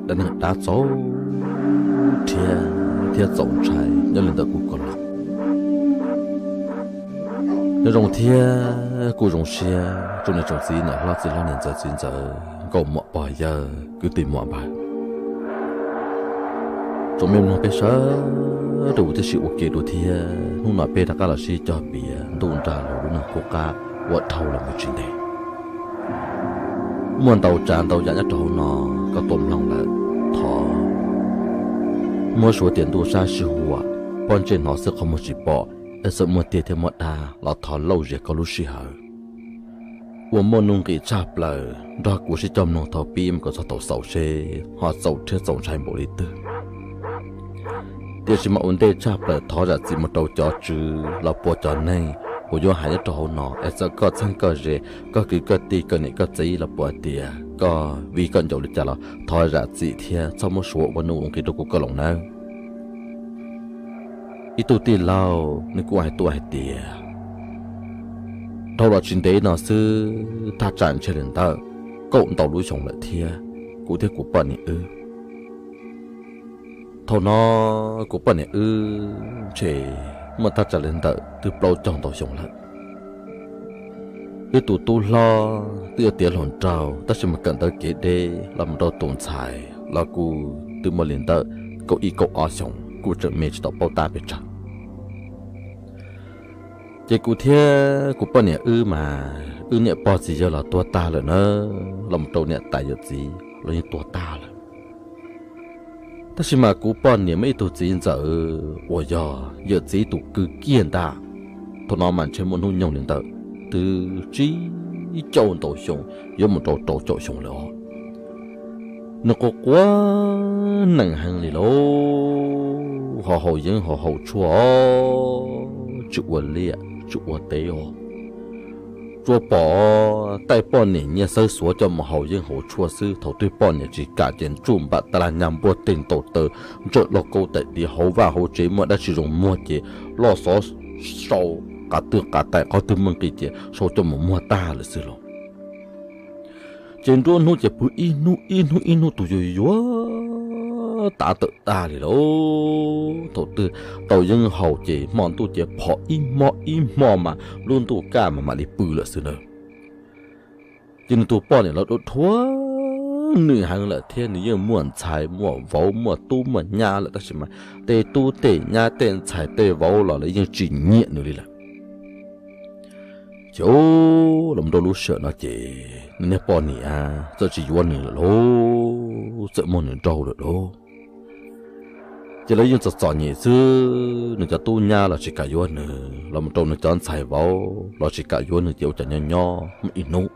dab neeg dab txaus rhiab thiab txaus ntshai nyob li ntawm kuv ko los. Nyob zoo thiab kuj zoo siab tsoom niam tsoom txiv, niam hlob txiv hlob, niam ntxawm txiv ntxawm, nkauj muam pog yawg, kwv tij muam npawg, tsoom me mloog peb sawv daws tib si ua ke dua thiab. Hnub no peb rov qab los sib cog piav ntuj nra lus lub neej qub qab uas dhau los mus tsis ntev. Muaj ntau tsav ntau yam nyob rau hauv no, koj tuaj mloog lawm thov muab suav tias ntuj sab sij huam, pob ntseg hnov xwb qhov muag tsis pom, es txawm muaj tiag thiab muaj dab los thov lauj zias koj lub sij hawm uas muaj nuj nqis tshaj plaws nrog kuv sib cog mloog thaum pib mus kom txog thaum xaus seb ho txaus rhiab txaus ntshai npaum li twg. Tiam sis mas ua ntej tshaj plaws thov zam txim mus rau cov tswv los puas cov neeg uas yuav hais nyob rau hauv no, es txawm koj txheeb koj ze, koj kwv koj tij, koj niam koj txiv los puas tias koj viv koj ncaus li cas los thov zam txim thiab txhob muab suav ua nuj ua nqis rau kuv koj los nawb. Ib tug tij laug nws kuj hais tuaj hais tias, dhau los tsis ntev no xwb thaj tsam ntshe li ntawm kaum ntau lub xyoo lawm thiab, kuv thiab kuv poj niam wb. Thaum no kuv poj niam wb ntshe muaj thaj tsam li ntawm twb plaub caug ntau xyoo lawm. Wb tus tub hlob twb yuav tiav hluas nraug tab sis mas kawm ntawv kev deb los mus rau tus ntxhais los kuj twb muaj li ntawm kaum ib kaum ob xyoos, kuj tseem me tsis tau paub tab pes tsawg. Ces kuv thiab kuv poj niam wb mas wb niam pog txiv yawg los tuag tag lawm na, los mus rau niam tais yawm txiv los yeej tuag tag lawm. Tab sis mas kuv poj niam muaj ib tug txiv ntxawm uas yog yawm txiv tus kwv kiag ntag. Thaum no mas ntshe muaj hnub nyoog li ntawm twb tsib caug ntau xyoo, yuav mus rau rau caum xyoo lawm os. Nws quav quav nees heev li lauj, ho haus yeeb ho haus tshuaj os, tsis ua liaj tsis ua teb os. Tsuas pom taij poj niam nyiaj xawb xuav coj mus haus yeeb haus tshuaj xwb. Thaum twg poj niam tsis kam ces ntsuj npam tas laj nyaj npuaj teg ntaus taw, ntsawm lauj kaub tais diav, hauv vaj hauv tsev muaj dab tsi zoo muag ces loj xov sau, qav twg qav tais qhov twg muaj nqis ces sau coj mus muag tag lawm xwb los. Ces nruab hnub ces pw ib hnub ib hnub ib hnub tus yuag yuag tav tawm tag li lauj. Thaum twg tau yeeb haus ces hmo ntuj ces phom ib hmo ib hmo mas lub ntuj kaj mas mam li pw lawm xwb na. Ces nws tus poj niam los dhuav dhuav nws heev lawm thiab nws yeej muaj ntxhais muaj vauv muaj tub muaj nyab lawm tab sis mas tej tub tej nyab tej ntxhais tej vauv los lawv yeej tsis nyiam nws li lawm. Ces los rau lub sij hawm no ces nws niag poj niam txawm tsis yuav nws lawm lauj, txawm muaj nws nraug lawm lauj. Ces lawv yeej txom txom nyem xwb, nws cov tub nyab los tsis kam yuav nws, los mus rau nws cov ntxhais vauv los tsis kam yuav nws ces ua cas nyob nyob muaj ib hnub,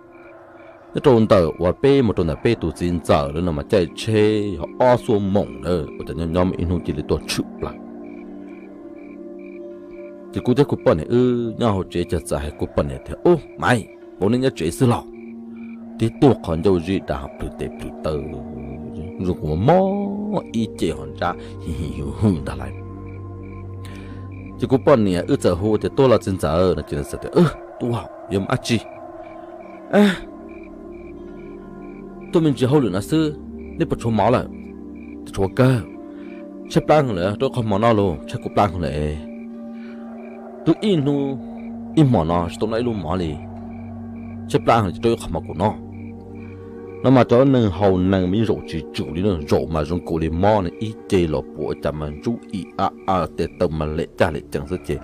nyob rau ntawm uas peb mus rau ntawm peb tus txiv ntxawm lawv no mas caij tsheb yog ob xuab moos na, ua cas nyob nyob muaj ib hnub cia li tuaj tshwm plaws. Ces kuv thiab kuv poj niam wb nyob hauv tsev ces txawm hais kuv poj niam tias, Ub Maiv, vauv nej nyob tsev xwb los? Tib tug qhov ncauj zib dav plhws tes plhws taw, zoo kuv mob ib ce ho ntsab hi hi hu hu ntag lauj. Ces kuv poj niam wb txawm hu tias, Tuaj los txiv ntxawm? No ces nws txawm tias, Tuaj, yuav mus dab tsi? Tuaj me ntsis hauj lwm no xwb, nej puas tshuav mov lawm? Twb tshuav kawg. Tshaib plab heev lawm, rau ib qho mov noj los, tshaib kuv plab heev lawm. Twb ib hnub ib hmos no tsis tau noj ib lub mov li, tshaib plab heev ces rau ib qho mov kuv noj. No mas cov neeg haus nees mas yeej zaum tsis tsum li na, zaum mas zoo nkaus li mob ne, ib ce los puas ua cas mas ntsub ib a a, tes taw mas lem caj lem cees xwb ces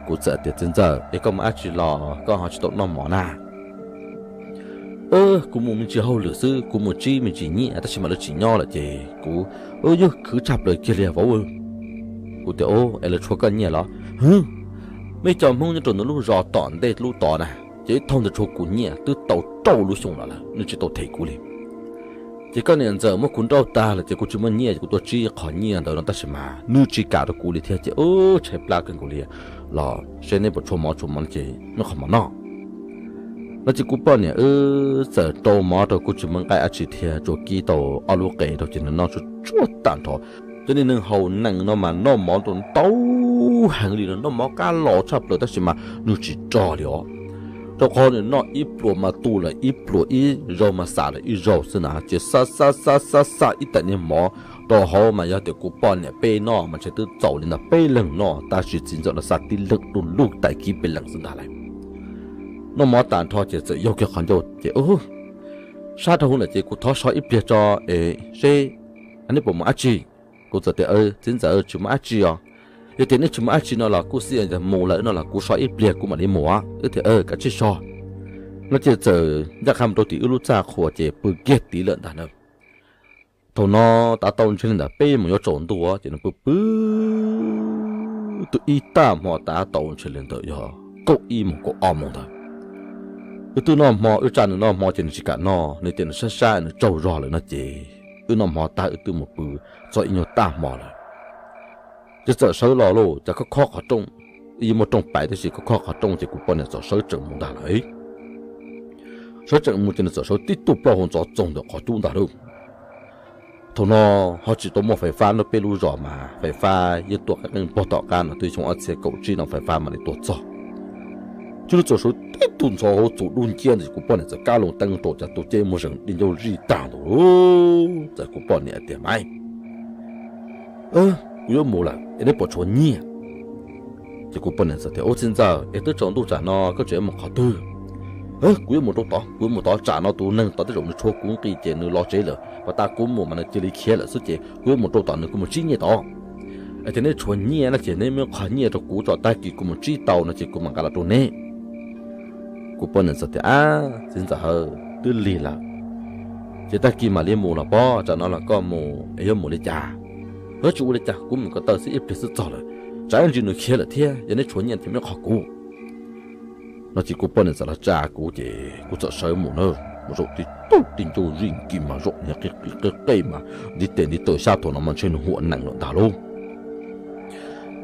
kuv txawm tias, Txiv ntxawm, es koj mus dab tsi los koj ho tsis tau noj mov na? Kuv mus me ntsis hauj lwm xwb, kuv mus tsib me ntsis nyiaj tab sis mas lawv tsis nyob lawm ces kuv yuav khwv tshaj plaws kiag li vauv. Kuv tias, Es lawv tshuav koj nyiaj los? Hwv, muaj ib co Hmoob nyob rau ntawm lub zos tom ntej lub tod na, ces ib thooj ntawd tshuav kuv nyiaj twb tau rau lub xyoo no lawm, nws tsis tau them kuv li. Ces koj niam ntxawm muab kuv nrauj tag lawm ces kuv tsis muaj nyiaj ces kuv tuaj tsib qhov nyiaj ntawd no tab sis mas nws tsis kam rau kuv li thiab ces tshaib plab kawg nkaus li. Los seb neb puas tshuav mov, tshuav mov ces muab qhov mov noj. No ces kuv poj niam wb txawm rau mov rau, kuv tsis muaj nqaij dab tsi thiab, tsuas kib tau ob lub qe rau ces nws noj tsuag tsuag tag nrho. Cov niag neeg haus nees no mas noj mov rau ntau heev li, noj mov qab los tshaj plaws tab sis mas nws tsis rog li os. Rau qhov nws noj ib pluas mas tu lawm ib pluas, ib zaug mas xam lawm ib zaug xwb na, ces xa xa xa xa xa ib tais niag mov rau hauv mas yog tias kuv poj niam peb noj mas ntshe twb txaus li ntawm peb leeg noj, tab sis txiv ntxawm los xa tib leeg du lug tais kib peb leeg xwb ntag lauj. Noj mov tas nrho ces txawm yaug kiag qhov ncauj ces, Sab rau hauv lawm ces kuv thov so ib pliag tso es seb neb puas mus dab tsi. Kuv txawm tias, Txiv ntxawm, tsis mus dab tsi os. Yog tias neb tsis mus dab tsi no los kuj xij mus lawm no los kuv so ib pliag kuv mam li mus. Wb tias, Kav tsij so. No ces txawm ncaj qha mus rau tim wb lub txaj qhua ces pw kiag tid lawm ntag na. Thaum no tav tau ntshe li ntawm peb moos yuav tsaus ntuj ces nws pw pw twb ib tag hmo, tav tau ntshe li ntawm yog kaum ib moos kaum ob moos ntawd. Wb twb noj hmo, wb tsa nws noj hmo ces nws tsis kam noj, nws tias nws sab sab nws tsaug zog lawm no ces wb noj hmo tag wb twb mus pw txog ib nyuag tag hmo lawm. Ces txawm sawv los lauj, cas khob khob qhov rooj, yeej muaj rooj pais tab sis khob khob qhov rooj ces kuv poj niam txawm sawv tsees mus ntag lauj. Sawv tsees mus ces nws txawm sawv tib tug plaub hau ntxhov txoog ntawm qhov cub ntag lauj. Thaum no ho tsis tau muaj fais fab nyob peb lub zos mas fais fab yeej tuaj qeeb qeeb pog tom qab no twb xyoo ob txhiab kaum tsib no fais fab mam li tuaj txog. Ces nws txawm sawv tib tug ntxhov hauv txuas dub nciab ntawd ces kuv poj niam txawm kab loo teeb rau cas tus cev muag zeem di ncauj zij tag ntawd. Txawm kuv poj niam tias, Maiv, kuv yuav mus lawm es neb puas tshuav nyiaj? Ces kuv poj niam txawm tias, Ub txiv ntxawm, es twb tsaus ntuj tsam no koj tseem yuav mus qhov twg? Kuv yuav mus rau tod, kuv yuav mus tod, tsam no tus neeg tod tej zaum nws tshuav kuv nqi ces nws los tsev lawm, pas tas kuv mus mas nws cia li khiav lawm xwb ces kuv yuav mus rau tom nws, kuv mus tsib nyiaj tod. Es tias neb tshuav nyiaj no ces neb muab qhov nyiaj rau kuv tso, tag kis kuv mus tsib tau no ces kuv mam nqa los rau neb. Kuv poj niam txawm tias, Ab txiv ntxawm, twb lig lawm, ces tag kis mam li mus los pob, tsam no los koj mus es yuav mus li cas? Tsis ua li cas, kuv mus ko taw xwb ib pliag xwb txog lawm, tsam ib ntsis nws khiav lawm thiab, yog neb tshuav nyiaj ces muab qhov kuv. No ces kuv poj niam txawm los tsa kuv ces kuv txawm sawv mus na, mus zaum tib tug di ncauj zij nkis mas zaum niag qi qi qe qe mas ntiv tes ntiv taw xyab thaum no mas ntshe nws huam nees lawm ntag lauj.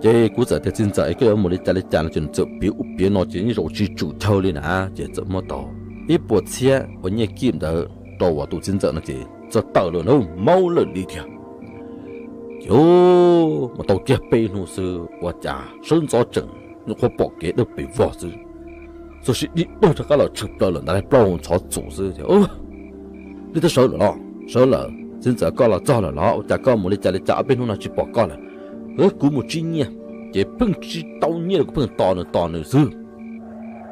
Ces kuv txawm tias, Txiv ntxawm, es koj yuav mus li cas li cas no ces nws txawm piav ub piav no ces yeej zaum tsis tswm chaw li na, ces txawm muab tau ib puas txhiab uas nyiaj kib ntawd rau uas tus txiv ntxawm no ces txawm tawm lawm na, maub lawm li tiag. Ces mus tau kiag peb hnub xwb ua cas sawv ntxov tsees nyuam qhuav pom kev dawb pes vog xwb, txawm sim dig dug rov qab los tshwm plaws lawm ntawd, plaub hau ntxhov txuas xwb tias, Neb twb sawv lawm los? Sawv lawm. Txiv ntxawm, koj los txog lawm los? Ua cas koj mus li cas li cas ob peb hnub no tsis pom koj lawm? Kuv mus tsib nyiaj ces pheej tsis tau nyiaj li, kuv pheej tos nws tos nws xwb.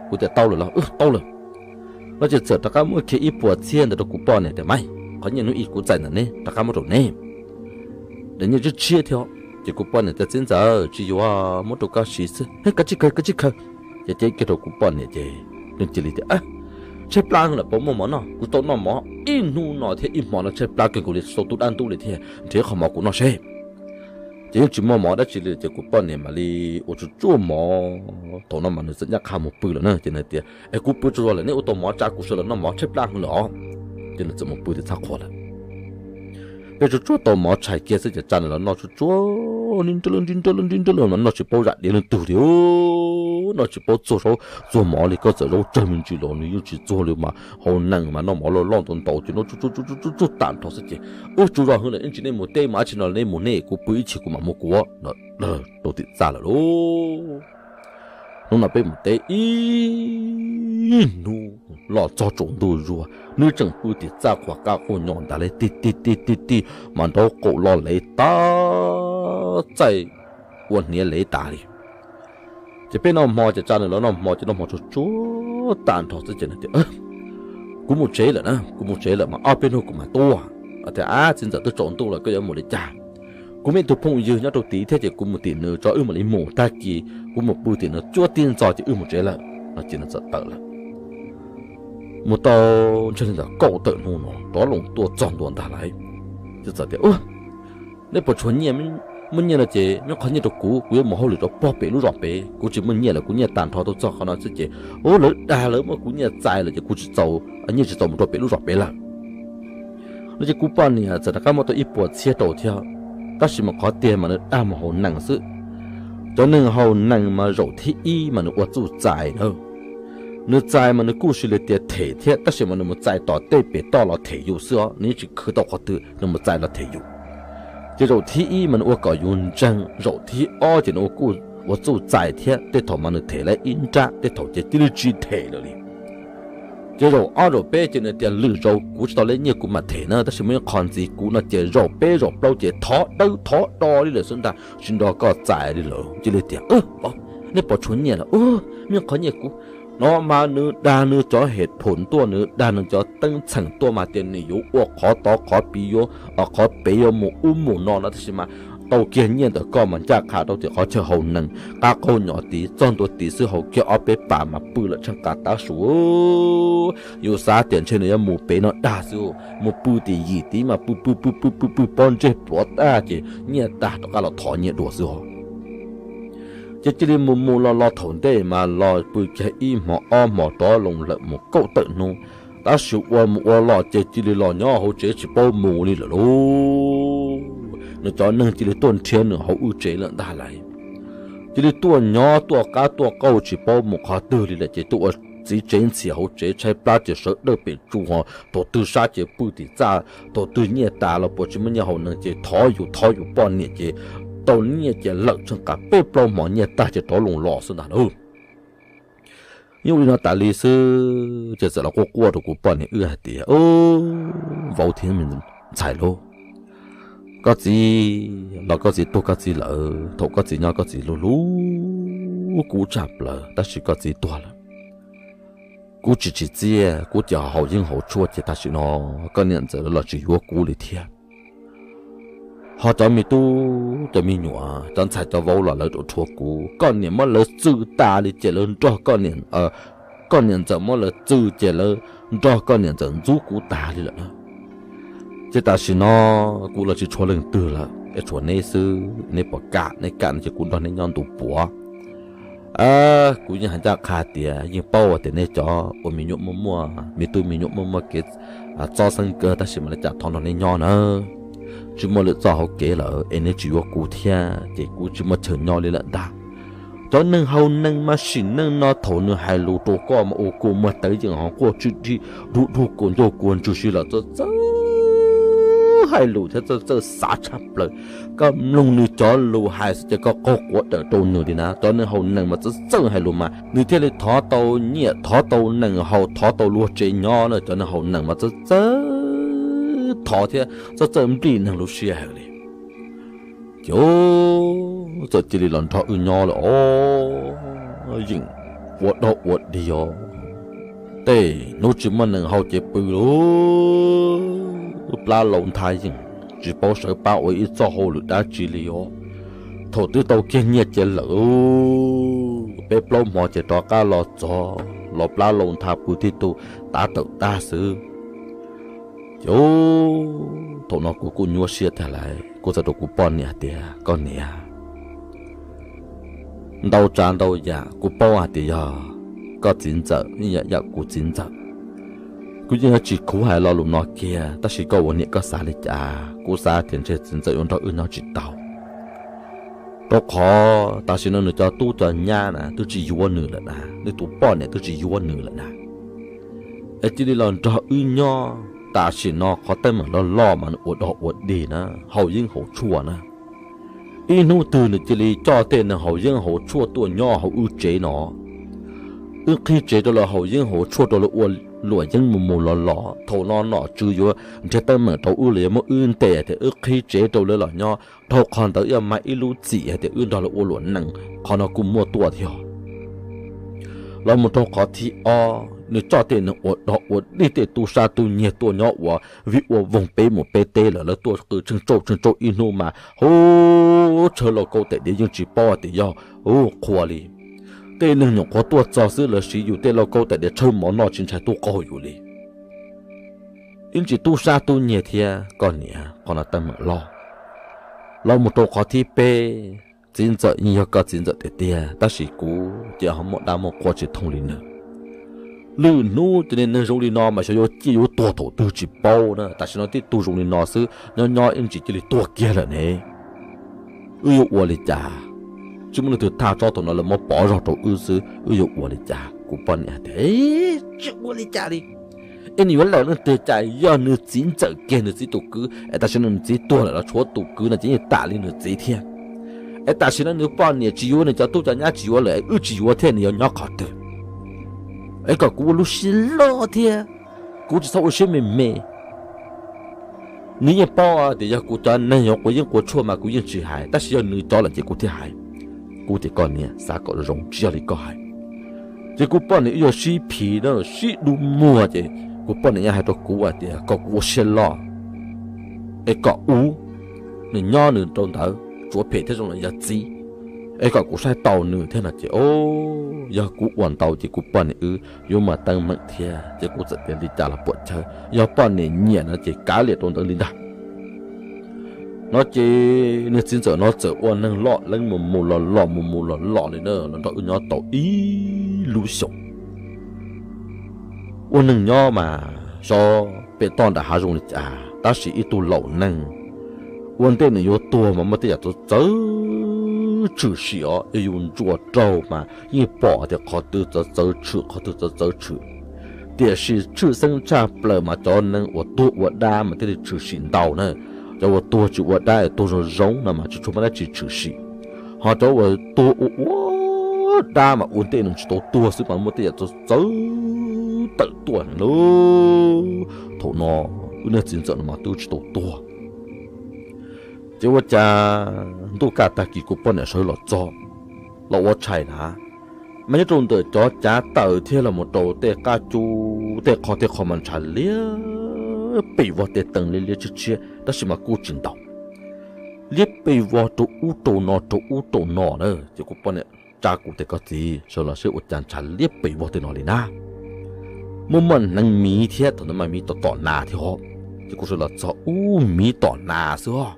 Kuv tias, Tau lawm los? Wb tau lawm. No ces txawm rov qab muab kiag ib puas txhiab ntawd rau kuv poj niam tias, Maiv, qhov nyiaj hnub ib kuv txais ntawm neb rov qab muab rau neb. Daim nyiaj tshiab tshiab thiab. Ces kuv poj niam tias, Txiv ntxawm, tsis yuav, muab rau koj siv xwb, kav tsij khaws, kav tsij khaws. Ces cev kiag rau kuv poj niam ces nws cia li tias, Tshaib plab lawm, puas muaj mov noj? Kuv tau noj mov ib hnub no thiab ib hmo no tshaib plab kawg nkaus li, tsis tau tub dab ntub li thiab, nrhiav qhov mov kuv noj seb. Ces yeej tsis muaj mov dab tsi li ces kuv poj niam mam li ua tsuag tsuag mov, thaum no mas nws txawm ncaj qha mus pw lawm na ces nws tias, Es kuv pw tsaug zog lawm, neb ua tau mov tsa kuv sawv los noj mov, tshaib plab heev lawm os. Ces nws txawm mus pw tim txhab qhua lawm. Peb tsuag tsuag tau mov tshais kiag xwb ces tsa nws los noj tsuag tsuag, nrib nrab lawm nrib nrab lawm nrib nrab lawm mas noj tsis paub zam diav leej twg li, noj tsis paub txuag zaub txuag mov li, koj txawm zaub tsawg me ntsis los nws yeej tsis txuag li mas haus nees mas noj mov loj loj ntau ntau ces noj tsuag tsuag tsuag tsuag tsuag tag nrho xwb ces, Wb tsaug zog heev lawm, ib tsam neb mus teb mus dab tsi no neb mus neb, kuv pw ib chim kuv mam mus kuv, rau tim txaj lawm lauj. Hnub no peb mus teb ib hnub los txog tsaus ntuj zuag, nws tseem pw tim txaj qhuas qab quaj nyo ntag li, tig tig tig tig tig mas nraub qaum lo lev tas, txaij ua hniav lev tas li. Ces peb noj hmo ces tsa nws los noj hmo ces noj hmo tsuag tsuag tag nrho xwb ces nws tias, Kuv mus tsev lawm na, kuv mus tsev lawm mas ob peb hnub kuv mam tuaj. Tias, Ab txiv ntxawm, twb tsaus ntuj lawm koj yuav mus li cas? Kuv muaj ib tug phooj ywg nyob rau tid thiab ces kuv mus tim nws tso, wb mam li mus, tag kis kuv mus pw tim nws cuab tib ntxo ces wb mus tsev lawm. No ces nws txawm tawm lawm. Mus tau ntshe li ntawm kaum tawm hnub no rov loo tuaj txog ntua ntag lauj. Ces txawm tias, Neb puas tshuav nyiaj? Muaj nyiaj no ces muab qhov nyiaj rau kuv, kuv yuav mus hauj lwm rau pog pem lub zos pem, kuv tsis muaj nyiaj lawm, kuv nyiaj tag nrho tau txog qhov no xwb ces, ub, lawv dag lawv muab kuv nyiaj txais lawm ces kuv tsis txaus nyiaj, tsis txaus mus rau pem lub zos pem lawm. No ces kuv poj niam txawm rov qab muab tau ib puas txhiab rau thiab, tab sis mas qhov tiag mas nws dag mus haus nees xwb. Cov neeg haus nees mas zaum thib ib mas nws ua txuj txais na. Nws txais mas nws kuj sis li tias them thiab, tab sis mas nws mus txais tom tej pem toj los them yus xwb os, nws yeej tsis khwv tau qhov twg, nws mus txais los them yus. Ces zaum thib ib mas nws ua kom yus ntseeg, zaum thib ob ces nws ua kuj ua txuj txais thiab, tej thaum mas nws them lawm ib nrab, tej thaum ces cia li tsis them lawm li. Ces zaum ob zaum peb ces nws tias lwm zaus kuv tsis tau lej nyiaj kuv mam them na, tab sis muaj ib qho ntxiv kuv no ces zaum peb zaum plaub ces thov dawb thov do li lawm xwb ntag, tsis nrog koj txais li lawm. Cia li tias, nej puas tshuav nyiaj lawm? Muaj ib qho nyiaj kuv no mas nws dag nws cov hem phoom tuaj, nws dag nws cov teeb txheem tuaj mas tias nws yuav ua qhov tod qhov pis, yuav qhov pem, yuav mus ub mus no no, tab sis mas tau kiag nyiaj ntawm koj mas ncaj qha rau tim qhov chaw haus nees, qab qaug nyom tid txog ntua tid xwb, haus kiag ob peb pas mas pw lawm tsheej qas tav su. Yus xav tias ntshe nws yuav mus pem no dag xwb, mus pw tim yim tid mas pw pw pw pw pw pw pob ntseg pluav tag ces nyiaj tag rov qab los thov nyiaj dua xwb os. Ces cia li mus mus los los thaum ntej mas los pw kiag ib hmo ob hmo rov loo lawm mus kaum tawm hnub, tab sis ua mus ua los ces cia li los nyob hauv tsev tsis paub mus li lawm lauj. Nws cov neeg cia li tuaj nrhiav nws hauv wb tsev lawm ntag lauj. Cia li tuaj nyob tuaj qab tuaj qaug tsis paub mus qhov twg li lawm ces tuaj ua txiv tsev ntxhias hauv tsev, tshaib plab ces sawv dawj pem tsu ho, thaum twg sab ces pw tim txaj, thaum twg nyiaj tas los puas tsis muaj nyiaj haus nees ces thov yus thov yus poj niam ces tau nyiaj ces lawm tsheej qas peb plaub hmo nyiaj tag ces rov loo los xwb ntag lauj. Nyob li no tas li xwb ces txawm los quaj quaj rau kuv poj niam wb hais tias, vauv thiab me ntxhais lauj, koj txiv los koj txiv tuag koj txiv lawm, thaum koj txiv nyob koj txiv hlub hlub kuv tshaj plaws tab sis koj txiv tuag lawm. Kuv tsis tsim txiaj, kuv ces haus yeeb haus tshuaj ces tam sim no koj niam ntxawm lawv los tsis yuav kuv li thiab. Ho cov me tub cov me nyuam cov ntxhais cov vauv los lawv rhuav kuv, koj niam muab lawv txw tas li ces lawv nrog koj niam ntxawm muab lawv txw ces lawv nrog koj niam ntxawm ntxub kuv tas li lawm na. Ces tam sim no kuv los tsis tshuav leej twg lawm es tshuav neb xwb, neb puas kam? Neb kam no ces kuv nrog neb nyob ntu puav. Kuv yeej hais ncaj qha tias yeej paub tias neb cov ua me nyuam muaj muaj me tub me nyuam muaj muaj kev txob xeeb kawg tab sis mas li cas thov nrog neb nyob na. Tsis muaj lwm txoj hauv kev lawm es neb tsis yuav kuv thiab ces kuv tsis muaj chaw nyob li lawm ntag. Cov neeg haus nees mas sim neej no thaum nws hais lus rau koj mas ua kua muag tawv yeem ho quaj tswb dib dub dub kua ncauj kua ntswg si los txawj txawj hais lus thiab txawj txawj xav tshaj plaws. Koj mloog nws cov lus hais xwb ces koj qaug quav dawm rau nws li na. Cov neeg haus nees mas txawj txawj hais lus mas nws thiaj li thov tau nyiaj, thov tau nees haus, thov tau luag tsev nyob na. Cov neeg haus nees mas txawj txawj thov thiab txawj txawj nplij neeg lub siab heev li. Ces txawm cia li los nrog wb nyob lawm os. Yeem ua dog ua dig os, tej hnub tsis muaj nees haus ces pw lauj, plab lau ntha yeem tsis paub sawv pab ua ib txoj hauj lwm dab tsi li os. Thaum twb tau kiag nyiaj ces lawm, peb plaub hmo ces rov qab los txog los plab lau ntha pw tib tug tav tawm tag xwb. Ces thaum no kuv kuj nyuaj siab tag lawm, kuv txawm rau kuv poj niam hais tias, koj niam, ntau tsav ntau yam kuv paub hais tias yog koj txiv ntxawm, yam kuv txiv ntxawm. Kuv yeej yuav tsis khuv hais lo lus no kiag, tab sis koj ua niam koj xav li cas? Kuv xav tias ntshe txiv ntxawm yuav nrog wb nyob tsis tau, rau qhov tam sim no nws cov tub cov nyab na twb tsis yuav nws lawm na, nws tus poj niam twb tsis yuav nws lawm na. Es cia li los nrog wb nyob tam sim no, qhov teeb meem loj loj mas nws ua dog ua dig na, haus yeeb haus tshuaj na. Ib hnub twg nws cia li coj tej neeg haus yeeb haus tshuaj tuaj nyob hauv wb tsev no. Wb qhib tsev rau lawv haus yeeb haus tshuaj rau lawv ua luam yeeb mus mus los los, thaum no nom tswv yuav nrhiav teeb meem rau wb los yuav muab wb ntes tias wb qhib tsev rau lawv los nyob, dhau qhov ntawd yuav mag ib lub txim hais tias wb nrog lawv ua luam nees, qhov no kuj muaj tuaj thiab. Los mus rau qhov thib ob, nws coj tej neeg ua dog ua dig, tej tub sab tub nyiag tuaj nyob ua vij ua voog peb mus peb teb lawm, lawv tuaj qw tsheej tsauj tsheej tsauj ib hnub mas hu tshaw lauj kaub tais diav yeej tsis paub tias yog qhua li. Tej neeg nyuam qhuav tuaj txog xwb lawv siv yus tej lauj kaub tais diav tshawb mov noj tsis ntshai tub qaug yus li. Ib ntsis tub sab tub nyiag thiab koj niam, qhov no teeb meem loj. Los mus rau qhov thib peb, txiv ntxawm yeej yog koj txiv ntxawm tiag tiag, tab sis kuv ces ho muaj dab muaj qhua tsis thooj li nws. Lwm hnub ces neeg zoo li no mas xyov yuav ciaj yuav tuag thaum twg tsis paub na, tam sim no tib tug zoo li no xwb nyob nyob ib ntsis cia li tuag kiag lawm ne. Wb yuav ua li cas? Tsis muaj leej twg thaj tsob thaum no lawv muab pov zog rau wb xwb, wb yuav ua li cas? Kuv poj niam tias, tsis ua li cas li. Es nws yuav lawm leej twg cas, yog nws txiv ntxawm kiag nws txiv tus kwv es tam sim no nws txiv tuag lawm los tshuav tus kwv no ces yeej tam li nws txiv thiab. Es tam sim no nws poj niam tsis yuav, nws cov tub cov nyab tsis yuav lawm, wb tsis yuav thiab, nws yuav nyob qhov twg? es kom kuv ua lub siab loj thiab, kuv tsis txhob ua siab me me. Nws yeej paub tias yog kuv cov neeg yuav quav yeeb quav tshuaj mas kuv yeej tsis hais, tab sis yog nws cov lawm ces kuv thiaj hais. Kuv tias koj niam, xav kom zoo tsis yog li koj hais. Ces kuv poj niam wb yuav sib phiv na, sib dub muag ces kuv poj niam yeej hais rau kuv hais tias kom kuv ua siab loj, es kom ub, nws nyob nws rau ntawd, tsuav phem thiab zoo li yog txiv, es kom kuv saib taus nws thiab no ces, o, yog kuv ua ntau ces kuv poj niam wb yuav muaj teeb meem thiab. Ces kuv txawm tias li cas los puam chawj, yog poj niam nyiam no ces kav liam rau ntawd li ntag. No ces niag txiv ntxawm no txawm ua neeg loj leeb mus mus los los mus mus los los li na, los nrog wb nyob tau ib lub xyoos. Ua neeg nyob mas xyov pem toj nram hav zoo li cas, tab sis ib tug laus neeg ua ntej nws yuav tuag mas muaj tej yam txawv txawv tshwm sim os, yog yus ntsuas raug mas yeej pom tias qhov twg txawv txawv tshwm, qhov twg txawv txawv tshwm. Tiam sis tshwj xeeb tshaj plaws mas cov neeg uas tuag ua dab mas thiaj li tshwm sim ntau na. Cov uas tuag tsis ua dab es tuag zoo zoo no mas tsis tshua muaj dab tsi tshwm sim. Ho cov uas tuag ua ua dab mas ua ntej nws tsis tau tuag xwb mas muaj tej yam txawv txawv tawm tuaj heev lauj. Thaum no wb niag txiv ntxawm no mas twb tsis tau tuag. Ces ua cas ntuj kaj tag kis kuv poj niam sawv los txog, los ua tshais na, mas nyob rau ntawm cov cav taws thiab los mus rau tej qab cub tej qho tej qho mas ntshav liab pes vog, tej tees liab liab tshiab tshiab tab sis mas kuj tsis ntau. Liab pes vog rau ub rau no rau ub rau no na. Ces kuv poj niam tsa kuv tias koj txiv, sawv los seb ua cas ntshav liab pes vog tej no li na. Muaj muaj hneev miv thiab, thaum ntawd mas miv tom tom nas thiab os. Ces kuv sawv los txog ub, miv tom nas xwb os.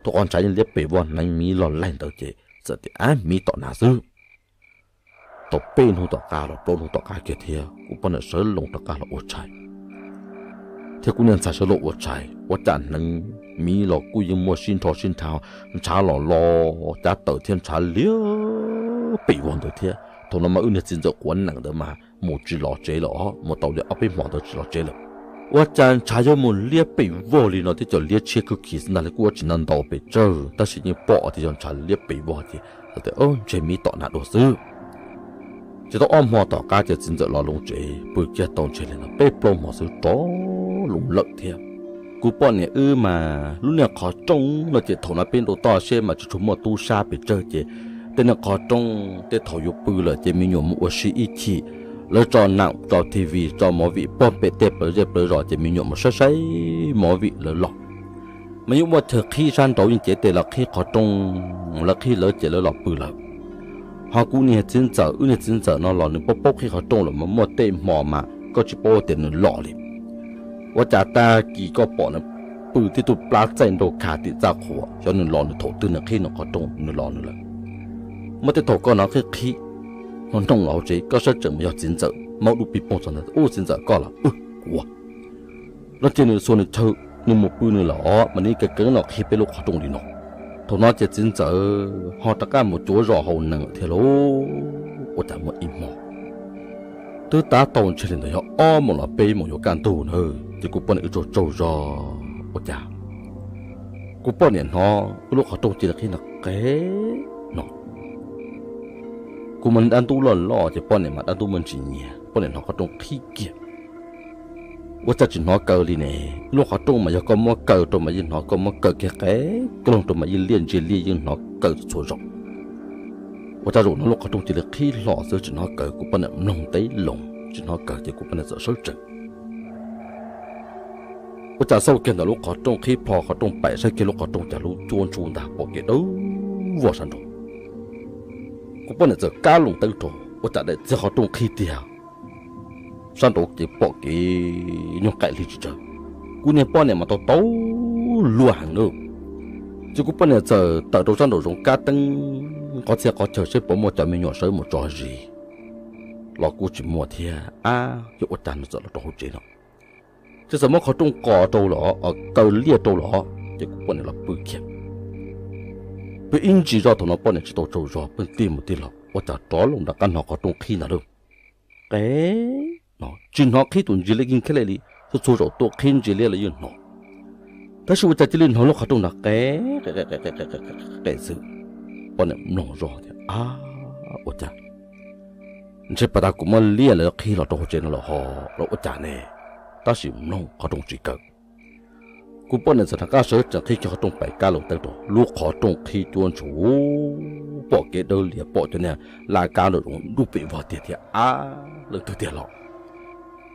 Thaum qhov ntshav yeej liab pes vog hneev miv los laig ntawd ces txawm tias ab, miv tom nas xwb. Tau peb hnub tom qab los plaub hnub tom qab kiag thiab kuv poj niam sawv loo rov qab los ua tshais, thiab kuv niag ntxhais sawv los ua tshais, ua cas hneev miv los kuj yeej muaj sib nrho sib nrhav, ntshav los los cav taws thiab ntshav liab pes vog ntawd thiab. Thaum no mas wb niag txiv ntxawm quav nees ntawd mas mus tsis los tsev lawm os, mus tau li ob peb hmo ntawd tsis los tsev lawm. Ua cas ntshav yuav mus liab pes vog li no, twb cov liab tshiab kawg kiag xwb ntag li, kuj ua tsis ntau ntau pes tsawg tab sis yeej pom tias yog ntshav liab pes vog ces tias ntshe miv tom nas dua xwb. Ces tau ob hmo tom qab ces txiv ntxawm los loo tsev pw kiag tau ntshe li ntawd peb plaub hmo xwb rov loo lawm thiab. Kuv poj niam wb mas lub niag qhov rooj no ces thaum no peb nrau toj siab mas tsis tshua muaj tub sab pes tsawg ces tej niag qhov rooj tej thaum yuav pw lawm ces me nyuam mus ua si ib chim, lawv tso nam tso T V tso movie pog pem tej plawv zej plawv zos ces me nyuam mus saib saib movie lawv los. Mas yeej muaj chaw qhib sab nraud yeej cev tes los qhib qhov rooj, lawv qhib lawv ces lawv los pw lawm. Ho kuv niag txiv ntxawm, wb niag txiv ntxawm no los nws paub paub qhib qhov rooj lawm mas muaj tej hmo mas koj tsis paub tias nws los li. Ua cas tag kis koj pom nws pw tib tug plab txaij nraug kha tim txaj qhua, xyov nws los nws thaum twg nws qhib nws qhov rooj nws los nws lawm. Muaj tej thaum koj hnov qhib qhib, hnov noog los hauv tsev, koj sawv tsees mas yog txiv ntxawm maub dub pig poog txog ntawd, ub, txiv ntxawm koj los, kuv. No ces nws xuas nws chaw, nws mus pw nws lawm os, mas nws kev kev no qhib peb lub qhov rooj li no. Thaum no ces txiv ntxawm ho rov qab mus cuav zos haus nees thiab lauj. Ua cas muaj ib hmo twb tab tau ntshe li ntawd yog ob moos los peb moos yuav kaj ntug na, ces kuv poj niam wb tsaug tsaug zog ua cas kuv poj niam hnov wb lub qhov rooj cia li qhib nrov qe no. Kuv mas dab ntub loj loj ces poj niam mas dab ntub muaj ntsis nyias, poj niam hnov qhov rooj qhib kiag. Ua cas tsis hnov kaw li ne? Lub qhov rooj mas yog koj muab kaw rau mas yeej hnov, koj muab kaw kiag qe kloog rau mas yeej liaj ntsia liaj yeej hnov kaw txhua zaus. Ua cas zaum no lub qhov rooj cia li qhib hlo xwb tsis hnov kaw, kuv poj niam mloog ntev loo tsis hnov kaw ces kuv poj niam txawm sawv tsees. Ua cas xauj kiag ntawm lub qhov rooj, qhib plho qhov rooj paim saib kiag lub qhov rooj cas lub cuab ntsuj ntag pom kev dawb vog sab nraud. Kuv poj niam txawm kab loo teeb rau, ua cas daim txiag qhov rooj qhib tiag, sab nraud ces pom kev nyuag qaim hli tsis tsawg. Kuv niag poj niam mas tau tau luag heev na. Ces kuv poj niam txawm tawm rau sab nraum zoov kab teeb qhov txhia qhov chaw seb puas muaj cov me nyuam sawv mus tso zis, los kuj tsis muaj thiab. Ab, yog ua cas nws txawm los rau hauv tsev no? Ces txawm muab qhov rooj qos rau los, kaw liaj rau los, ces kuv poj niam los pw kiag. Pw ib ntsis zog thaum no poj niam tsis tau tsaug zog pheej tig mus tig los ua cas rov los rov qab hnov qhov rooj qhib ntag lauj. Qe, tsis hnov qhib tus ntsis liaj keeb kheb li, txhua txhua zaum tuaj qhib ntsis liaj los yeej hnov, tab sis ua cas cia li hnov lub qhov rooj nrov qe qe xwb. Poj niam mloog zog tias, ab, ua cas Ntshe pas tas kuv muab liaj lawv qhib los rau hauv tsev no lawm ho los ua cas ne? Tab sis mloog qhov rooj tsis kawm. Kuv poj niam txawm rov qab sawv tsees qhib kiag qhov rooj pais kab loo tawb rau lub qhov rooj qhib cuab ntshua, pom kev dawb lias, pom cov niag laj kab nraum zoov nruj pem vog tiag thiab, ab, leej twg tiag los.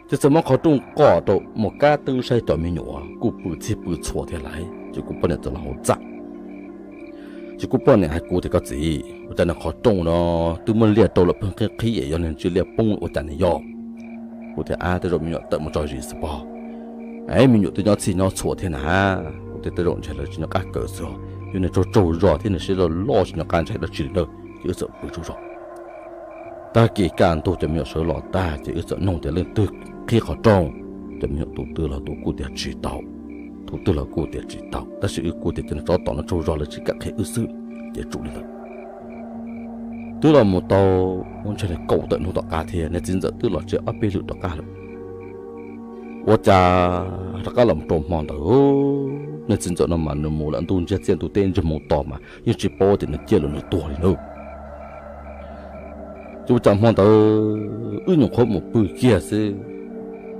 Ces txawm muab qhov rooj qom rau mus kab teeb saib cov me nyuam kuj pw txhij pw txhua thiab lawm, ces kuv poj niam txawm los hauv txaj. Ces kuv poj niam hais kuv tias, koj txiv, ua cas niag qhov rooj no twb muab liaj rau lawm pheej qhib qhib es yog niag ntsia liaj poob ua cas ne yog? Kuv tias, ab, tej zaum me nyuam tawm mus tso zis xwb pob. Ab, me nyuam twb nyob txhij nyob txhua thiab na. Kuv tias tej zaum ntshe lawv tsis nyob qab kawm xwb, yog niag tsaug tsaug zog thiab niag siab loj loj tsis nyob qab ntshai dab tsi li na, ces wb txawm pw tsaug zog. Tag kis kaj ntug cov me nyuam sawv los tag ces wb txawm nug tias leej twg qhib qhov rooj, cov me nyuam tus twg los tus kuj tias tsis tau, tus twg los kuj tias tsis tau, tab sis wb kuj tias cov niag tsov tom no tsaug zog lawv tsis kam qhia wb xwb, ces tsum li ntawd. Twb los mus tau, ua ntshe li kaum tawm hnub tom qab thiab niag txiv ntxawm twb los tsev ob peb lwm rov qab lawm. Ua cas rov qab los rau hmo ntawd, niag txiv ntxawm no mas nws mus lawm ntuj ntsiag txiaj ntuj teb ntsiag moo tos mas yeej tsis paub tias nws ciaj los nws tuag li na. Ces ua cas hmo ntawd wb nyuam qhuav mus pw kiag xwb,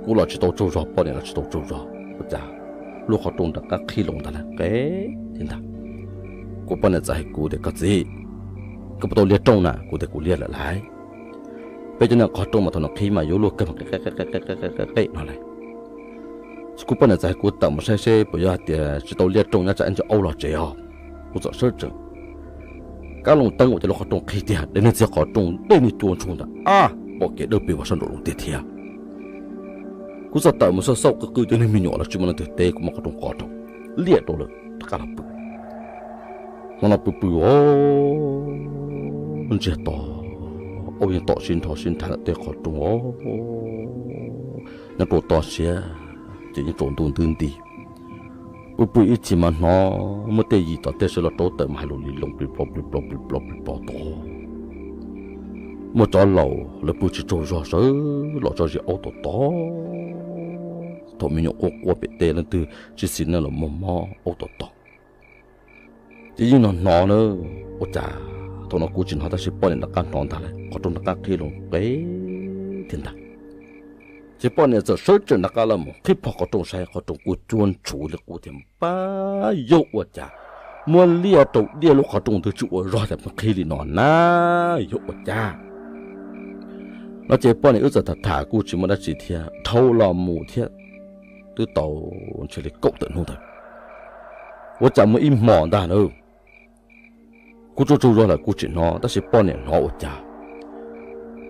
kuv los tsis tau tsaug zog, poj niam los tsis tau tsaug zog, ua cas lub qhov rooj rov qab qhib loo ntag lauj, qeb thiab ntag. Kuv poj niam txawm hais kuv tias, koj txiv, koj puas tau liaj rooj na? Kuv tias kuv liaj lawm lauj. Peb cov niag qhov rooj mas thaum nws qhib mas yuav luaj kawg mas qeb qeb qeb qeb qeb qeb qeb no lauj. Kuv poj niam txawm hais kuv tawm mus saib seb puas yog hais tias tsis tau liaj rooj nyob tsam ib ntsis aub los tsev os. Kuv txawm sawv tsees kab loo teeb ua cas lub qhov rooj qhib tiag, dej niag txiag qhov rooj dej niag cua ntshua ntag, ab, pom kev dawb pes vog sab nraum zoov tiag thiab. Kuv txawm tawm mus xauj xauj qw qw cov niag me nyuam los tsis muaj leej twg teb, kuv muab qhov rooj qom rau, liaj rau lawm rov qab los pw. Hmo no pw pw os, ntsiag to, aub yeej tom sib nrho sib nrhav ntawm tej qhov rooj os, nyob rau toj siab ces yeej tsaus ntuj nti nti. Pw pw ib chim mas hnov muaj tej yim tom tej sawv los rauv taws mas hais lus li loo plig plo plig plo plig plo plig plo tod. Muaj tsov laus lawv pw tsis tsaug zog sawv los tso zis aub tom tod. Thaum me nyuam quaj quaj pem tej leej twg tsis xis neej los muag mob aub tom tod. Ces yeej hnov hnov na, ua cas thaum no kuv tsis hnov tab sis poj niam rov qab hnov ntag lauj, qhov rooj rov qab qhib loo qeb thiab ntag. Ces poj niam txawm sawv tsees rov qab los mus qhib plho qhov rooj saib qhov rooj kuj cuab ntshuv li qub tiag, pab yog ua cas muab liaj rau diaj lub qhov rooj twb tsis ua zog cas pheej qhib li no na, yog ua cas no. Ces poj niam wb txawm tham tham kuj tsis muaj dab tsi thiab, dhau los mus thiab twb tau ntshe li kaum tawm hnub ntawd, ua cas muaj ib hmos ntag na, kuv tsaug tsaug zog lawm kuv tsis hnov tab sis poj niam hnov ua cas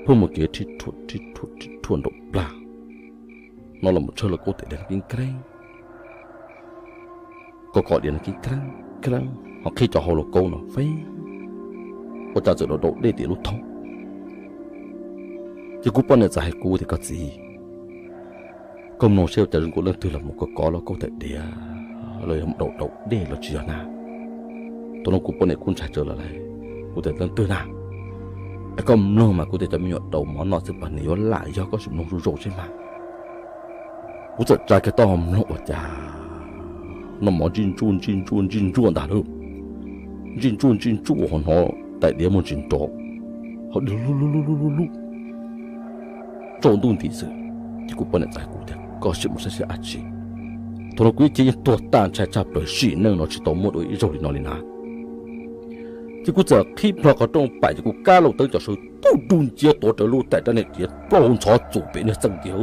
pheej mus kev rhib rhuaj rhib rhuaj rhib rhuaj nraum plag no los mus tshawb lauj kaub tes diav keeb kreeb, kom kom diav keeb kreeb kreeb ho qhib cov hauv lauj kaub no feeb, ua cas txawm daus daus dej tim lub thoob. Ces kuv poj niam txawm hais kuv tias koj txiv, koj mloog seb ua cas zoo nkaus leej twg los mus kov kov lauj kaub tais diav los yog daus daus dej los tsis yog na. Thaum no kuv poj niam kuj ntshai tsawv lawm lauj, kuv tias leej twg na? Es koj mloog mas kuv tias cov me nyuam daus mov noj xwb pab nws yuav lam yog, koj sim mloog zoo zoo seb mas. Kuv txawm tsa kiag taub hau mloog ua cas noj mov ntsij ntsuaj ntsij ntsuaj ntsij ntsuaj ntag lauj, ntsij ntsuaj ntsij ntsuaj ho hnov tais diav muaj ntsis nrov, ho lub lub lub lub lub lub lub tsaus ntuj nti xwb. Ces kuv poj niam txawm hais kuv tias koj sim mus saib seb dab tsi. Thaum no kuv ib ce yeej tuag tag ntshai tshaj plaws, sim neej no tsis tau muaj dua ib zaug li no li na. Ces kuv txawm qhib plho qhov rooj pais ces kuv kab loo teeb cov saw tub dub nciab tuav rawv lub tais rab niag diav plaub hau ntxhov txum pem niag txeej tiag,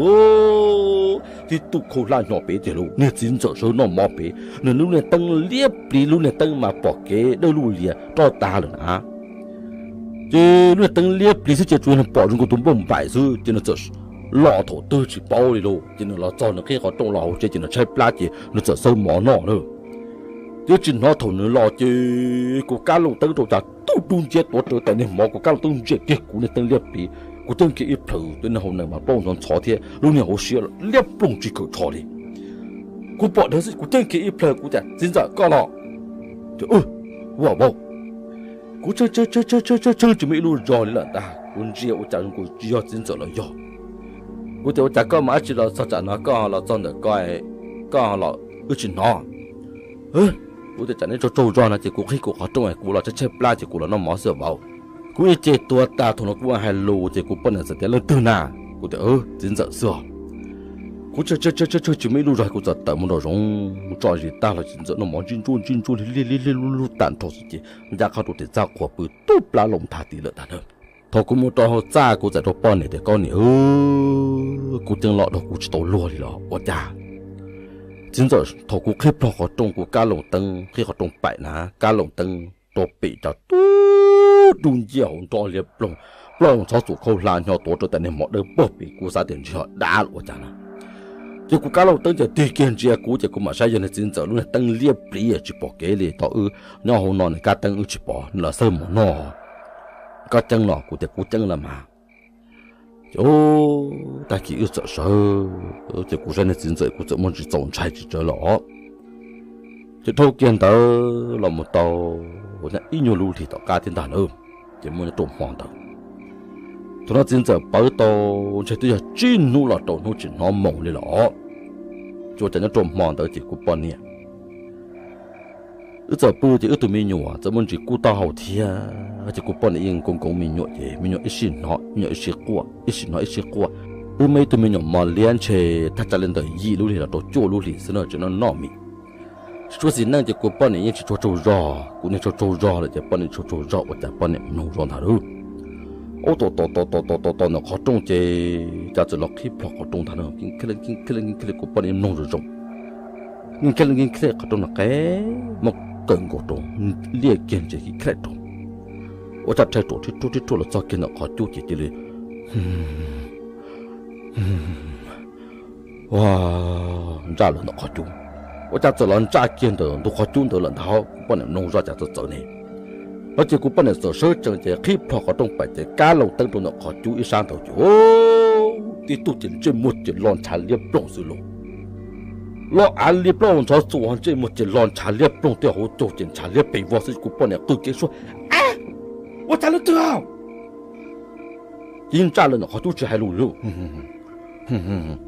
tib tug khau hlab hnyo pem tiag lauj. Niag txiv ntxawm sawv noj mov pem, nws lub niag teeb liab pliv, lub niag teeb mas pom kev dawb lub lias roj tas lawm na. Ces lub niag teeb liab pliv xwb ces tsuas yog nws pom zoo nkaus tus npauj npaim xwb ces nws txawm los thaum twg tsis paub li lauj. Ces nws los txog nws qhib qhov rooj los hauv tsev ces nws tshaib plab ces nws txawm xawb mov noj na. Ces tsis hnov thaum nws los ces kuv kab loo teeb rau cas tub dub nciab tuav rawv tais niag mov, kuv kab loo teeb ntsia kiag kuv niag teeb liab pliv, kuv ceeb kiag ib plhaws, tus niag hauv nees mas plaub ntxhov ntxhov thiab lub niag hauv siab liab ploog tsis kawm tsho li. Kuv pom dheev xwb kuv ceeb kiag ib plhaws kuv tias txiv ntxawm koj los? Ces ua vauv, kuv tseeb tseeb tseeb tseeb tseeb tsis muaj ib lub zog li lawm ntag, kuv ntsia ua cas zoo nkaus tsis yog txiv ntxawm los yog. Kuv tias ua cas koj mas dab tsi los txog tsam no koj los txog ntawm ko, koj los wb tsis hnov. Kuv tias tsam neb tsaug tsaug zog no ces kuv qhib kuv qhov rooj kuv los tshaib tshaib plab ces kuv los noj mov xwb vauv. Kuv ib ce tuag tag thaum no kuv hais lus ces kuv poj niam txawm tias, Leej twg na? Kuv tias, Txiv ntxawm xwb os. Kuv tshawb tshawb tshawb tshawb tshawb tsis muaj ib lub zog, kuv txawm tawm mus nraum zoov tso zis tag los txiv ntxawm noj mov ntsib ntsuab ntsib ntsuab li li li li lub lub tag nrho xwb ces ncaj qha rau tim txaj qhua pw tub plab loo tag tid lawm ntag na. Thaum kuv mus rau hauv txaj kuv txawm rau poj niam tias, Koj niam, kuv ceeb los dhau kuv tsis tau luag li los ua cas? Txiv ntxawm, thaum kuv qhib plho qhov rooj, kuv kab loos teeb, qhib qhov rooj paim na, kab loos teeb rau pem cas tub dub nciab hauv nrob liab ploog, plaub ntxhov txuam khau hla hnyo tuav rau tas niag mov dawb paug pem, kuv xav tias ntshe yog dab los ua cas na. Ces kuv kab loos teeb ces tig kiag ntsia kuv ces kuv mam saib yog niag txiv ntxawm lub niag teeb liab pliv tsis pom kev li, thaum wb nyob hauv no nws kab teeb wb tsis pom los xawb mov noj. Koj ceeb los? Kuv tias, Kuv ceeb los mas. Ces tag kis wb txawm sawv, ces kuv saib niag txiv ntxawm kuv txawm muaj ntsis txaus ntshai tsis tsawg los. Ces dhau kiag ntawd los mus tau ib nyuag lub hlis tom qab thiab ntag na, ces muaj nyob rau hmo ntawd. Thaum no txiv ntxawm pawv tau ntshe twb yog tsib hnub los rau hnub tsis hnov moo li los. Ces ua cas nyob rau hmo ntawd ces kuv poj niam wb txawm pw ces wb tus me nyuam txawm muaj ntsis kub taub hau thiab ces kuv poj niam yeej nkoos nkoos me nyuam ces me nyuam ib sij hnov me nyuam ib sij quaj, ib sij hnov ib sij quaj. Wb muaj ib tug me nyuam mos liab ntshe thaj tsam li ntawm yim lub hlis los rau cuaj lub hlis xwb no, tseem noj noj mis. Tsis tshua xis neej ces kuv poj niam yeej tsis tshua tsaug zog, kuv niag tsaug tsaug zog lawm ces poj niam tsis tshua tsaug zog ua cas poj niam mloog zog ntag lauj. Ub, tom tom tom tom tom tom tom ntawm qhov rooj ces cas txawm los qhib plho qhov rooj ntag lauj, keeb kheej keeb kheej, kuv poj niam mloog zoo zoo. Keeb kheej keeb kheej, qhov rooj no qe, muab kaw nkaus rau, liaj kiag ntses keeb kheej rau. Ua cas rhais ruam rhib ruaj rhib ruaj los txog kiag ntawm qhov cub ces cia li ua ntsaj lawm ntawm qhov cub. Ua cas txawm los ntsaj kiag ntawm ntug qhov cub ntawd lawm ntag, kuv poj niam mloog zoj cas txawv txawv ne. No ces kuv poj niam txawm sawv tsees ces qhib plho qhov rooj paim ces kab loos teeb rau ntawm qhov cub ib sab ntawd ces tib tug ces ntsej muag ces lo ntshav liab ploog xwb lauj. Lo av liab ploog ntxhov txuas ntsej muag ces lo ntshav liab ploog tej hauv caug ces ntshav liab pes vog xwb, kuv poj niam qw kev suab, Ab, ua cas leej twg? Ces ntsaj lawm ntawm qhov cub tsis hais lus li.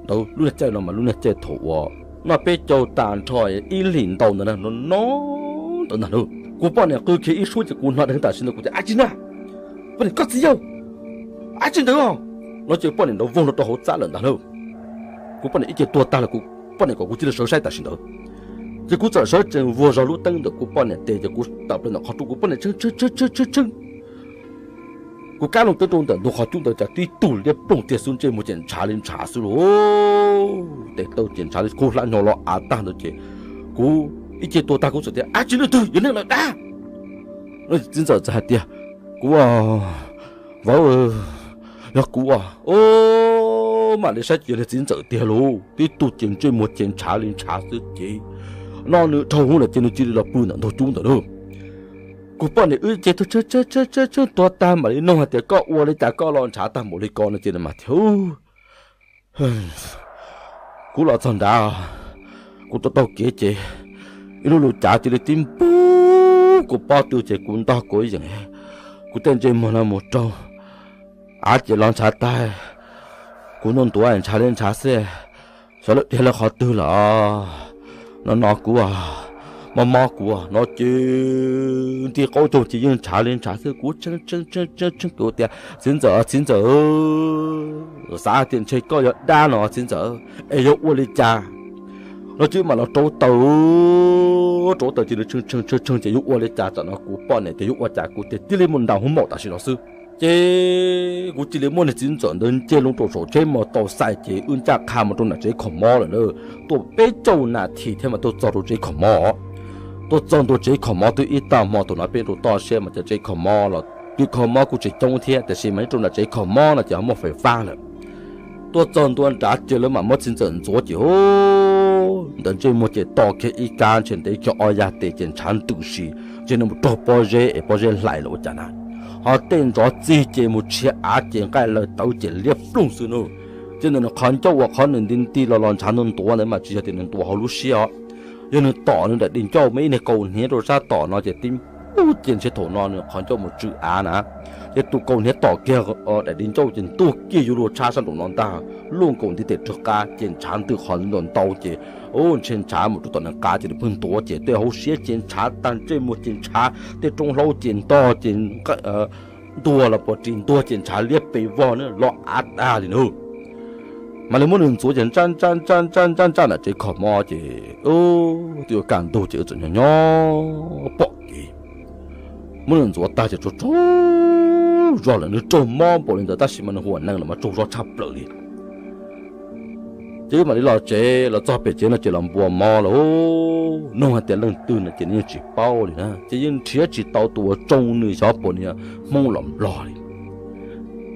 Ntawd lub niag caij no mas lub niag caij thaum uas noj peb caug tag nrho ib hlis ntau ntawd na, no no ntawd ntag lauj. Kuv poj niam qw kiag ib suab ces kuv hnov dheev tam sim ntawd kuv tias, Ab tsi na? Poj niam, koj txiv yawg, ab tsi ntawd? No ces poj niam nrov voog rau hauv txaj lawm ntag lauj. Kuv poj niam ib ce tuag tag lawm, kuv poj niam kom kuv cia li sawv saib tam sim ntawd. Ces kuv txawm sawv tsees vuag zog lub teeb ntawm kuv poj niam tes ces kuv tawm plaws ntawm qhov rooj, kuv poj niam tshee tshee tshee tshee tshee. Kuv kab loos teeb rau ntawm ntug qhov cub ntawd cas tib tug liab ploog tiag xwb, ntsej muag ces ntshav li ntshav xwb lauj. Tes taw ces ntshav li kub hlab nyo los av tag ntawd ces kuv ib ce tuag tag kuv txawm tias, Ab tsi leej twg, yog neeg lawm dab? Txiv ntxawm txawm hais tias, Kuv, vauv, yog kuv. Ub, mam li saib ces yog niag txiv ntxawm tiag lauj, tib tug ces ntsej muag ces ntshav li ntshav xwb ces no nws dhau hwv lawm ces nws cia li los pw ntawm ntug cub ntawd lauj. Kuv poj niam wb ces tuag tshee tshee tshee tshee tuag tag mam li nug hais tias, Koj ua li cas koj lo ntshav tag npaum li ko? No ces nws mas tias, Kuv los txog nrad, kuv tuaj taug kev ces ib lub lus cav cia li tib npug kuv pob tw ces kuv ntog kuv ib yeem, kuv tej ntsej muag no mus raug av ces los ntshav tag, kuv ntuj ntuav ntshav li ntshav xwb, xyov lawv dhia lawv qhov twg lawm. No no kuv, mob mob kuv no ces nti qaub caug ces yeej ntshav li ntshav xwb, kuv tshee tshee tshee tshee kuv tias, Txiv ntxawm, txiv ntxawm, xav tias ntshe koj yog dab no txiv ntxawm, es yuav ua li cas? No ces mam los rauv taws, rauv taws ces nws tshee tshee tshee tshee ces yuav ua li cas? Tam no kuv poj niam tias yuav ua cas kuv tias cia li mus nraus hoob maum tam sim no xwb. Ces kuv cia li muab niag txiv ntxawm ntawd nce loo rau saum tsheb mos tau xais ces wb ncaj qha mus rau nram tsev kho mob lawm na. Tuaj peb caug nas this thiab mas tuaj txog rau tsev kho mob. Tuaj txog ntua tsev kho mob twb ib tag hmo, thaum no peb rau toj siab mas cov tsev kho mob los tsev kho mob kuj tsis coob thiab, tiam sis mas nyob rau nram tsev kho mob no ces ho muaj fais fab lawm. Tuaj txog ntua nrad ces lawv mam muab txiv ntxawm ntxuav ces ntawd ntsej muag ces to kiag ib kab ntshe ntev kiag ob yag tes ces ntshav ntws si, ntshe nws mus raug pob zeb es pob zeb hlais los ua cas na. Ho tej ntsov txig ces mus tshiav av ces nqaij laws tawv ces liab ploog xwb nawb. Ces ntawm nws qhov ncauj uas qhov nws nti nti los los ntshav ntuav ntuav ntawd mas tsis yog tias nws ntuav hauv lub siab os, yog nws tom nws daim di ncauj muaj ib niag kaus hniav rau sab tom no ces tib npug ces ntshe thaum no nws qhov ncauj mus tsw av na. Ces tus kaus hniav tom kiag daim di ncauj ces ntuag kiag yuav luag tshab sab nraum no ntag, luaj nkaus ntiv tes rwg qab ces ntshav ntws qhov ntawd ntau ces ntshe ntshav mus rau tom nws qab ces nws pheej ntuav ces tej hauv siab ces ntshav tag, ntsej muag ces ntshav, tej roob hlaub ces ntog ces ntuag los puas ris ntuag ces ntshav liab pes vog na, loj av tag li na. Mam li muab nws ntxuav ces ntsaj ntsaj ntsaj ntsaj ntsaj ntsaj nram tsev kho mob ces twb yuav kaj ntug ces wb txawm nyob nyob pom kev. Muab nws ntxuav tag ces tsaug tsaug zog lawm, nws raug mob npaum li ntawd tab sis mas nws huam nees los mas tsaug zog tshaj plaws li. Ces wb mam li los tsev, los txog pem tsev no ces los npua mob lawm. Nug hais tias leej twg no ces nws yeej tsis paub li na, ces yeej nrhiav tsis tau tus uas tsoo nws xyov puas nws Hmoob los Nplog li.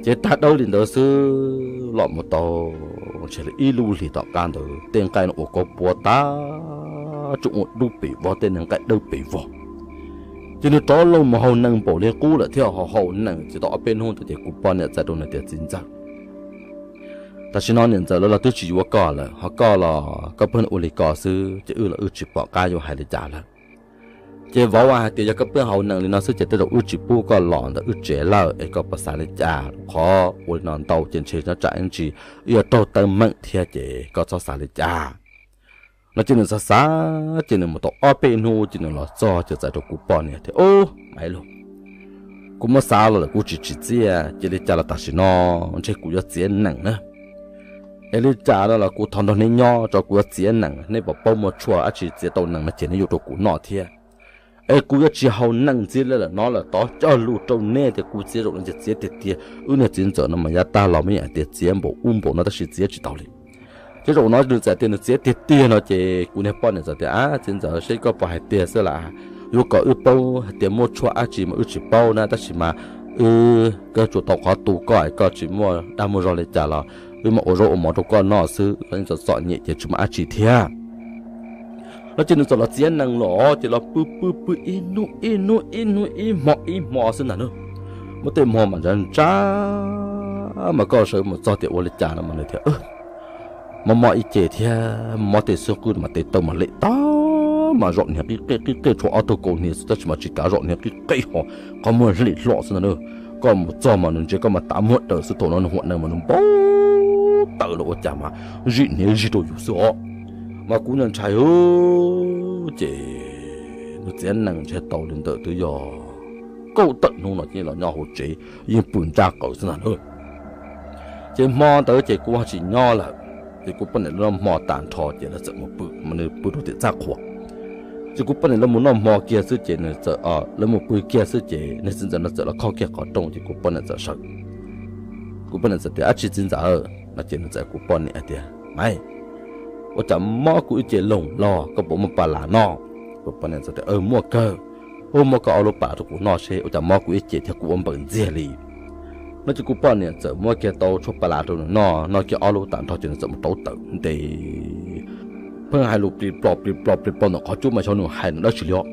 Ces tag dawb li ntawd xwb los mus tau ntshe li ib lub hlis tom qab ntawd tej nqaij no ua kauv puav tag, tseem ua dub pes vog, tej niag nqaij dawb pes vog. Ces nws rov loo mus haus nees npaum li qub lawm thiab, haus haus nees tsis tau ob peb hnub ntawd ces kuv poj niam txais rau nws tias, Txiv ntxawm, tam sim no niam ntxawm lawv los twb tsis yuav koj lawm, ho koj los koj pheej ua li ko xwb ces wb los wb tsis pom qab yuav hais li cas lawm. Ces vauv hais tias yog koj pheej haus nees li no xwb ces tej zaum wb tsis pub koj los ntawm wb tsev lawm es koj puas xav li cas? Qhov ua li no ntau ces ntshe nyob tsam ib ntsis wb yuav raug teeb meem thiab ces koj txhob xav li cas. No ces nws xav xav ces nws mus tau ob peb hnub ces nws los txog ces txais rau kuv poj niam tias, Ub, Maiv Lug, kuv muab xav los lawm kuv tsis tsim txiaj, cia li cas los tam sim no ntshe kuv yuav txiav nees na. Es li cas no los kuv thov nrog neb nyob tso, kuv yuav txiav nees, neb puas paub muaj tshuaj dab tsi txiav tau nees no ces neb yuav rau kuv noj thiab. Es kuv yuav tsis haus nees ntxiv li lawm no lawm, thov cog lus rau neb tias kuv txiav zaum no ces txiav tiag tiag. Wb niag txiv ntxawm no mas yav tag los me nyuam hais tias txiav npaum ub npaum no tab sis txiav tsis tau li. Ces zaum no nws txawm tias nws txiav tiag tiag no ces kuv niag poj niam txawm tias, Ab, txiv ntxawm, seb koj puas hais tiag xwb las, yuav kom wb paub hais tias muaj tshuaj dab tsi mas wb tsis paub na, tab sis mas wb, koj tsuas tau qhov tu koj es koj tsis muaj dag muaj zog li cas los wb mam ua zaub ua mov rau koj noj xwb, los yeej txom txom nyem ces tsis muaj dab tsi thiab. No ces nws txawm los txiav nees los ces los pw pw pw ib hnub ib hnub ib hnub ib hmo ib hmo xwb ntag na. Muaj tej hmo mas ntsa ntsa mas koj sawv mus txog tias ua li cas no mas nws tias, Mob mob ib ce thiab, mob tej xub qwb no mas tes taw mas lem tag, mas zom hniav qib qej qib qej tshuav ob tug kaus hniav xwb tab sis mas tsis kav zom hniav qib qej ho qhov muag lem hlo xwb ntag na. Koj mus txog mas nws ntsia koj mas tav muag daws xwb, thaum no nws huam nees mas nws npau taws los ua cas mas zim hniav zig rau yus xwb os. Mas kuv ntshai ces nws txiav nees ntshe tau li ntawm twb yog kaum tawm hnub no ces los nyob hauv tsev yeej pw ntsaj qaws xwb ntag na. Ces hmo ntawd ces kuv ho tsis nyob lawm, ces kuv poj niam lawv noj hmo tag nrho ces lawv txawm mus pw, mas nws pw rau tim txaj qhua. Ces kuv poj niam lawv mus noj hmo kiag xwb ces nws txawm, lawv mus pw kiag xwb ces niag txiv ntxawm no txawm los khob kiag qhov rooj ces kuv poj niam txawm sawv. Kuv poj niam txawm tias, Ab tsi txiv ntxawm, no ces nws txawm kuv poj niam hais tias, Maiv, ua cas mob kuv ib ce loog los koj puas muaj pas las noj? Kuv poj niam txawm tias, Muaj kawg. Ub, muab koj ob lub pas rau kuv noj seb ua cas mob kuv ib ce thiab kuv ua npaws ntxiag li. No ces kuv poj niam txawm muab kiag tau tshuaj pas las rau nws noj, noj kiag ob lub tag nrho ces nws txawm mus rauv taws ntes. Pheej hais lus plis plos plis plos plis plos ntawm qhov cub mas xyov nws hais nws dab tsi li os.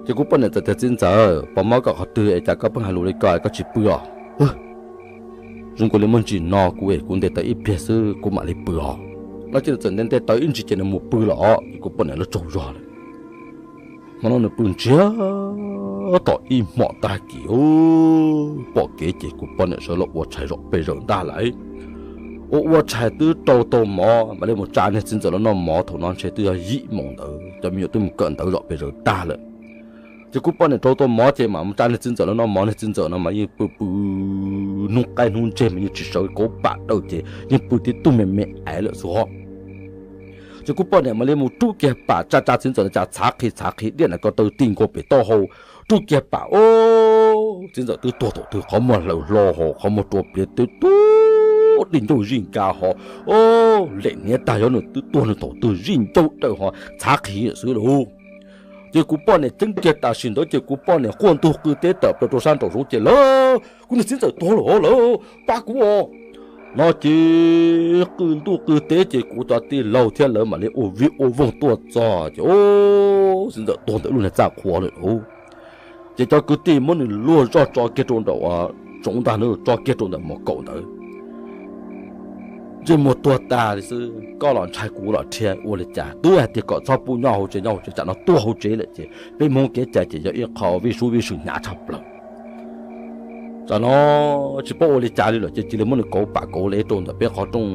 Ces kuv poj niam txawm tias, Txiv ntxawm, puas mob koj qhov twg es cas koj pheej hais lus li ko koj tsis pw os? Zoo nkaus li muaj ntsis no kuv es kuv ntes taws ib pliag xwb kuv mam li pw os. No ces nws txawm ntes ntes taws ib ntsis ces nws mus pw lawm os, ces kuv poj niam lawv tsaug zog lawm. Hmo no nws pw ntsiag to ib hmos tag kis, pom kev ces kuv poj niam sawv los ua tshais zom pes zaws ntag lauj. Ua ua tshais twb rau tau mov mam li mus tsa niag txiv ntxawm los noj mov, thaum no ntshe twb yog yim moos ntawd, cov me nyuam twb mus kawm ntawv zom pes zaws tag lawm. Ces kuv poj niam rau tau mov ces mam mus tsa niag txiv ntxawm los noj mov, niag txiv ntxawm no mas yeej pw pw hnub qaib hnub ntseg mas yeej tsis sawv, kauv pam dawb ces yeej pw tib tug me me aiv lawm xwb os. Ces kuv poj niam mam li mus rub kiag pam tsa tsa txiv ntxawm no cas txhav qhi txhav qhi diaj na ko taw ti nkaus pem taub hau. Rub kiag pam, o, txiv ntxawm twb tuag thaum twg qhov muag hlaws hlo ho qhov muag rua pliav twb tuag, dej ncauj zij nka ho, o, lem hniav tag xyov nws twb tuag nws thaum twg zij ncauj dawb ho txhav qhi xwb lauj. Ces kuv poj niam ceeb kiag tam sim ntawd ces kuv poj niam quaj ntuj qw teb tawm plaws rau sab nraum zoov ces, Lawv, kuv niag txiv ntxawm tuag lawm lawv, pab kuv os. No ces qw ntuj qw teb ces kuv cov tij laug thiab lawv mam li ua vij ua voog tuaj txog ces, o, txiv ntxawm tuag ntawm lub niag txaj qhua lawm lauj. Ces cov kwv tij muab nws luag zoj tso kiag rau nraum tsoov ntag na, tso kiag rau ntawm mos kaum ntawd. Ntsej muag tuag tag li xwb, koj los ntshai kuv los rhiab ua li cas, twb hais tias kom txhob pub nyob hauv tsev, nyob hauv tsev tsam no tuag hauv tsev lawm ces peb Hmoob kev cai ces yog ib qho vij sub vij sw hnyav tshaj plaws. Tsam no tsis paub ua li cas li lawm ces cia li muab nws kauv pam kauv lev rau ntawm peb qhov rooj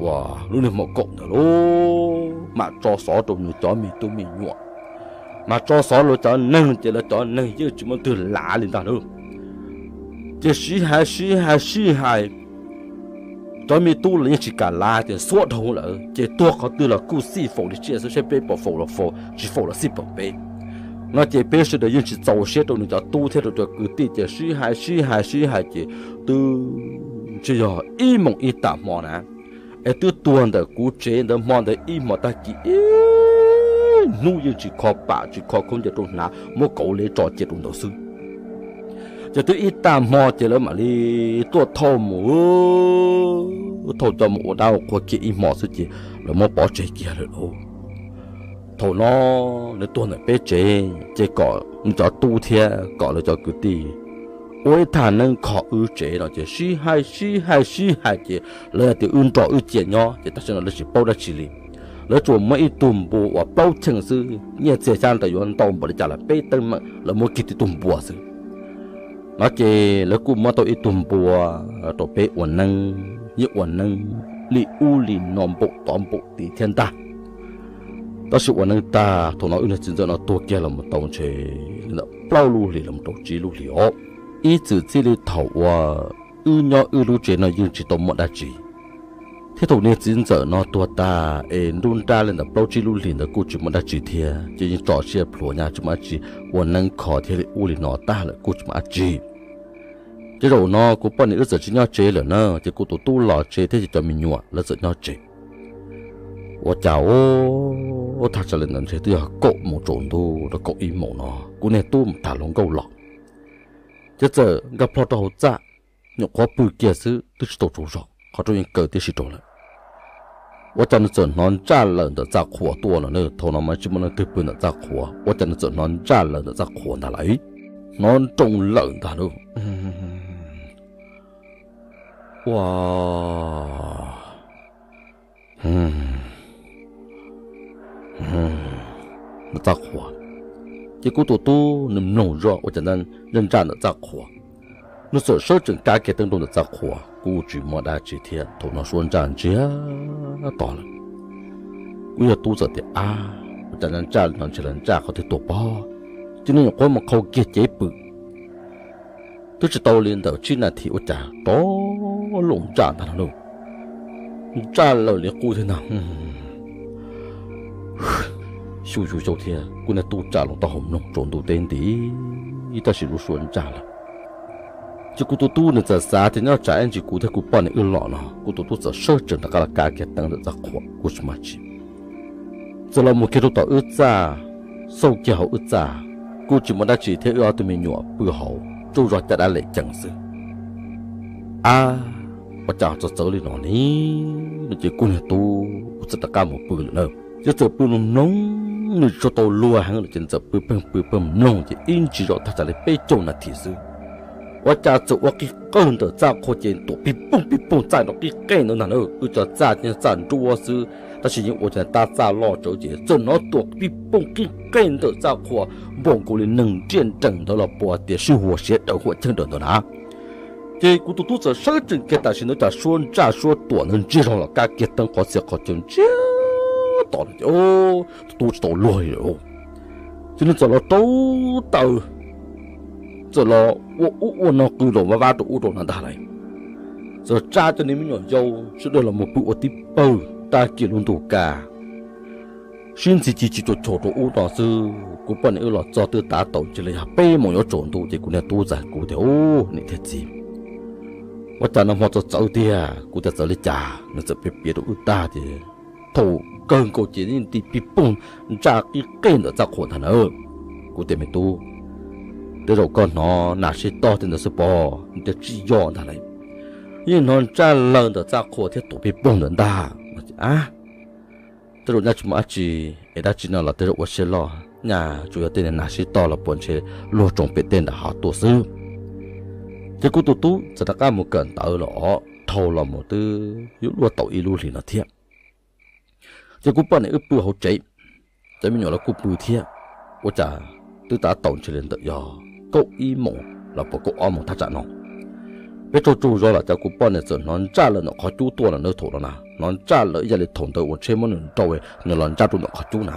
uas lub niag mos kaum ntawd lauj, mam tso xov rau nws cov me tub me nyuam. Mas tso xov rau cov neeg ces lawv cov neeg yeej tsis muaj twg lav li ntag lauj. Ces sib hais sib hais sib hais, cov me tub los yeej tsis kam lav tias xuab dhau lawm, ces tuag qhov twg los kuj xij faus li tsiaj xwb, saib peb puas faus los faus, tsis faus los xij pawg peb no. Ces peb sawv daws yeej tsis txaus siab rau nws cov tub thiab rau cov kwv tij, ces sib hais sib hais sib hais ces twb tsis yog ib moos ib tag hmo na, es twb tuag ntawm kuv tsev ntawd hmo ntawd ib hmos tag kis ib hnub yeej tsis kho pam tsis kho khaub ncaws rau hnav, muab kauv le tso cia rau ntawd xwb. Ces twb ib tag hmo ces lawv mam li tuaj thauj mus, thauj coj mus ua dab ua qhua kiag ib hmos xwb ces lawv muab pov tseg kiag lawm lauj. Thaum no nws tuag ntawm peb tsev ces kom nws cov tub thiab kom lawv cov kwv tij ua ib thaj neeb kho wb tsev no ces sib hais sib hais sib hais ces lawv tias wb nrog wb cia nyob ces tam sim no lawv tsis paub dab tsi li. Lawv tsuas muab ib tug npua uas plaub cheej xwb, nyiaj txiag xyab ntawv yuav ntau npaum li cas los peb teeb meem lawv muab kiag tib tug npua xwb. No ces lawv kuj muab tau ib tug npua rau peb ua neeb, yeej ua neeb li ub li no npaum tod npaum tid thiab ntag. Tab sis ua neeb tag thaum no wb niag txiv ntxawm no tuag kiag los mus tau ntshe li ntawm plaub lub hlis los rau tsib lub hlis os. Ib txwm txij li thaum uas wb nyob wb lub tsev no yeej tsis tau muaj dab tsi, thiab thaum niag txiv ntxawm no tuag tag es nruab nrab li ntawm plaub tsib lub hlis ntawd kuj tsis muaj dab tsi thiab, ces yeej tso siab plhuav nyab tsis muaj dab tsi, ua neeb kho thiab li ub li no tag lawm kuj tsis muaj dab tsi. Ces zaum no kuv poj niam wb txawm tsis nyob tsev lawm na, ces kuv tus tub los tsev thiab ces cov me nyuam lawv txawm nyob tsev. Ua cas ub, thaj tsam li ntawd ntshe twb yog kaum moos tsaus ntuj rau kaum ib moos no kuv niag tub mus tham hluas nkauj los, ces txawm nkag plho rau hauv txaj, nyuam qhuav pw kiag xwb twb tsis tau tsaug zog, qhov rooj yeej kaw tib si rau lawm. Ua cas nws txawm hnov ntsaj lawm ntawm txaj qhua tuaj no na, thaum no mas tsis muaj leej twg pw ntawm txaj qhua, ua cas nws txawm hnov ntsaj lawm ntawm txaj qhua ntag lauj, hnov nroo lawm ntag lauj. Ua ntawm txaj qhua, ces kuv tus tub nws mloog zoj ua cas ntsaj ntsaj ntawm txaj qhua. Nws txawm sawv tsees kav kiag teeb rau ntawm txaj qhua kuj tsis muaj dab tsi thiab, thaum no suab ntsaj ntsiag to lawm. Kuv yog tub txawm tias, ab, ua cas ntsaj no ntshe los ntsaj qhov twg tuaj pob, ces nws nyuam qhuav mus qhau kiag cev pw. Twb tsis tau li ntawm tsib nas this ua cas rov loo ntsaj ntag no lauj. Ntsaj lawm li qub thiab ntag. Xyu xyu xyau thiab kuv niag tub tsa loo taub hau mloog tsaus ntuj teb nti, tab sis lub suab ntsaj lawm. Ces kuv tus tub nws txawm xav tias nyob tsam ib ntsis kuv thiab kuv poj niam wb los no, kuv tus tub txawm sawv tsees rov qab los kav kiag teeb ntawm txaj qhua kuj tsis muaj dab tsi. Txawm los mus kiag rau tom wb txaj, xauj kiag hauv wb txaj, kuj tsis muaj dab tsi thiab wb ob tug me nyuam pw hauv tsuj zog caj dab lem cees xwb. Ab, ua cas txawv txawv li no ne? No ces kuv niag tub txawm rov qab mus pw lawm na. Ces txawm pw mloog mloog, nws tsis tau luag heev lawm ces txawm pw pheej pw pheej mloog ces ib ntsis zoj thaj tsam li peb caug nas this xwb, ua cas txawm ua qig qawg ntawm txaj qhua ces tuam pij pooj pij pooj txaj nrov qig qeej ntawd ntag na. Wb cov txaj ces txaj nruab xwb, tab sis yeej ua cas tab txaj loj tsawv ces txawm hnov tuam pij pooj qig qeej ntawm txaj qhua npaum nkaus li neeg nriaj nrees ntawd los puas tias sib huas siav daws huam cheej daws ntawd na. Ces kuv tus tub txawm sawv tsees kiag tam sim ntawd cas suab ntsaj suab tuam ntawd ntsiag zog los kav kiag teeb qhov txhia qhov chaw ntsiag to ces tus tub tsis tau luag li lawm. Ces nws txawm los rau taws, txawm los ua ub ua no qw los vaj vab rau ub rau no ntag lauj. Txawm tsa cov niag me nyuam yaus sawv daws los mus pw ua tib pawg tag kis lub ntuj kaj, sib ntxhi ci ci cuam chos rau ub no xwb. Kuv poj niam wb los txog twb tav taus ntshe li yog peb moos yuav tsaus ntuj ces kuv niag tub txais kuv tias, ub, niam thiab txiv, ua cas no hmo txawv txawv tiag? Kuv tias txawv li cas? Nws txawm piav piav rau wb tag tias thaum kawg nkaus ces yeej nti pij pooj ntsaj qig qej ntawm txaj qhua ntag na. Kuv tias me tub, tej zaum koj hnov nas sib toj tej ntawd xwb pob. Nws tias tsis yog ntag lauj, yeej hnov ntsaj lawm ntawm txaj qhua thiab tuam pij pooj ntawd ntag. Ab, tej zaum nyaj tsis muaj dab tsi es dab tsi no los tej zaum ua siab loj, nyaj tsuas yog tej niag nas sib toj los puas ntshe luag tsoom pem tej nram hav tuaj xwb. Ces kuv tus tub txawm rov qab mus kawm ntawv los dhau los mus twb yuav luaj tau ib lub hlis no thiab. Ces kuv poj niam wb pw hauv tsev, cov me nyuam los kuj pw thiab. Ua cas twb tav taus ntshe li ntawm yog kaum ib moos los puas kaum ob moos thaj tsam no, peb tsaug tsaug zog los cas kuv poj niam txawm hnov ntsaj lawm ntawm qhov cub tuaj no na. Thaum no na hnov ntsaj lawm ib yam li thaum ntawd uas tsheb muab nws nrau nws los ntsaj rau ntawm qhov cub na.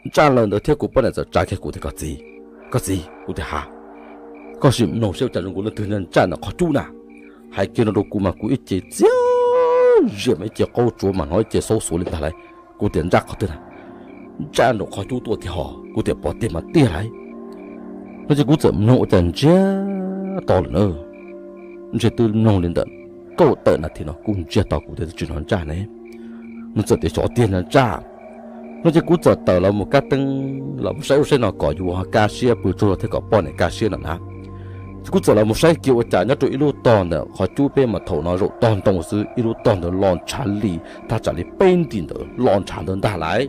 Ntsaj lawm ntawd thiab kuv poj niam txawm tsa kiag kuv tias, koj txiv, koj txiv. Kuv tias, ha. Koj sim mloog saib ua cas zoo nkaus leej twg ntsaj ntsaj ntawm qhov cub na. Hais kiag no rau kuv mas kuv ib ce txiab ziam mas ib ce qaub tsuav mas hnov ib ce xaub xuav li ntag lauj. Kuv tias ntsaj qhov twg na? Ntsaj nraum qhov cub tuaj tiag hos. Kuv tias pov tiag mas tiag lauj. No ces kuv txawm mloog ua cas ntsiag to lawm na. Ntshe twb mloog li ntawm kaum tawm nas this no kuj ntsiag to kuv tias twb tsis hnov ntsaj ne. Nws txawm tias xyov tiag ntsaj ntsaj. No ces kuv txawm tawm los mus kab teeb los mus saib ub saib no kom yuav kaj siab pw tsaug zog thiab kom poj niam kaj siab no na. Ces kuv txawm los mus saib kiag ua cas nyob rau ib lub tog ntawm qhov cub peb mas thaum no zaum tog ntoo xwb, ib lub tog ntawd lo ntshav li thaj tsam li peb ntim ntawd lo ntshav ntawd ntag lauj.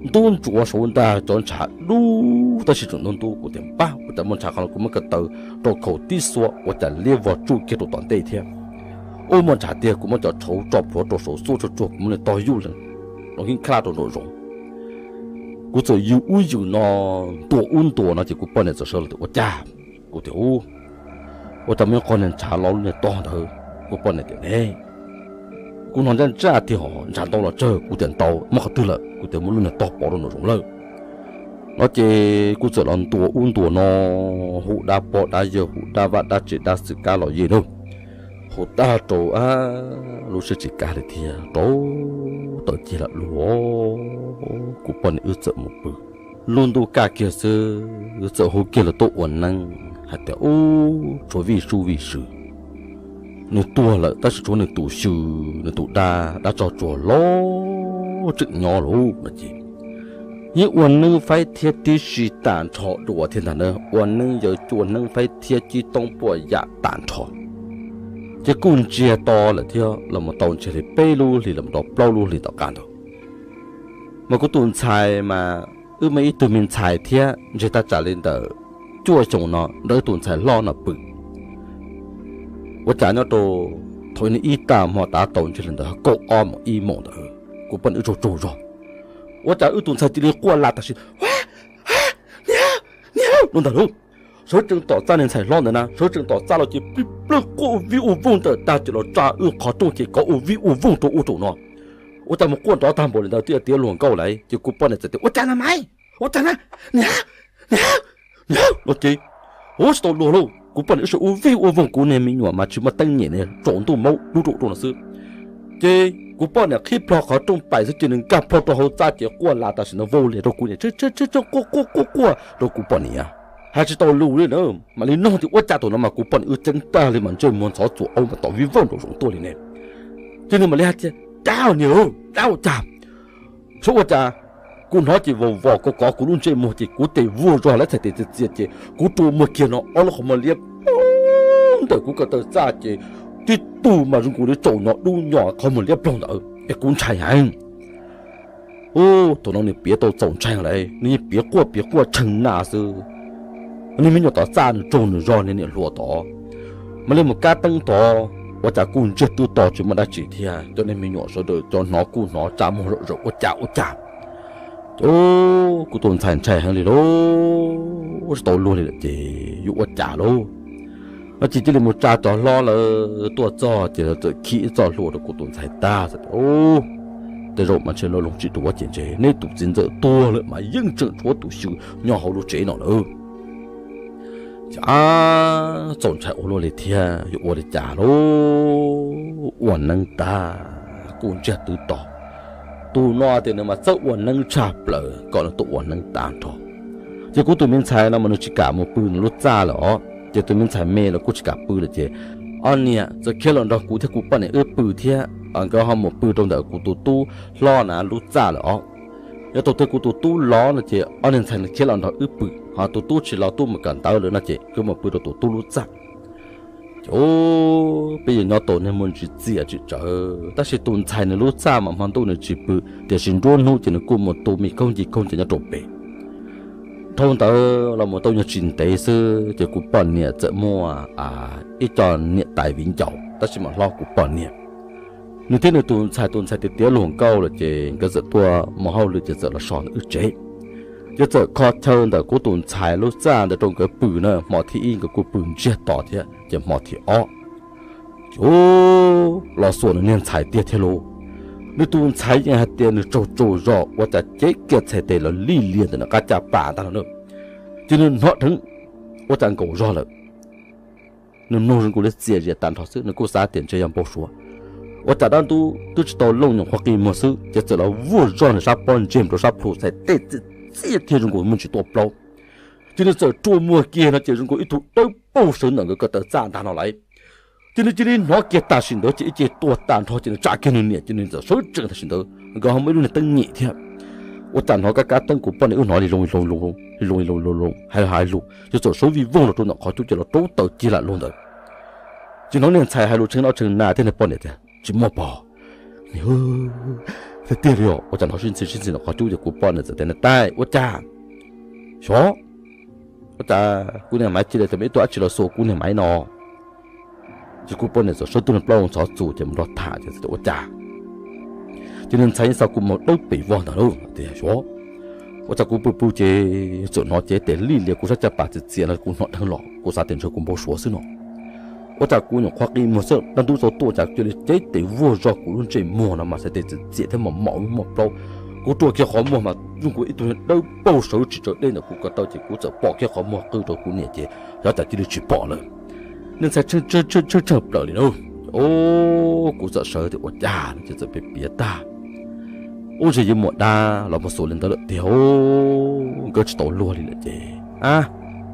Ntub ntsuav saud ntag cov ntshav dub tab sis tseem ntub ntub. Kuv tias npab ua cas muaj ntshav qhov no, kuv muab ko taw rau khaum tib xuab ua cas liab vog tsuj kiag rau tom ntej thiab. Ub muaj ntshav tiag, kuv muab cov tshauv tso plhuav rau saud xuab tsuag tsuag kuv muab nws tog yug los heev khlaj rau nraum zoov. Kuv txawm yws ub yws no, ntuas ub ntuas no ces kuv poj niam txawm sawv los tias ua cas? Kuv tias ub, ua cas muaj ib qho niag ntshav lo lub niag tog ntawd. Kuv poj niam tias ne, kuv hnov ntsaj ntsaj tiag hos, ntshav ntau los tsawg? Kuv tias ntau, muab qhov twg lawm? Kuv tias muab lub niag tog pov rau nraum zoov lawm. No ces kuv txawm los ntuas ub ntuas no, hu dab pog dab yawg, hu dab vaj dab tsev dab xwm kab los yeej na, hu tag rau lub siab tsis kaj li thiab rau tawm cig lawm lauj. Kuv poj niam wb txawm mus pw. Lub ntuj kaj kiag xwb wb txawm hu kiag los tuaj ua neeb hais tias ub tshuav vij sub vij sw, nws tuag lawm tab sis tshuav nws tus xyw, nws tus dab, dab tsog tsuag loj tseem nyob lauj no ces yeej ua neeb faib thiab tib si tag nrho dua thiab ntag na, ua neeb yaws cua neeb faib thiab cib toob puaj yam tag nrho. Ces kuj ntsiag to lawm thiab los mus tau ntshe li peb lub hlis los mus rau plaub lub hlis tom qab ntawd. Mas kuv tus ntxhais mas wb muaj ib tug me ntxhais thiab ntshe thaj tsam li ntawm cuaj xyoos no nrog wb tus ntxhais hlob no pw. Ua cas nyob rau thaum ib tag hmo tav tau ntshe li ntawd kaum ob moos ib moos ntawd, kuv poj niam wb tsaug tsaug zog, ua cas wb tus ntxhais cia li quaj lam tam sim, niam, niam no ntag lauj. Sawv tsees tom txaj, niag ntxhais hlob ntawd na sawv tsees tom txaj los ces plig plawg quaj ua vij ua voog ntawm tag ces los tsa wb qhov rooj ces kov ua vij ua voog rau ub rau no. Ua cas mus quaj nrov tag npaum li ntawd twb tiav luag nkauj lauj. Ces kuv poj niam txawm tias ua cas na maiv, ua cas na, niam, niam, niam no ces ua tsis tau luag lauj. Kuv poj niam wb sawv ua vij ua voog, kuv niag me nyuam mas tsis muaj teeb nyem ne, tsaus ntuj maub dub rau rau no xwb. Ces kuv poj niam qhib plho qhov rooj pais xwb ces nws nkag plho rau hauv txaj ces quaj lam tam sim no vau lias rau kuv niam, quaj quaj quaj quaj rau kuv poj niam. Hais tsis tau lus li na, mam li nug tias ua cas thaum no mas kuv poj niam wb ceeb tag li mas ntsej muag ntxhov txuas aub mas tom vij voog nraum zoov tuaj li ne. Ces nws mam li hais tias dab niag, dab ua cas, saib ua cas, kuv hnov ces vos vos kov kov kuv lub ntsej muag ces kuv tes vuag zog lawv txhais tes txias txias ces kuv rua muag kiag no ob lub qhov muag liab ploog ntawm kuv ko taw txaj ces tib tug mas zoo nkaus li tsaus nyo dub nyo qhov muag liab ploog ntawd es kuv ntshai heev. Ub, thaum no nws piav tau txaus ntshai lawm, nws yeej piav quaj piav quaj tshee na xwb. Niag me nyuam tom txaj nws tsaug nws zog niag niam hluas tod, mam li mus kab teeb tod, ua cas kuj ntsiag twb to tsis muaj dab tsi thiab, cov niag me nyuam sawv daws cov hnov kuj hnov tsa muag zom zaws ua cas ua cas. Ces kuv tus ntxhais ntshai heev li lauj, tsis tau luag li lawm ces yuav ua cas lauj. No ces cia li mus tsa cov hlob lawv tuaj txog ces lawv txawm khib ib txoj hlua rau kuv tus ntxhais tag, tej zaum mas ntshe lo loo tsis duav ces ntshe neb tus txiv ntxawm tuag lawm mas yeej tseem tshuav tus xyw nyob hauv lub tsev no lawm. Ces txaus ntshai ua luaj li thiab yuav ua li cas lauj, ua neeb tag kuj ntsiag twb to. Tus no tias nws mas txawj ua neeb tshaj plaws kom nws tuaj ua neeb tag nrho. Ces kuv tus me ntxhais no mas nws tsis kam mus pw nws lub txaj lawm os, ces tus me ntxhais me los kuj tsis kam pw lawm ces ob niag txawm khiav los nrog kuv thiab kuv poj niam wb pw thiab, nkawd ho mus pw rau ntawm kuv tus tub hlob na lub txaj lawm os. Yog thaum twg kuv tus tub los no ces ob niag ntxhais no khiav los nrog wb pw, ho tus tub tsis los tub mus kawm ntawv lawm no ces kuv mus pw rau tus tub lub txaj. Ces peb yeej nyob tau niaj muaj ntsis txiaj tsis tsawv, tab sis tus ntxhais nws lub txaj mas hmo ntuj nws tsis pw, tiam sis nruab hnub ces nws kuj mus tu me khaub nce khaub ncaws nyob rau pem. Dhau ntawd los mus tau nyuag tsis ntev xwb ces kuv poj niam txawm muaj ib co niam tais viv ncaus tab sis mas hlob kuv poj niam. Nws thiab nws tus ntxhais, tus ntxhais tiav tiav luag nkauj lawm ces nkawd txawm tuaj mus hauj lwm ces txawm los so ntawm wb tsev. Ces txawm kho chaw ntawm kuv tus ntxhais lub txaj ntawd rau nkawd pw na, hmo thib ib nkawd kuj pw ntsiag to thiab ces hmo thib ob ces los xuas nws niag ntxhais tiag thiab lauj. Nws tus ntxhais yeej hais tias nws tsaug tsaug zog ua cas cev kiag txhais tes los lij liag ntawm nws qab caj pas ntag no na. Ces nws hnov dheev ua cas nkaum zog lawm, nws mloog zoo nkaus li txias zias tag nrho xwb, nws kuj xav tias ntshe yog npau suav. Ua cas dab ntub twb tsis tau looj nyuam qhuav qi muag xwb ces txawm los vuag zog nws sab pob ntseg rau sab plhu txhais tej txias txias thiab zoo nkaus muaj ntsis tuaj plaub. Ces nws txawm rua muag kiag no ces zoo nkaus ib tug dawb paug sawv ntawm nkawd ko taw txaj ntag no lauj. Ces nws cia li hnov kiag tam sim ntawd ces ib ce tuag tag nrho ces nws tsa kiag nws niam ces nws txawm sawv tsees tam sim ntawd nkawd ho muaj ib lub niag teeb nyem thiab. Ua cas hnov kab kab teeb kuv poj niam wb hnov li loo li loo li loo li loo li loo li loo hais hais lus ces txawm sawv vij voog los rau ntawm qhov cub ces los raub taws cia lam luag ntawd. Ces hnov niag ntxhais hais lus tshee noj tshee na thiab niag poj niam tias tsis muaj pog. Niag, tiag tiag li os. Ua cas hnov sib ntxhi sib ntxhi ntawm qhov cub ces kuv poj niam txawm tias niam tais ua cas, xyov, ua cas kuv niag maiv cia li tau ib tug dab tsi los xuas kuv niag maiv no. Ces kuv poj niam txawm sawv tug niag plaub ntxhov txus ces mus nrog tham ces txawm tias ua cas, ces niag ntxhais yeej xa kuv mus dawb pem vog ntag lauj tias xyov, ua cas kuv pw pw ces txawm hnov ces tes lij lias kuv sab caj pas txias txias no kuv hnov dheev los kuv xav tias ntshe kuv npau suav xwb no. Ua cas kuv nyuam qhuav qi muag xwb dab ntub txog tuaj cas cia li cev tes vuag zog kuv lub ntsej muag no mas txhais tes txias txias thiab mos mos muaj plaub. Kuv rua kiag qhov muag mas zoo nkaus ib tug dawb paug sawv tsis tsaws dej ntawm kuv ko taw ces kuv txawm pom kiag qhov muag qw rau kuv niam ces xyov cas cia li tsis pom lawm. Niag ntxhais tsheej tsheej plaws li na. O, kuv txawm sawv tias ua cas no ces txawm piav piav tag. Ub, ntshe yawg muam dab los mus xuas li ntawd lawm tiag, nkawd tsis tau luag li lawm ces, a,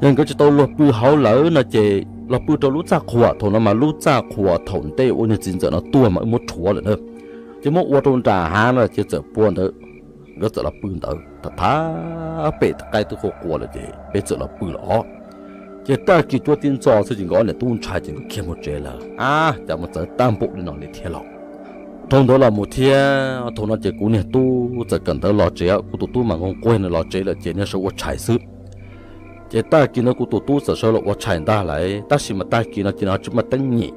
yog nkawd tsis tau luag pw hauv lawm no ces los pw rau lub txaj qhua. Thaum no mas lub txaj qhua thaum ntej ua niag txiv ntxawm no tuag mas wb muab rhuav lawm na, ces muab ua rau nram hav no ces txawm pua ntawd. Nkawd txawm los pw ntawd tham tham pem qaib twb qua qua lawm ces peb txawm los pw lawm os. Ces tag kis cuab tib ntxo xwb ces nkawd ob niam tub ntshai ces nkawd khiav mus tsev lawm. A, cas mus txawv tag npaum li no li thiab los. Dhau ntawd los mus thiab thaum no ces kuv niag tub txawm kawm ntawv los tsev, kuv tus tub mas nqoo quaj nws los tsev lawm ces nws sawv ua tshais xwb. Ces tag kis ntawd kuv tus tub txawm sawv los ua tshais ntag lauj, tab sis mas tag kis no ces nws tsis muaj teeb nyem.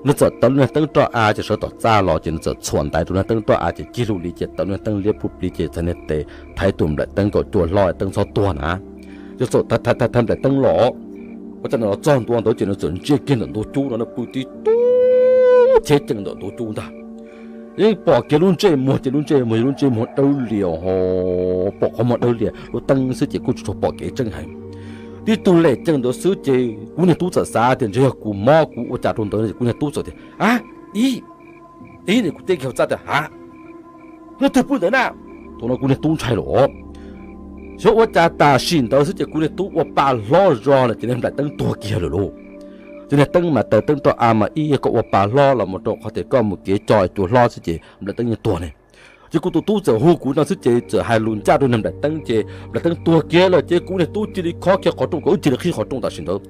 Nws txawm taws lub niag teeb roj av ces sawv tom txaj los ces nws txawm txhuam ntaiv rau niag teeb roj av ces cig lug li ces taws lub niag teeb liab pub pliv ces txhais niag tes thaiv tus nplaim teeb kom cua hlob teeb txhob tuag na. Ces txawm thaiv thaiv nplaim teeb los, ua cas nws los txog ntua ntawd ces nws txawm ntsia kiag ntawm ntug cub no pw tib tug cheb cees ntawm ntug cub ntag. Yeej pom kiag lub ntsej muag ces lub ntsej muag yog lub ntsej muag dawb lias, pom qhov muag dawb lias lub teeb xwb ces kuj tsis tshua pom kev tseeb heev. Tib tug lem cees ntawd xwb ces kuv niag tub txawm xav tias ntshe yog kuv mob kuv ua cas rau ntawd, kuv niag tub txawm tias, a, ib, ib, ne kuv teb kiag hauv txaj tias, ha, leej twg pw ntawd na? Thaum no kuv niag tub ntshai lawm, xyov ua cas tam sim ntawd xwb ces kuv niag tub ua pa hlob zog lawm ces niag nplaim teeb tuag kiag lawm lauj. Ces niag teeb mas taws teeb roj av mas ib yam koj ua pa hlob los mus rau qhov tias koj mus kev co cua hlob xwb ces nplaim teeb yeej tuag ne. Ces kuv tus tub txawm hu kuv no xwb ces txawm hais lus ncaj rau niag nplaim teeb ces nplaim teeb tuag kiag lawm ces kuv niag tub cia li khob kiag qhov rooj kom wb cia li qhib qhov rooj tam sim ntawd,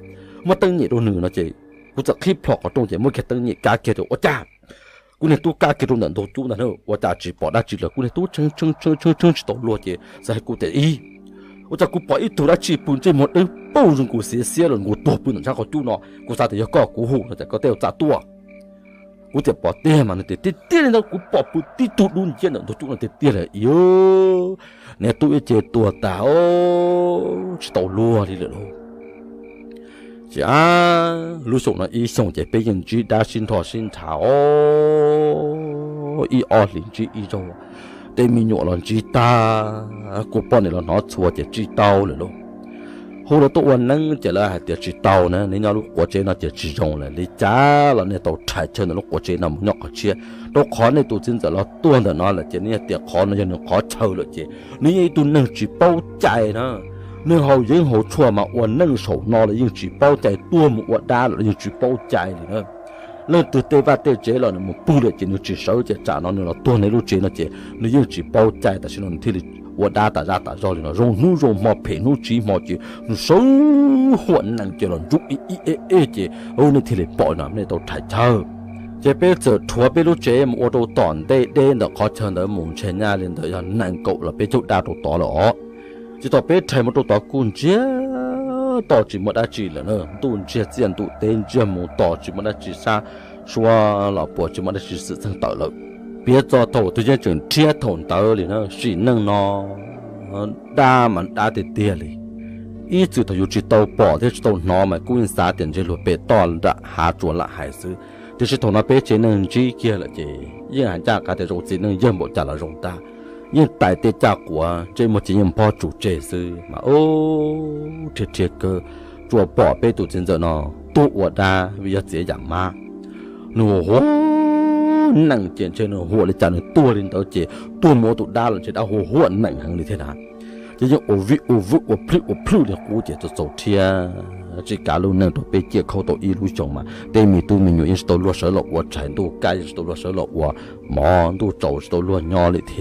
muab teeb nyem rau nws no ces kuv txawm qhib plho qhov rooj ces muab kiag teeb nyem kab kiag rau ua cas kuv niag tub kab kiag rau ntawm ntug cub ntag na, ua cas tsis pom dab tsi lawm. Kuv niag tub tshee tshee tshee tshee tshee tsis tau luag ces txawm hais kuv tias, ib, ua cas kuv pom ib tug dab tsi pw ntsej muag dawb paug zoo nkaus xiav xiab los nkaus tuag pw ntawm ntshab qhov cub no, kuv xav tias yog koj, kuv hu no tias koj tej txaj tuaj. Kuv tias pom tiag mas, nws tias tiag tiag li ntawd, kuv pom pw tib tug dub nciab ntawm ntug cub no tiag tiag li. Ib, niag tub ib ce tuag tag, tsis tau luag li lawm lauj. Ces a, lub xyoo no ib xyoos ces peb yeej ntsib dab sib nrho sib nrhav os, ib ob hlis ntsib ib zaug, tej me nyuam los ntsib tag, kuv poj niam los hnov txhua ces tsis tau lawm lauj. Hu lawv tuaj ua neeb ces lawv hais tias tsis tau na, nej nyob lub quav tsev no ces tsis zoo lawm, li cas los nej tau rhais chaw ntawm lub quav tsev no mus nyob qhov tshiab, rau qhov nej tus txiv ntxawm los tuag ntawm no lawm ces nej tias qhov no yog nws qhov chaw lawm ces nws yeej ib tug neeg tsis paub cai na. Nws haus yeeb haus tshuaj mas ua neej saum no los yeej tsis paub cai, tuag mus ua dab lawm los yeej tsis paub cai li na. Leej twg tej vaj tej tsev los nws mus pw lawm ces nws tsis sawv ces tsam no nws los tuag nws lub tsev no ces nws yeej tsis paub cai, tam sim no nws thiaj li ua dab tas zaj tas zog li no, zoo hnub zoo hmo phem hnub tsis hmo ces nws sawv huam nees ces los ntsub ib ib eb eb ces nej thiaj li pom no, nej tau rhais chaw. Ces peb txawm rhuav peb lub tsev mus ua rau tom ntej deb ntawm qhov chaw ntawd mus ntshe nyaj li ntawd yog nees nkaum los peb caug daj rau tod lawm os. Ces thaum peb rhais mus rau tod kuj ntsiag to tsis muaj dab tsi lawm na, ntuj ntsiag txiaj ntuj teb ntsiag mus to tsis muaj dab tsi sab suab los puas tsis muaj dab tsi xwm txheej tawm lawm. Piav txog thaum twg yeej tseem nrhiav thaum ntawd li na, sim neej no dab mas dab tiag tiag li. Ib txwm thaum yus tsis tau pom thiab tsis tau hnov mas kuj yeej xav tias ntshe luag pem toj nram hav tsuas lam hais xwb, tiam sis thaum no peb tsev neeg ntsib kiag lawm ces yeej hais ncaj qha tias zoo txiv neej yawg npaum cas los zoo tag, yeej tais tej caj quav ntsej muag ces yeej npog tsuj tseg xwb mas, rhiab rhiab kawg. tsuas pom peb tus txiv ntxawm no tuag ua dab vim yog txiav yam mab. Nws huam huam nees ces ntshe nws huam li cas nws tuag li ntawd ces tuag mus ua tus dab los ntshe dab huam huam nees heev li thiab na. Ces yeej ua vij ua vwj ua plhwj ua plhwj li qub ces txaus txaus rhiab tsis kav lub neej rau peb ciaj khaub tau ib lub xyoos mas tej me tub me nyuam yeej tsis tau luag sawv los ua tshais, ntuj kaj yeej tsis tau luag sawv los ua mov, ntuj tsaus tsis tau luag nyob li thiab.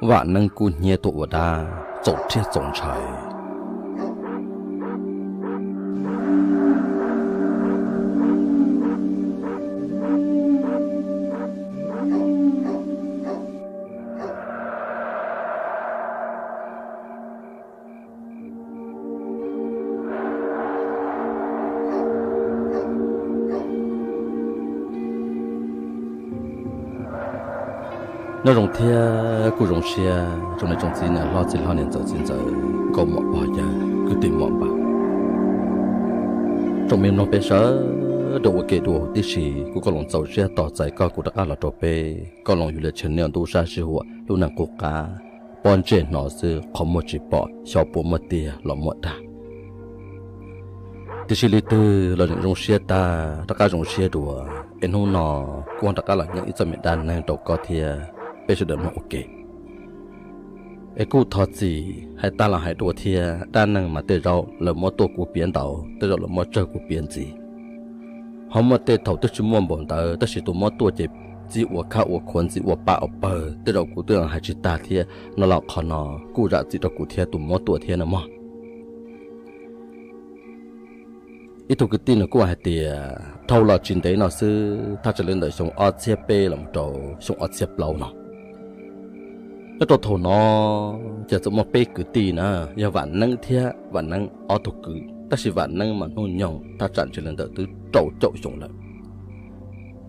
Vam Neeb kub hnyiab tuag ua dab txaus rhiab txaus ntshai. Nyob zoo thiab kuj zoo siab tsoom niam tsoom txiv niam hlob txiv hlob niam ntxawm txiv ntxawm nkauj muam pog yawg kwv tij muam npawg, tsoom me mloog peb sawv daws ua ke dua huv tib si. Kuv Koob Loos txaus siab tos txais koj kuv rov qab los rau peb Koob Loos YouTube channel ntuj sab sij huam lub neej qub qab, pob ntseg hnov xwb qhov muag tsis pom xyov puas muaj tiag los muaj dag. Tiam sis li twg los yeej zoo siab tag rov qab zoo siab dua, es hnub no kuj rov qab los nyeem ib txoj me dab neeg rau koj thiab peb sawv daws mloog ua ke. Es kuj thov txim hais tag los hais dua thiab, dab neeg mas tej zaum lawv muab tuaj kuv piav ntau, tej zaum lawv muab tsawg kuv piav ntxiv. Ho muaj tej thaum twb tsis muaj npaum ntawd tab sis tus muab tuaj ces txib ua khab ua khuav ntxiv ua pab ua pawg, tej zaum kuv twb hais tsis tag thiab no los qhov no kuj zam txim rau kuv thiab tus muab tuaj thiab no mog. Ib tug kwv tij nws kuj hais tias dhau los tsis ntev no xwb, thaj tsam li ntawm xyoo ob txhiab peb los rau xyoo ob txhiab plaub no, nyob rau thaum no ces txawm muaj peb kwv tij na, yog Vam Neeb thiab Vam Neeb ob tug kwv, tab sis Vam Neeb mas hnub nyoog thaj tsam ntshe li ntawm twb rau caum xyoo lawm.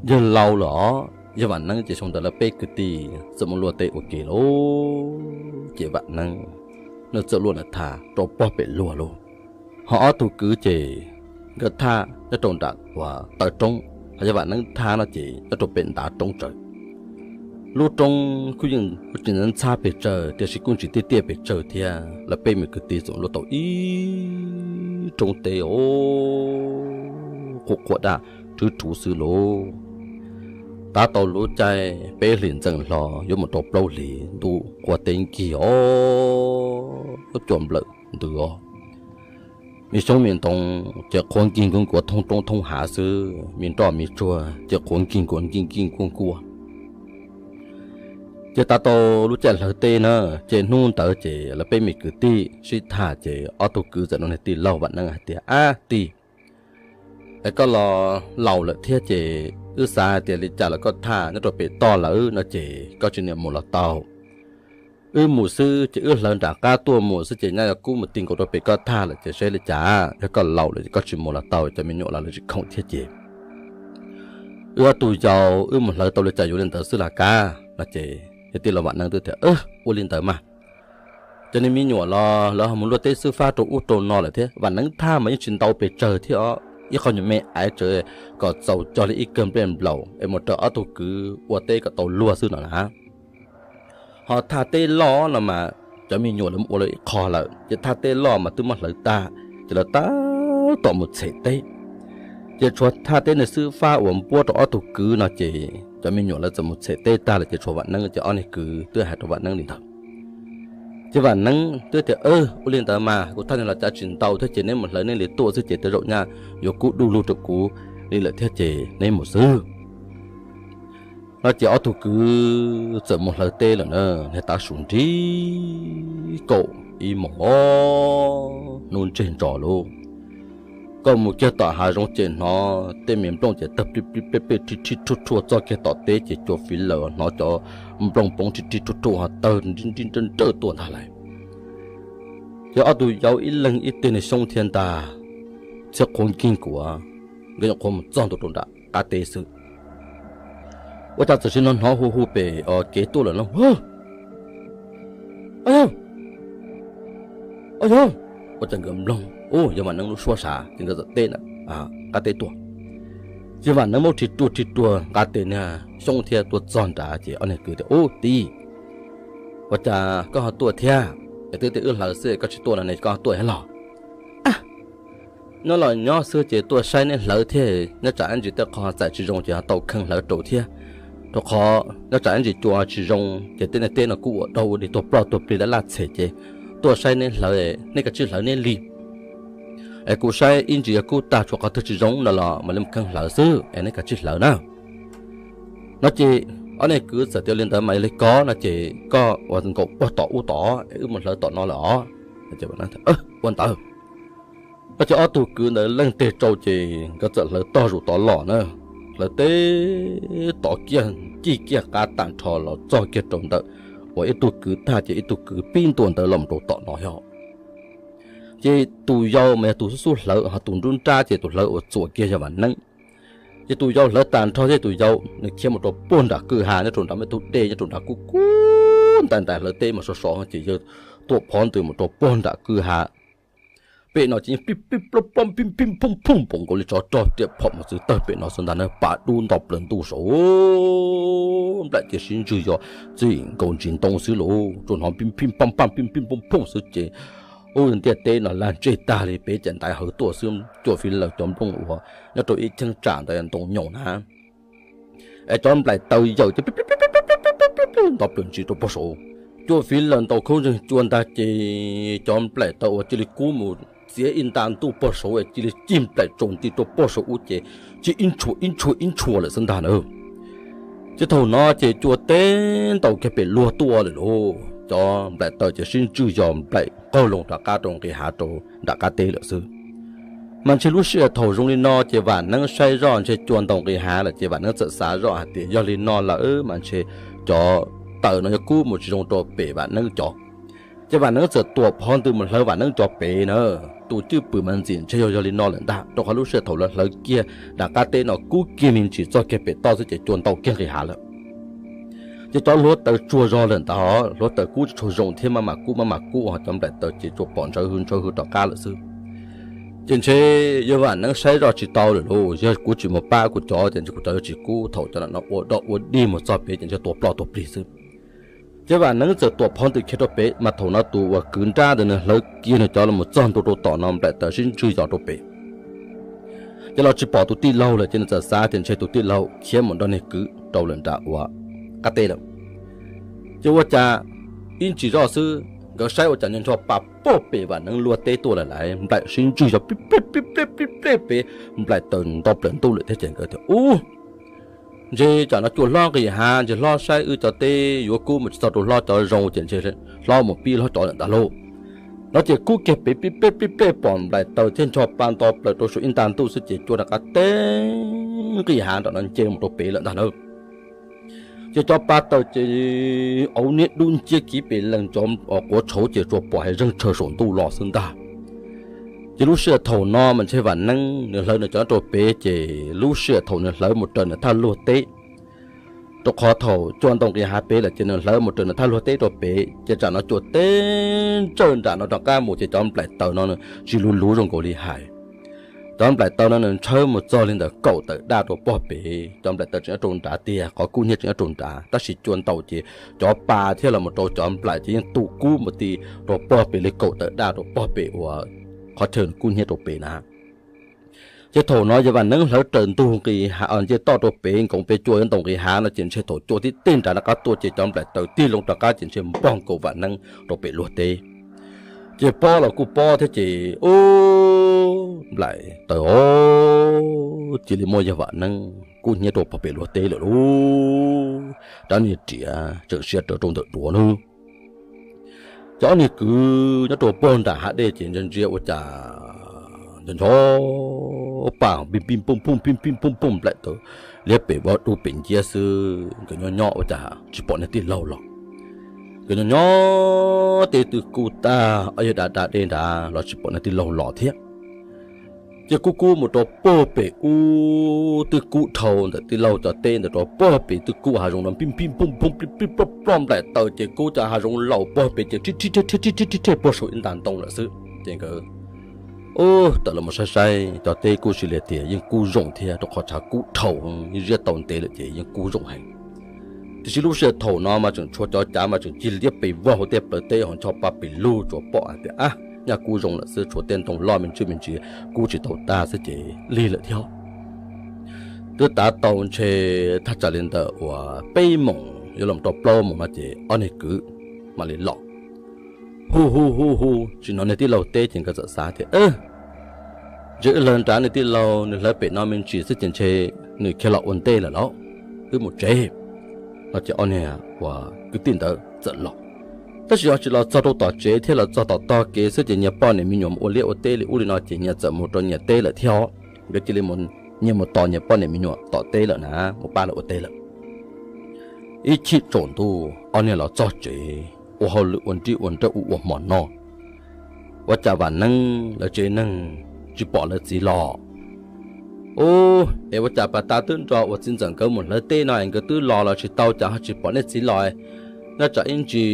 Yawg laus lawm os, yawg Vam Neeb ces xyoo ntawd lawv peb kwv tij txawm mus luaj teb ua ke lauj, ces Vam Neeb nws txawm luaj nws thaj rau pog pem luag lauj. Ho ob tug kwv ces nkawd thaj nyob rau nram uas taw roob, ho yawg Vam Neeb thaj no ces nyob rau pem ntav roob tsawv. Lub roob kuj yeej tsis ntxhab pes tsawg tiam sis kuj tsis tiaj tiaj pes tsawg thiab. Lawv peb me kwv tij txawm luaj tau ib roob teb os, quaj quaj daj rhuv rhuv xwb lauj. Tav tau lub caij peb hlis ntxeem hlo yuav mus rau plaub hlis ntuj qua teb nkig os, cua nplawm ntws os. Me xyoob me ntoo ces qhuav nkig nkuav nkuav thoob roob thoob hav xwb, me nroj me tsuag ces qhuav nkig nkuav nkig nkig nkuaj nkuaj. Ces tav tau lub caij hlawv teb na, ces hnub ntawd ces lawv peb me kwv tij sib tham ces ob tug kwv txawm nug niag tij laug Vam Neeb hais tias, Ab tij, es koj los laus lawm thiab ces wb xav hais tias li cas los koj thaj nyob rau pem toj lawm no ces koj tsis niam mus los tau. Wb mus xwb ces wb hlawv nram qab tuaj mus xwb ces nyaj yuav kub mus ti nkaus rau pem koj thaj lawm ces seb li cas, yog koj laus lawm ces koj tsis mus los tau, cov me nyuam los lawv tsis khoom thiab ces wb ob tug yau wb mus hlawv tau li cas yuav li ntawd xwb los kav no ces yog tij laug Vam Neeb twb tias, Ua li ntawd mas. Cov niag me nyuam los lawv ho mus luaj teb xwb fab rau ub rau no lawm thiab, Vam Neeb thaj mas yeej tsis ntau pes tsawg thiab os, ib qho nyuag me aiv tsawv kom txaus cog li ib kawg nplej nplaum es mus raws ob tug kwv ua teb kom tau luag xwb no na. Ho thaj teb loj no mas cov me nyuam lawv mus ua lawv ib qho lawm ces thaj teb loj mas twb muab hlawv tag ces lawv tab tom mus txhem teb. Ces tshuav thaj teb niag xwb fab uas npuab rau ob tug kwv no ces cov me nyuam lawv txawm mus txhem teb tag lawm ces tshuav Vam Neeb ces ob niag kwv twb hais rau Vam Neeb li ntawd. Ces Vam Neeb twb tias, Ua li ntawd mas kuv thaj niag los cav tsis ntau thiab ces neb mus hlawv neb li tuaj xwb ces tej zaum nyaj yuav kub du lug rau kuv li lawm thiab ces neb mus xwb. No ces ob tug kwv txawm mus hlawv teb lawm na, niag tav su nrig kaum ib moos os, hnub ntseg ntsos lauj. Koj mus kiag tom hav zoov ces hnov tej me nplooj ces tawg plig plig plig plig rhij rhij rhuj rhuj, txog kiag tom teb ces cua fiv lawm, hnov cov nplooj poob rhij rhij rhuj rhuj ho tawg nrib nrib nrawj nrawj tuaj ntag lauj. Ces ob tug yau ib leeg ib teg niag xyoob thiab ntag, txhiab qhuav nkig nkuav, nkawd nyuam qhuav mus txog ntua rau nram qab teb xwb. Ua cas txawm sis hnov hnov hu hu pem kev tuaj lawm no, Au yog, au yog! Ua cas nkawd mloog, u, yog Vam Neeb lub suab sav ces nkawd txawm teb qab teb tuaj. Ces Vam Neeb muab rhij ruaj rhij ruaj nqa tes niag xyoob thiab tuaj txog nrad ces ob niag kwv tias, Ub tij, ua cas koj ho tuaj thiab? Es twb tias wb hlawv xwb koj tsis tuaj no ne, koj tuaj thiab los? Nyob los nyob xwb ces tuaj saib neb hlawv thiab, nyob tsam ib ntsis tej qho txais tsis zoo ces ho tau kheej hlawv rau thiab. Rau qhov nyob tsam ib ntsis cua tsis zoo ces tej neeg teb no kuj ua dog ua dig tuag ploj tuag plig laj laj txhem ces tuaj saib neb hlawv, neb kav tsij hlawv neb li. Es kuv saib ib ntsis yog kub tag tshuav qhov twg tsis zoo no los mam li mus kheej hlawv xwb es neb kav tsij hlawv na. No ces ob niag kwv txawm tias li ntawd mas yog li ko no ces koj ua nkaus puag tom ub tod es wb mus hlawv tom no lawm os. Ua ntawd. No ces ob tug kwv ntawd leej twg rau ces nkawd txawm hlawv tog zus tod los na, hlawv teb tod kiag, cig kiag qab tag nrho los txog kiag rau ntawm uas ib tug kwv tag ces ib tug kwv pib ntua ntawd los rau tom no yog. Ces tus yau mas yog tus xub xub hlawv, ho tus nruab nrab ces tus hlawv uas txuas kiag yog Vam Neeb. Ces tus yau hlawv tag nrho thiab tus yau nws khiav mus rau puag nram kwj ha nyob rau nram me tug dej nyob rau nram kub kub ntais ntais hlawv teb mas sov sov ces yawg tuam phov ntws mus rau puag nram kwj ha. Pem no ces yeej pib pib plob plob pib pib phooj phooj npaum nkaus li tsov rog riam phom mus txwv tawg pem no xwb ntag na, pas dub nto plaws ntuj saud. Nplaim ces sib ntswg yos txij nkaus ntsis ntoo xwb lauj, tsuas hnov pib pib pam pam pib pib phooj phooj xwb ces ub, ntiaj teb no lag ntseg tag li, peb cais ntaiv hawv tuaj xwb, Cua Fiv Laws cov nplooj uas nyob rau ib cheeb tsam ntawd ntoo nyoos na. Es cov nplaim taws yawm ces nto plaws ntsis rau puag saud. Cua Fiv Laws ntaus khaub ntswg cua ntag ces cov nplaim taws uas cia li kub mus txiav ib nta ntuj puag saud es cia li cig nplaim tsaus nti rau puag saum ub ces cig ib ntshua ib ntshua ib ntshua lawm xwb ntag na. Ces thaum no ces cua teb ntaus kiag pem luag tuaj lawm lauj, cov nplaim taws ces sib ntswj yos nplaim qaug loo rov qab rau nqis hav rau nram qab teb lawm xwb. Mas ntshe lub sij hawm thaum zoo li no ces Vam Neeb saib zoj ntshe cua ntaus nqis hav lawm ces Vam Neeb txawm xav zoj hais tias yog li no lawm mas ntshe cov taws no yuav kub mus tsis zoo rau pem Vam Neeb cov. Ces Vam Neeb txawm tuam phov ntws mus hlawv Vam Neeb cov pem na. Tus cwj pwm mas ntxim ntshe yog yog li no lawm ntag, rau qhov lub sij hawm thaum lawv hlawv kiag nram qab teb no kub kiag me ntsis txog kiag pem toj xwb ces cua ntaus kiag nqis hav lawm. Ces cov hluav taws tsuag zog lawm ntag, hluav taws kub tsis tshua zoo thiab maj mam kub maj mam kub ho cov nplaim taws ces tsuas pom ntsawv hwv ntsawv hwv rov qab lawm xwb. Ces ntshe yog Vam Neeb saib zoj tsis tau lawm lauj, yog kuv tsis mus pab kuv cov ces ntshe kuv cov yuav tsis kub, thaum cov no ua dog ua dig mus txog pem ces ntshe tuag ploj tuag plig xwb. Ces Vam Neeb txawm tuam phov ntws khiav rau pem mas thaum no tus uas kwv nrab ntawd nws hlawv kiag nws cov los mus txog ntua rau tom no nplaim taws sib ntswj yos rau pem. Ces los tsis pom tus tij laug lawm ces nws txawm xav tias ntshe tus tij laug khiav mus nrog niag kwv rau lawm nram uas qab teb lawm. Ces ua cas ib ntsis zoj xwb nkawd saib ua cas nco nco pa puag pem Vam Neeb luag teb tuaj lawm lauj, nplaim sib ntswj yos pib pleb pib pleb pib pleb pem, nplaim taws nto plaws ntuj lawm thiab ces nkawd tias ub, ntshe tsam no cua hlob nqis hav ntshe hlob saib wb cov teb yuav kub mus tsis txog rau hlob cov zoo ces ntshe hlob mus pib hlob cov lawm ntag lauj. No ces kub kiag pem pib pleb pib pleb pom nplaim taws thiab nco pa nto plaws rau saum ib nta ntuj xwb ces cua rov qab teb nqis hav nram no nce mus rau pem lawm ntag na. Ces cov pa taws ces auv niab dub nciab kiv pes lees cov quav tshauv ces tsuas pom hais zeeg tshaw saum ntuj los xwb ntag. Ces lub sij hawm thaum no mas ntshe Vam Neeb nws hlawv nws cov rau pem ces lub sij hawm thaum nws hlawv mus raws nws thaj luag teb, rau qhov thaum cua ntaus nqis hav pem lawm ces nws hlawv mus raws nws thaj luag teb rau pem ces tsam no cua teb ntsawj nram no rov qab mus ces cov nplaim taws no tsis luv luv zoo nkaus li hais. Cov nplaim taws no nws ntshawb mus txog li ntawm kaum tawm daj rau puag pem, cov nplaim taws tseem nyob rau nrad tiag, qhov kub hnyiab tseem nyob rau nrad, tab sis cua ntaus ces cov pa thiab los mus rau cov nplaim ces yeej tu kub mus ti rau puag pem li kaum tawm daj rau puag pem uas qhov chaw kub hnyiab rau pem na. Ces thaum no yog Vam Neeb hlawv raws ntug nqis hav nce toj rau pem nkoos pem cua yuav ntaus nqis hav no ces ntshe thaum cua tib teg nrad rov qab tuaj ces cov nplaim taws tig loo rov qab ces ntshe npog nkaus Vam Neeb rau pem luag teb. Ces pob los kuj pob thiab ces ub, nplaim taws os, cia li muaj yawg Vam Neeb kub hnyiab rau puag pem luag teb lawm lauj. Rab niag riam tseem sia rawv rau ntawm duav nawb. Ces ob niag kwv nyob rau puag nram hav dej ces ntsia ntsia ua cas nco nco pa pib pib pooj pooj pib pib pooj pooj nplaim taws liab pem vov dub pem nciab xwb, nkawd nyob nyob ua cas tsis pom niag tij laug los. Nkawd nyob nyob tej twb kub tag, ob yawg da da dej nrad los tsis pom niag tij laug los thiab. Ces kub kub mus rau puag pem ub twb kub dhau ntawm tij laug cov teb ntawd rau puag pem twb kub hav zoov no pib pib pooj pooj pib pib ploj ploj nplaim taws ces kub cov hav zoov laus puag pem ces rhib rhib rhib rhib rhib rhib puag saum ib nta ntoo lawm xwb. Ces nkawd ub tawm los mus saib saib cov teb kub si li tias yeej kub zoo thiab, rau qhov tshav kub dhau, yeej ziab tau ntev lawm ces yeej kub zoo heev. Tiam sis lub sij hawm thaum no mas tseem tshuav cov cav mas tseem cig liab pes vog hauv tej plawv teb ho ncho pa pes lug tsuas pom hais tias ab nyaj kub zoo lawm xwb, tshuav tej ntoo loj me ntsis me ntsis kub tsis tau tag xwb ces lig lawm thiab. Twb tav tau ntshe thaj tsam li ntawm uas peb moos yuav los rau plaub moos no ces ob niag kwv mam li los. Hu hu hu hu, tsis hnov niag tij laug teb ces nkawd txawm xav tias ntshe wb hlawv nrad, niag tij laug nws hlawv pem no me ntsis xwb ces ntshe nws khiav los ua ntej lawm los wb mus tsev no ces ob niag uas kwv tij ntawd txawm los. Tab sis ho tsis los txog rau tom tsev thiab, los txog tom tog kev xwb ces nyias poj niam me nyuam mus ua liaj ua teb li ub li no ces nyias txawm mus rau nyias teb lawm thiab. Nkawd cia li nyias mus tos nyias poj niam me nyuam tom teb lawm na, mus pab lawv ua teb lawm. Ib chim tsaus ntuj ob niag los txog tsev, ua hauj lwm ua nrib ua nrawj ua ua hmo noj, ua cas vam neeb lawv tsev neeg tsis pom lawv txiv los. Ub, es ua cas pas tas twb nrog uas txiv ntxawm nkawd mus hlawv teb no es nkawd twb los los tsis tau cas ho tsis pom nej txiv los? Nyob tsam ib ntsis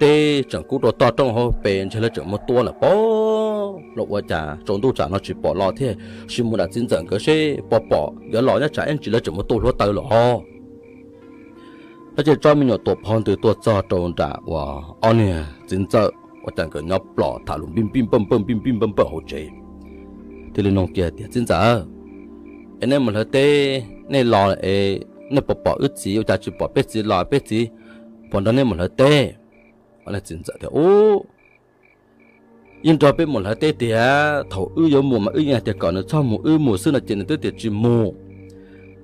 teb tseem kub rau toj roob hauv pes ntshe lawv tseem mus tua lawm pob los ua cas tsaus ntuj tsam no tsis pom los thiab, sis mus nram txiv ntxawm nkawd seb puas pom nkawd los, nyob tsam ib ntsis lawv tseem mus tua hluav taws los. Lawv ces tso me nyuam tuam phov ntws tuaj txog rau nram uas ob niag txiv ntxawm ua cas nkawd nyob plos tham lus npij npij npawj npawj npij npij npawj npawj hauv tsev. Thiaj li nug kiag tias, Txiv ntxawm, es nej mus hlawv teb nej los es nej puas pom wb txiv? Ua cas tsis pom peb txiv los? Peb txiv puas nrog nej mus hlawv teb? Txiv ntxawm tias, Ub, yeej nrog peb mus hlawv teb tiag. Thaum wb yuav mus mas wb yeej hais tias kom nws txhob mus, wb mus xwb no ces nws twb tias tsis mus.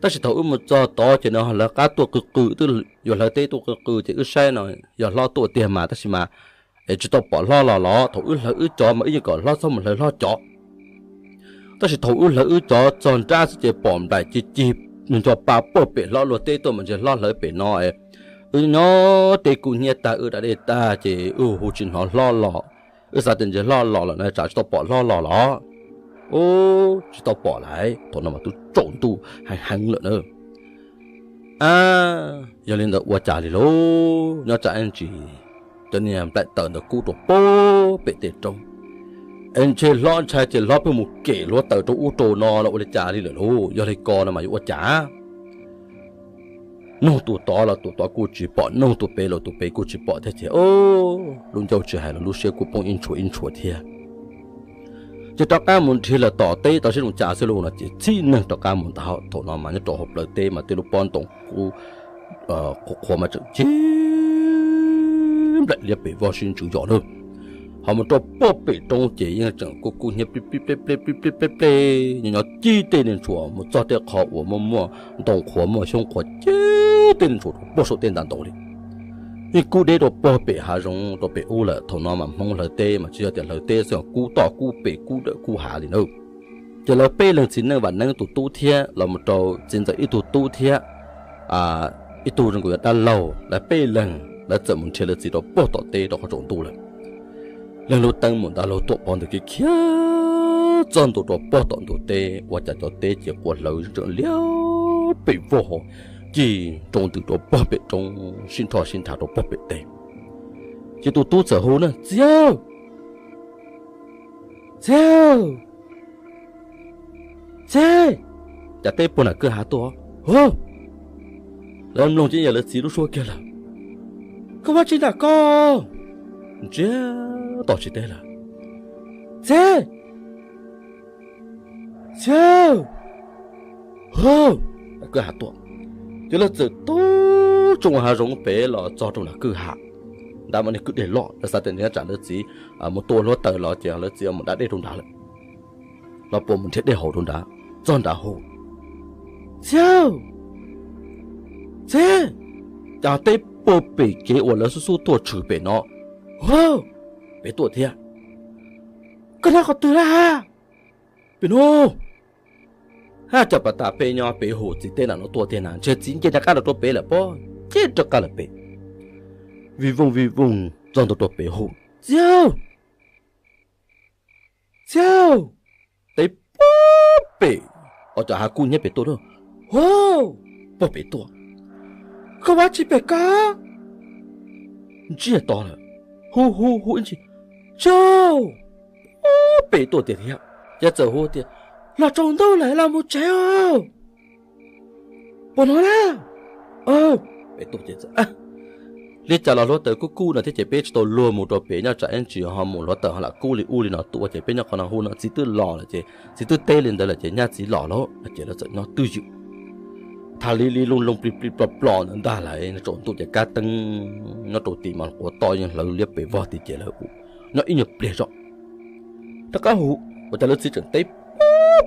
Tab sis thaum wb mus txog tod ces nws ho lawv qab tuaj qw qw, twb yuav hlawv teb tuaj qw qw ces wb saib no yog hlob tuaj tiag mas, tab sis mas es tsis tau pom hlob los los. Thaum wb hlawv wb cov mas wb yeej kom hlob txhob mus hlawv hlob cov. Tab sis thaum wb hlawv wb cov txog nrab xwb ces pom nplaim ci cig nws ncho pa puag pem hlob luag teb tuaj mas ntshe hlob hlawv pem no. Wb nyob tej kub hnyiab tag wb da dej tag ces wb hu tsis hnov hlob los. Wb xav tias ntshe hlob los lawm no tsam tsis tau pom hlob los los. Ub, tsis tau pom lawm, thaum no mas twb tsaus ntuj heev heev lawm na. A, yog li ntawd ua cas li lauj? Nyob tsam ib ntsis cov niag nplaim taws ntawd kub rau puag pem tej roob, es ntshe hlob ntshai ces hlob pheej mus kem hluav taws rau ub rau no los ua li cas li lawm lauj? Yog li ko no mas yuav ua cas? Nug tus tod los tus tod kuj tsis pom, nug tus pem los tus pem kuj tsis pom thiab ces lub ncauj tsis hais los lub siab kuj poob ib ntshua ib ntshua thiab. Ces rov qab mus nrhiav lawm tom teb tau sib zoo cas xwb lauj no ces txhib neeg rov qab mus ntag. Thaum no mas nyob rau hauv plawv teb mas tej lub pob ntoo kub qhuav qhuav mas tseem cig nplaim liab pes vog sib ntsws yos lawm. Ho mus rau puag pem roob ces yeej tseem kub kub hnyiab plij plij plej plej plij plej plej plej, nyob nyob cig tej niag ntshua mus txog tej qhov uas muaj muaj ntoo qhuav muaj xyoob qhuav, cig tej niag ntshua rau puag saum tej ntav ntoo li. Yeej kub deb rau puag pem hav zoov rau pem ub lawm. Thaum no mas Hmoob hlawv teb mas tsis yog tias hlawv teb xwb, kub toj kub pem kub dawm kub hav li na. Ces lawv peb leeg txiv neej Vam Neeb tus tub thiab los mus rau txiv ntxawm ib tug tub thiab ib tug zoo nkaus yog dab laug, lawv peb leeg lawv txawm mus nrhiav lawv txiv rau puag tom teb rau qhov tsaus ntuj lawm. Leej lub teeb mus ntav lub tuam phov ntws kiag khiav txog ntua rau puag tom ntug teb, ua cas cov teb ces quas hlawv tseem liab pem vog, cig nroo ntws rau puag pem roob, sib nrho sib nrhav rau puag pem teb. Ces tus tub txawm hu na, Txiv aw! Txiv aw! Txiv! Cas teb puag nram kwj ha tuaj, hu! Lawv mloog ces yog lawv txiv lub suab kiag lawm. Koj ua tsi nram ko? Ntsiag to tsis teb lawm. Txiv! Txiv aw! Hu! Kwj ha tuaj. Ces lawv txawm taug tsoo hav zoov pem los txog rau nram kwj ha. Nrad mas niag kwj deg loj, lawv xav tias nyob tsam lawv txiv mus tua hluav taws los ces lawv txiv mus da dej rau nrad lawm, los puas mus nrhiav dej haus rau nrad. Txog nrad hu, Txiv aw! Txiv! Cas teb puag pem kev uas lawv xub xub tuaj tshwm pem no, hu! Pem tuaj thiab. Koj nyob qhov twg na? Pem no. Haj, cas pas tas peb nyob pem hu txiv teb nram no tuaj tiag na, ntshe txiv nce rov qab los rau pem lawm pob, nce rov qab lawm pem. Vij vooj vij vooj txog ntua rau pem hu, Txiv aw! Txiv aw! Teb puag pem, o cov hav kub hnyiab pem tuaj, hu! Puag pem tuaj. Koj ua tsi pem ko? Ntsiag to lawm. Hu hu hu ib ntsis, Txiv aw! Puag pem tuaj tiag thiab. Ces txawm hu tias, Los tsaus ntuj lawm los mus tsev os. Puas hnov na? Aw, Pem tuaj ces, li cas los hluav taws kub kub no thiab ces peb tsis tau luag mus rau pem, nyob tsam ib ntsis ho mus hluav taws ho lam kub li ub li no tuaj ces peb nyob qhov no hu no txiv twb los lawm ces txiv twb teb li ntawd lawm ces nyab txiv los lawm no ces lawv txawm nyob twj ywm. Tham li li loo loo plig plig plog plog ntawd ntag lawm, tsaus ntuj ces kab teeb nyob rau tim mas quav toj yeej hlawv liab pes vog tid ces lawv nyob ib nyuag pliag zog rov qab hu, ua cas lawv txiv tseem teb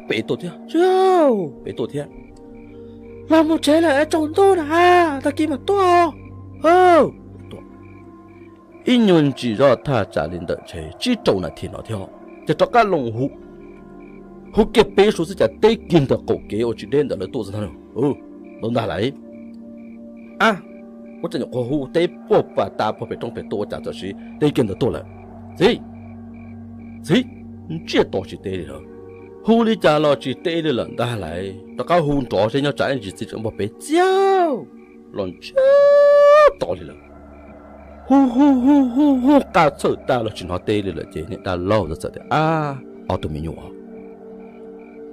pem tuaj thiab, pem tuaj thiab, los mus tsev lawm es tsaus ntuj na, tag kis mam tuaj. Ib nyuag ntsis zoj thaj tsam li ntawm ntshe tsib rau nas this no thiab, ces rov qab los hu, hu kiag peb suab xwb cas teb kiag ntawm qaum kev uas tsis deb ntawm lawv tuaj xwb ntag. Ntawd ntag lawm. A, ua cas nyuam qhuav hu teb puag pas tas puag pem roob pem tuaj ua cas txawm sis teb kiag ntawd tuaj lawm. Txiv, txiv, ntsiag to tsis teb li lawm. Hu li cas los tsis teb li lawm ntag lawm, rov qab hu nrov seb nyob tsam ib ntsis txiv tseem npog pem txiag los ntsiag to li lawm. Hu hu hu hu hu qab txhawj tag los tsis hnov teb li lawm ces niam dab laug txawm tias, A, ob tug me nyuam,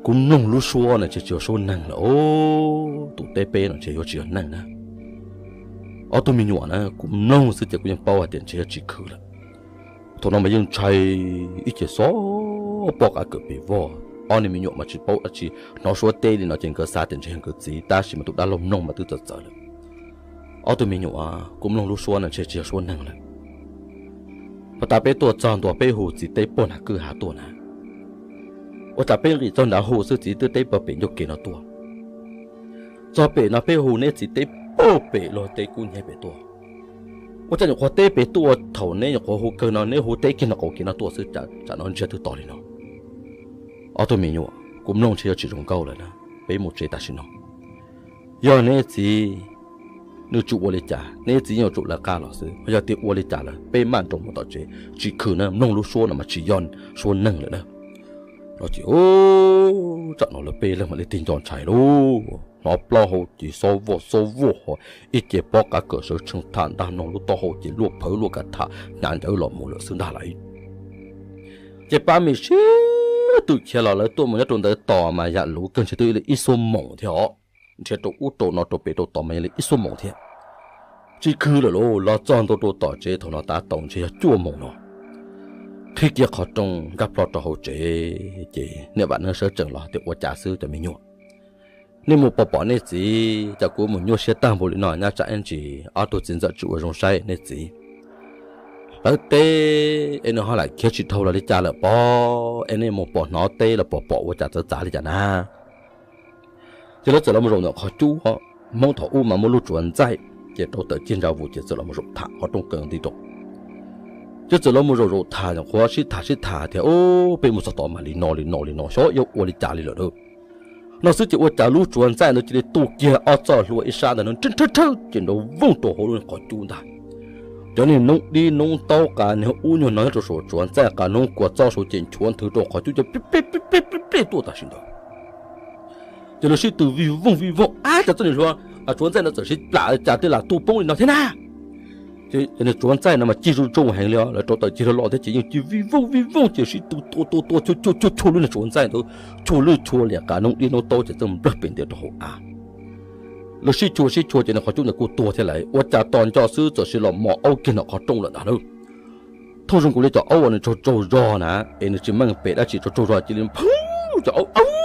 kuv mloog lub suab no ntshe tsis yog suab neeg lawm os, tus teb peb no ntshe yuav tsis yog neeg na. Ob tug me nyuam na, kuv mloog xwb ces kuv yeej paub hais tias ntshe yuav tsis khwv lawm. Thaum no mas yeej ntshai ib ce xob pob qa kawm pes vog, ob niag me nyuam mas tsis paub dab tsi, hnov suab teb li no ces nkawd xav tias ntshe yog nkawd txiv tab sis mas tus dab laug mloog mas twb txawv txawv lawm. Ob tug me nyuam, kuv mloog lub suab no ntshe tsis yog suab neeg lawm. Puag ta peb tuaj txog ntua peb hu txiv teb puag nram kwj ha tuaj na, ua cas peb nqis txog nrad hu xwb txiv twb teb puag pem ncauj kev no tuaj. Txog pem no peb hu neb txiv teb puag pem luag teb kub hnyiab pem tuaj. Ua cas nyuam qhuav teb pem tuaj, thaum neb nyuam qhuav hu kawg no neb hu teb kiag no qaum kev no tuaj xwb, tsam no ntsiag twb to li no. Ob tug me nyuam, kuv mloog ntshe yuav tsis zoo nkauj lawm na, peb mus tsev tam sim no. Yog neb txiv nws tsis ua li cas, neb txiv yeej yuav tsum lawv qab los xwb, yog tias ua li cas lawm peb maj nroos mus tom tsev, tsis khwv na, mloog lub suab no mas tsis yog suab neeg lawm na. No ces tsam no lawv peb leeg mam li tig nco ntshai lauj, hnov plaub hau ces xob vog xob vog ho, ib ce pob qa kawm sawv tshee tham ntag, mloog lub taub hau ces luaj phawv luaj ka tham hnyav ncawv los mus lawm xwb ntag lawm. Ces pab me sib tw khiav los lawv tuaj mus nyob rau ntawd tos mas yam luv kawg ntshe twb li ib xuab moos thiab os, nrhiav rau ub rau no rau pem rau tod mas yog li ib xuab moos thiab. Tsis khwv lawm lauj, los txog ntua rau tom tsev thaum no tav tau ntshe yog cuaj moos no. Qhib kiag qhov rooj nkag plho rau hauv tsev ces niam Vam Neeb sawv tsees los tias ua cas xwb cov me nyuam, nej mus pom pom nej txiv, cas kuv mus nyuaj siab tag npaum li no, nyob tsam ib ntsis ob tug txiv ntxawm tsis ua zoo saib nej txiv. Lawv teb es nws ho lam khiav tsis dhau los li cas lawm pob, es nej mus pom hnov teb los pom pom ua cas txawv txav li cas na. Ces lawv txawm los mus zaum ntawm qhov cub, Hmoob thaum ub mas muaj lub tsuav ntxaij, ces rau tawm cig ntsa vus ces txawm los mus zaum tham qhov rooj kaw nti rau. Ces txawm los mus zaum zaum tham, nyuam qhuav sib tham sib tham tias, Ub, peb mus txog tod mas li no li no li no, xyov yuav ua li cas li lawm na. No xwb ces ua cas lub tsuav ntxaij ntawd cia li tu kiag ob txoj hlua ib sab ntawd no nrhawv nrhawv ces nrov vooj rau hauv lub qhov cub ntag. Cov niag noob dib noob taub qas niag ub nyuag no nyob rau saum tsuav ntxaij qas noob kua txob saud ces nchuav nthwv rau qhov cub ces pliaj pliaj pliaj tuaj tam sim ntawd. Ces lawv sib tw vij vooj vij vooj, ab, cas txoj niag hlua tsuav ntxaij no txawm sib plam cas tej lam tu poob li no thiab na. Ces niag tsuav ntxaij no mas cig zoo zoo heev li os, lawv rau tawm cig loj loj thiab ces yeej cig vij vooj vij vooj ces sib tw tua tua tua chua chua chua lub niag tsuav ntxaij ntawd, chua lwj chua liam qas noob dib noob taub ces txawj nplawg pem ntiag rau hauv av. Lawv sib chua sib chua ces nws qhov cub ntawd kuj tuag thiab lawm, ua cas tos nco xwb txawm sis los mos aub kiag ntawm qhov rooj lawm ntag lauj. Thooj zoo nkaus li cov aub uas nws tsaug tsaug zog na, es nws tsis meej pem dab tsi, tsaug tsaug zog cia li pheej cov aub, aub,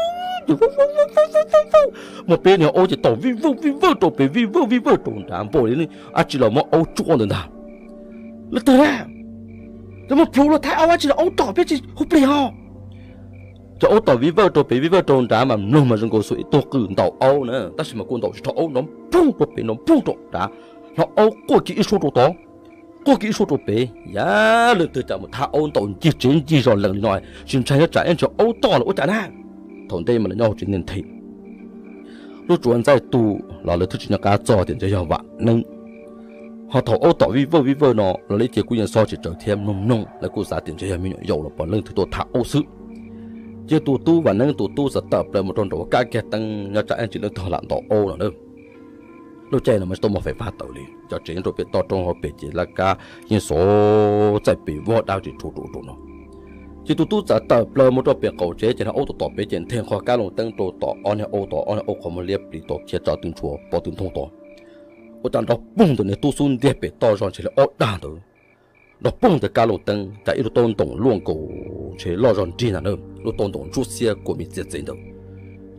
mos peb niag aub ces tom vij vawj vij vawj rau pem vij vawj vij vawj rau nrad npaum li dab tsi los muab aub tsuab ntawd ntag. Lawv twg na, lawv muab plhu luag thab aub dab tsi los aub tom peb tsis hu plig ho. Cov aub tom vij vawj rau pem vij vawj rau nrad mas mloog mas zoo nkaus xua ib tug qw ntaus aub na, tab sis mas kuj ntaus tsis dhau, aub nrov nphooj rau pem nrov nphooj rau nrad, hnov aub quaj kiag ib suab rau tod, quaj kiag ib suab rau pem, yam leej twg cas mus thab aub ntaus ncig tsev ncig zos lees li no, tsis ntshai nyob tsam ib ntsis aub tom los ua cas na. Thaum ntej mas lawv nyob hauv tsev nthe nthe, lub tsuav ntxaij tu los lawv twb tsis nco qab txog tias ntshe yog Vam Neeb. Ho thaum aub tom vij vawj vij vawj no los lawv ib ce kuj yeej xob tsis tsawg thiab, mloog mloog lawv kuj xav tias ntshe yog me nyuam yaus los pom leej twg tuaj thab aub xwb. Ces tus tub Vam Neeb tus tub txawm tawm plaws mus rau nraum kab kiag teeb nyob tsam ib ntsis leej twg lam ntaus aub no na. Lub caij no mas tsis tau muaj fais fab tawm li, cov tsev nyob rau pem toj roob hauv pes ces laj kab yeej xov txaij pes vog dab tsis tshua rau rau no. Ces tus tub txawm tawm plaws mus rau pem qaum tsev ces niag aub tom tom pem ces nthe nqho kab loo teeb rau tom ob niag aub tod, ob niag aub qhov muag liab plis tod khiav tsa tw ntshua pov tw nthooj tod. Ua cas nrov poog ntawm niag tub xub ntiag pem toj zog ntshe li ob dag ntawd, nrov poog ntawm kab lub teeb cas ib lub taub ntoos luaj nkaus ntshe loj zog nrig ntag na, lub taub ntoos ntsuab xiab kua mis txias txev ntawd,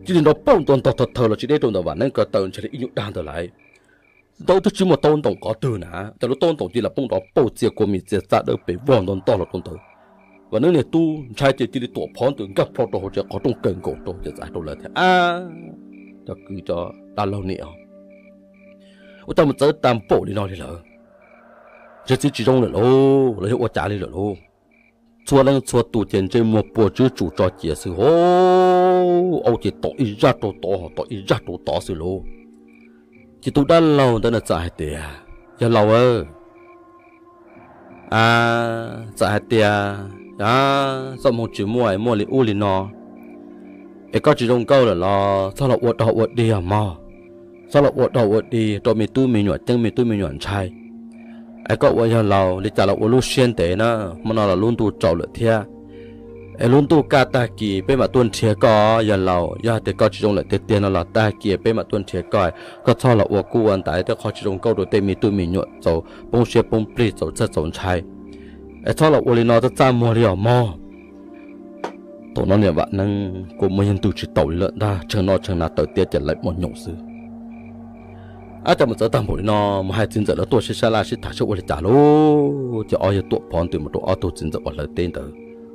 cia li nrov poog ntua ntog thaw thaw los tsis deb rau ntawm Vam Neeb ko taw ntshe li ib nyuag dag ntawd lawm. Ntawd twb tsis muaj taub ntoos qhov twg na, cas lub taub ntoos cia li poob nrov poog txia kua mis txias txaj dawb pes vog ntog ntog los rau ntawd. Vam Neeb niag tub ntshai ces cia li tuam phov ntws nkag plho rau hauv tsev qhov rooj kawg nkaus rau ces txawm hais rau lawv tias, Ab, cov kwv cov dab laug niam, ua cas mus txawv tag npaum li no li lawm? Ntshe txiv tsis zoo lawm lauj, los yog ua cas li lawm lauj? Txhua leej txhua tus ces ntsej muag puas tswb tsus tso cia xwb ho, aub ces tom ib zaj rau tod ho tom ib zaj rau tod xwb lauj. Ces tus dab laug ntawd na txawm hais tias, Yawg laus, a, txawm hais tias, a, txoj hmoo tsis muaj es muaj li ub li no, es koj tsis zoo nkauj lawm los txhob los ua dog ua dig os mog, txhob los ua dog ua dig rau me tub me nyuam ceeb me tub me nyuam ntshai. Es koj ua yawg laus li cas los ua lub siab ntev na, hmo no los lub ntuj tsaus lawm thiab. Es lub ntuj kaj tag kis peb mam tuaj nrhiav koj, yawg laus, yog hais tias koj tsis zoo lawm tiag tiag no los tag kis peb mam tuaj nrhiav koj. Koj txhob los ua kub ua ntaiv tej qhov tsis zoo nkauj rau tej me tub me nyuam txaus poob siab poob plig txaus txhawj txaus ntshai. Es txhob los ua li no txaj txaj muag li os mog. Thaum no niam Vam Neeb kua muag yeej ntws tsis taus li lawm ntag, tshee noj tshee na taw tiab ces lawv muaj nyoos xwb. Ab, cas mus txawv tag npaum li no, mus hais txiv ntxawm lawv tuaj sib sab laj sib tham seb ua li cas lauj. Ces ob yawg tuam phov ntws mus rau ob tug txiv ntxawm uas hlawv teb ntawd,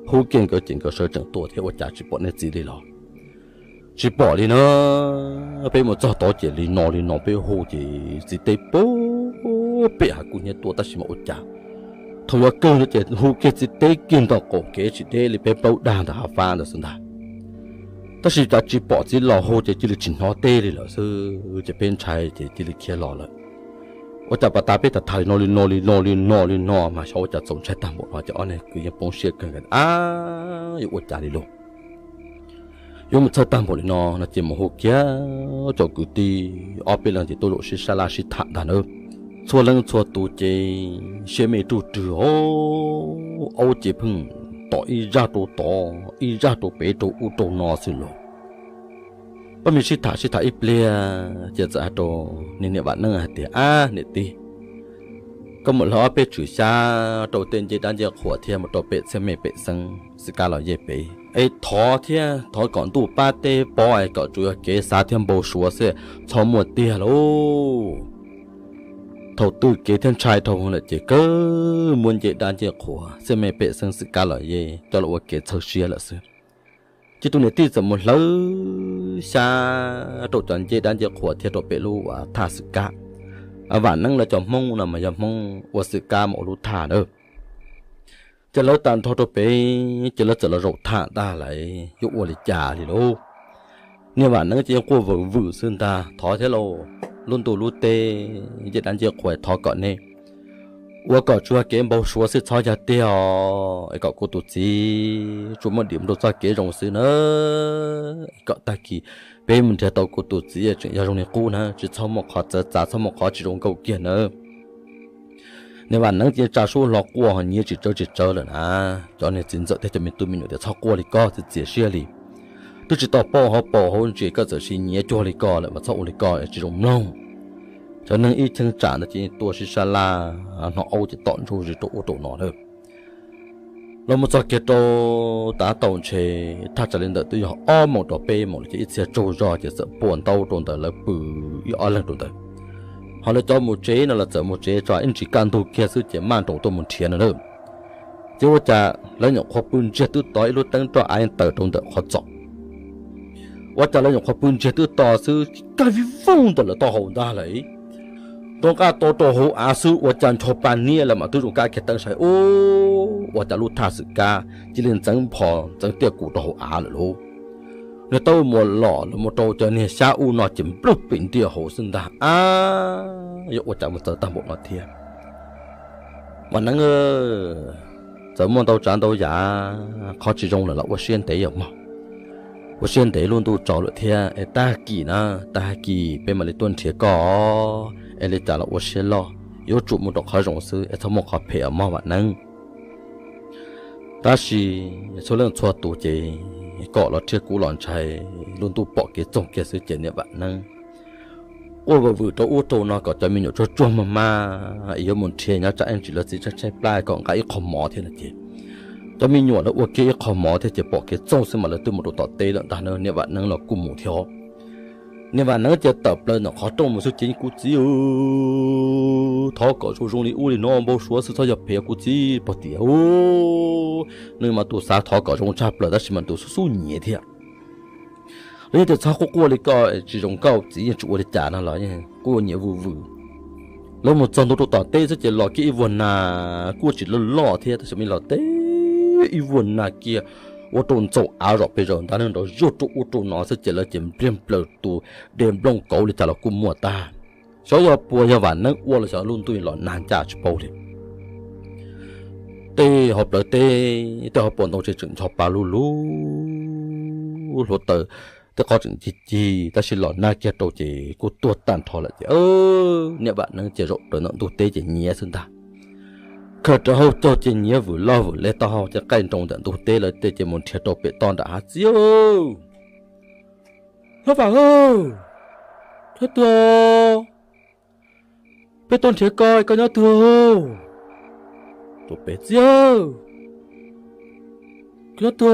hu kiag nkawd ces nkawd sawv tsees tuaj thiab, Ua cas tsis pom nej txiv li los? Tsis pom li na, peb mus txog tod ces li no li no, peb hu ces txiv teb puag pem hav kub hnyiab tuaj tab sis mas ua cas thaum yuav kawg no ces hu kiag txiv teb kiag ntog qaum kev tsis deb li peb plaub dag ntawm hav fab ntawd xwb ntag. Tab sis cas tsis pom txiv los hu ces cia li tsis hnov teb li lawm xwb ces peb ntshai ces cia li khiav los lawm. Ua cas pas tas peb tham tham li no li no li no li no li no mas xyov ua cas txaus ntshai tag npaum no ces ob niag kwv yeej poob siab kawg nkaus, Ab, yuav ua cas li lauj? Yuav mus txhawj tag npaum li no no ces mus hu kiag cov kwv tij ob peb leeg ces tuaj zaum sib sab laj sib tham ntag na. Txhua leej txhua tus ces siab me ruj rwg ho, aub ces pheej tom ib zaj rau tod ib zaj rau pem rau ub rau no xwb lauj. Pab me sib tham sib tham ib pliag ces txawm hais rau niag niam Vam Neeb hais tias, Ab niam tij, koj mus hlawv ob peb tswm xyab rau tej ncej dab ncej qhuas thiab mus rau pem txhiaj mej pem xeeb xwm kab los yej pem es thov thiab thov kom ntuj pab teb pov es kom tsuas yog kev xav thiab npau suav xwb, txhob muaj tiag lauj. Thaum twg kev thiab ntshai dhau lawm ces kawg muab ncej dab ncej qhuas txhiaj mej pem xeeb xwm kab los yej coj los ua kev txhawj siab lawm xwb. Ces tus niam tij txawm mus hlawv xyab rau cov ncej dab ncej qhuas thiab rau pem lub uas thaj xwm kab. Vam Neeb lawv cov Hmoob no mas yog Hmoob ua xwm kab mas ua lub thaj na. Ces lawv tag nrho rau pem ces lawv txawm los zaum tham ntag lawm yuav ua li cas li lauj. Niag Vam Neeb ces yeej quaj vwm vwm xwb ntag, Thov thiab lauj, lub ntuj lub teb ncej dab ncej qhuas, thov kom nej ua kom tsuas kev npau suav xwb, txhob yog tiag os, es kom kuv tus txiv tsuas muaj dim rau txoj kev zoo xwb na. Kom tag kis peb mus nrhiav tau kuv tus txiv tseem yog zoo li qub na, tsis txhob muaj qhov txawv txav, txhob muaj qhov tsis zoo nkauj kiag na. Niag Vam Neeb ces tsa suab hlo quaj ho nyiav tsis tsawv tsis tsawv lawm na. Cov niag txiv ntxawm thiab cov me tub me nyuam tias, Txhob quaj li koj, txiav txiav siab li. Twb tsis tau paub hauv paus hauv ntsis koj txawm sis nyiav cuag li koj lawm mas txhob ua li koj tsis zoo mloog. Cov neeg ib cheeb tsam ntawd ces tuaj sib sab laj, hnov aub ces tom ntsuj zis rau ub rau no lawm. Los mus txog kiag rau tav tau ntshe thaj tsam li ntawm twb yog ob moos rau peb moos lawm ces ib txhia tsaug zog ces txawm puas ntaub rau ntawd lawv pw ib ob leeg rau ntawd. Ho lawv cov mus tsev no los txawm mus tsev tso ib ntsis kaj ntug kiag xwb ces maj nroos tuaj mus nrhiav no na. Ces ua cas lawv nyuam qhuav pw ntsiag twb to ib lub teeb roj av taws rau ntawm qhov txos. Ua cas lawv nyuam qhuav pw ntsiag twb to xwb, kaj vij vooj ntawm lawv taub hau ntag lawm. Rov qab to rau hauv av xwb ua cas ncho pa niab lawv mam twb zoo kab kiag teeb saib, ua cas lub thaj xwm kab cia li ntxeev phom ntxeev tiaj kum rau hauv av lawm lauj. Niag taub muas los los mus rau cov niag xyab ub no ces nplawg pem ntiaj hauv xwb ntag. Ab, yuav ua cas mus txawv tag npaum no thiab. Vam Neeb, txawm muaj ntau tsav ntau yam, qhov tsis zoo lawm los ua siab ntev yom mog. Ua siab ntev, lub ntuj tsaus lawm thiab es tag kis na, tag kis peb mam li tuaj nrhiav koj, es li cas los ua siab loj, yuav tsum mus rau qhov zoo xwb es txhob muaj qhov phem os mog Vam Neeb. Tab sis txhua leej txhua tus ces kom los rhiab kub los ntshai, lub ntuj pom kev txoog kiag xwb ces niam Vam Neeb quaj vwm vwm rau ub rau no kom cov me nyuam tsuag tsuag maj maj es yuav mus nrhiav nyob tsam ib ntsis lawv txiv tshaib tshaib plab kom nqa ib qho mov thiab no ces cov me nyuam lawv ua kiag ib qho mov thiab ces pom kev txooj xwb mas lawv twb mus rau tom teb lawm ntag na. Niam Vam Neeb los kuj mus thiab. Niam Vam Neeb ces tawm plaws ntawm qhov rooj mus xwb ces, kuv txiv, thov kom zoo zoo li ub li no npau suav xwb, txhob yog phem kuv txiv. Pog tias, nws mas tus xav thov kom zoo tshaj plaws tab sis mas tus xub xub nyiav thiab. Lawv yeej tias txhob quaj quaj li ko, tsis zoo nkauj, txiv yeej tsis ua li cas no los yeej quaj nyiav vwm vwm. Lawv mus txog ntua rau tom teb xwb ces los kiag ib vuag nas kuj tsis loj loj thiab tab sis mas los teb ib vuag nas kiag ua rau ntxaum av zom pes zaws ntag, nrov zuj rau ub rau no xwb ces lawv ces npliag nplaws tus dej nplooj kauv li cas los kuj muaj tag. Xyov yog puas yog Vam Neeb ua los xyov lub ntuj los nag ncaj tsis paub li. Tej hauv plawv teb, tej hauv paus ntoo tseem ncho pa lug lug, hluav taws tej qhov tseem cig cig tab sis los nag kiag rau ces kuj tuag tag nrho lawm ces niam Vam Neeb ces zaum rawv ntawm ntug teb ces nyiav xwb ntag. Khaws rawv hauv caug ces nyiav vwm loj vwm le taub hau ces qaij nroo ntawm ntug teb lawm tej ces mus nrhiav rau pem toj nram hav, txiv, hlob Vam, nyob twg? Peb tuaj nrhiav koj, koj nyob twg? Tus pem, txiv, koj nyob twg?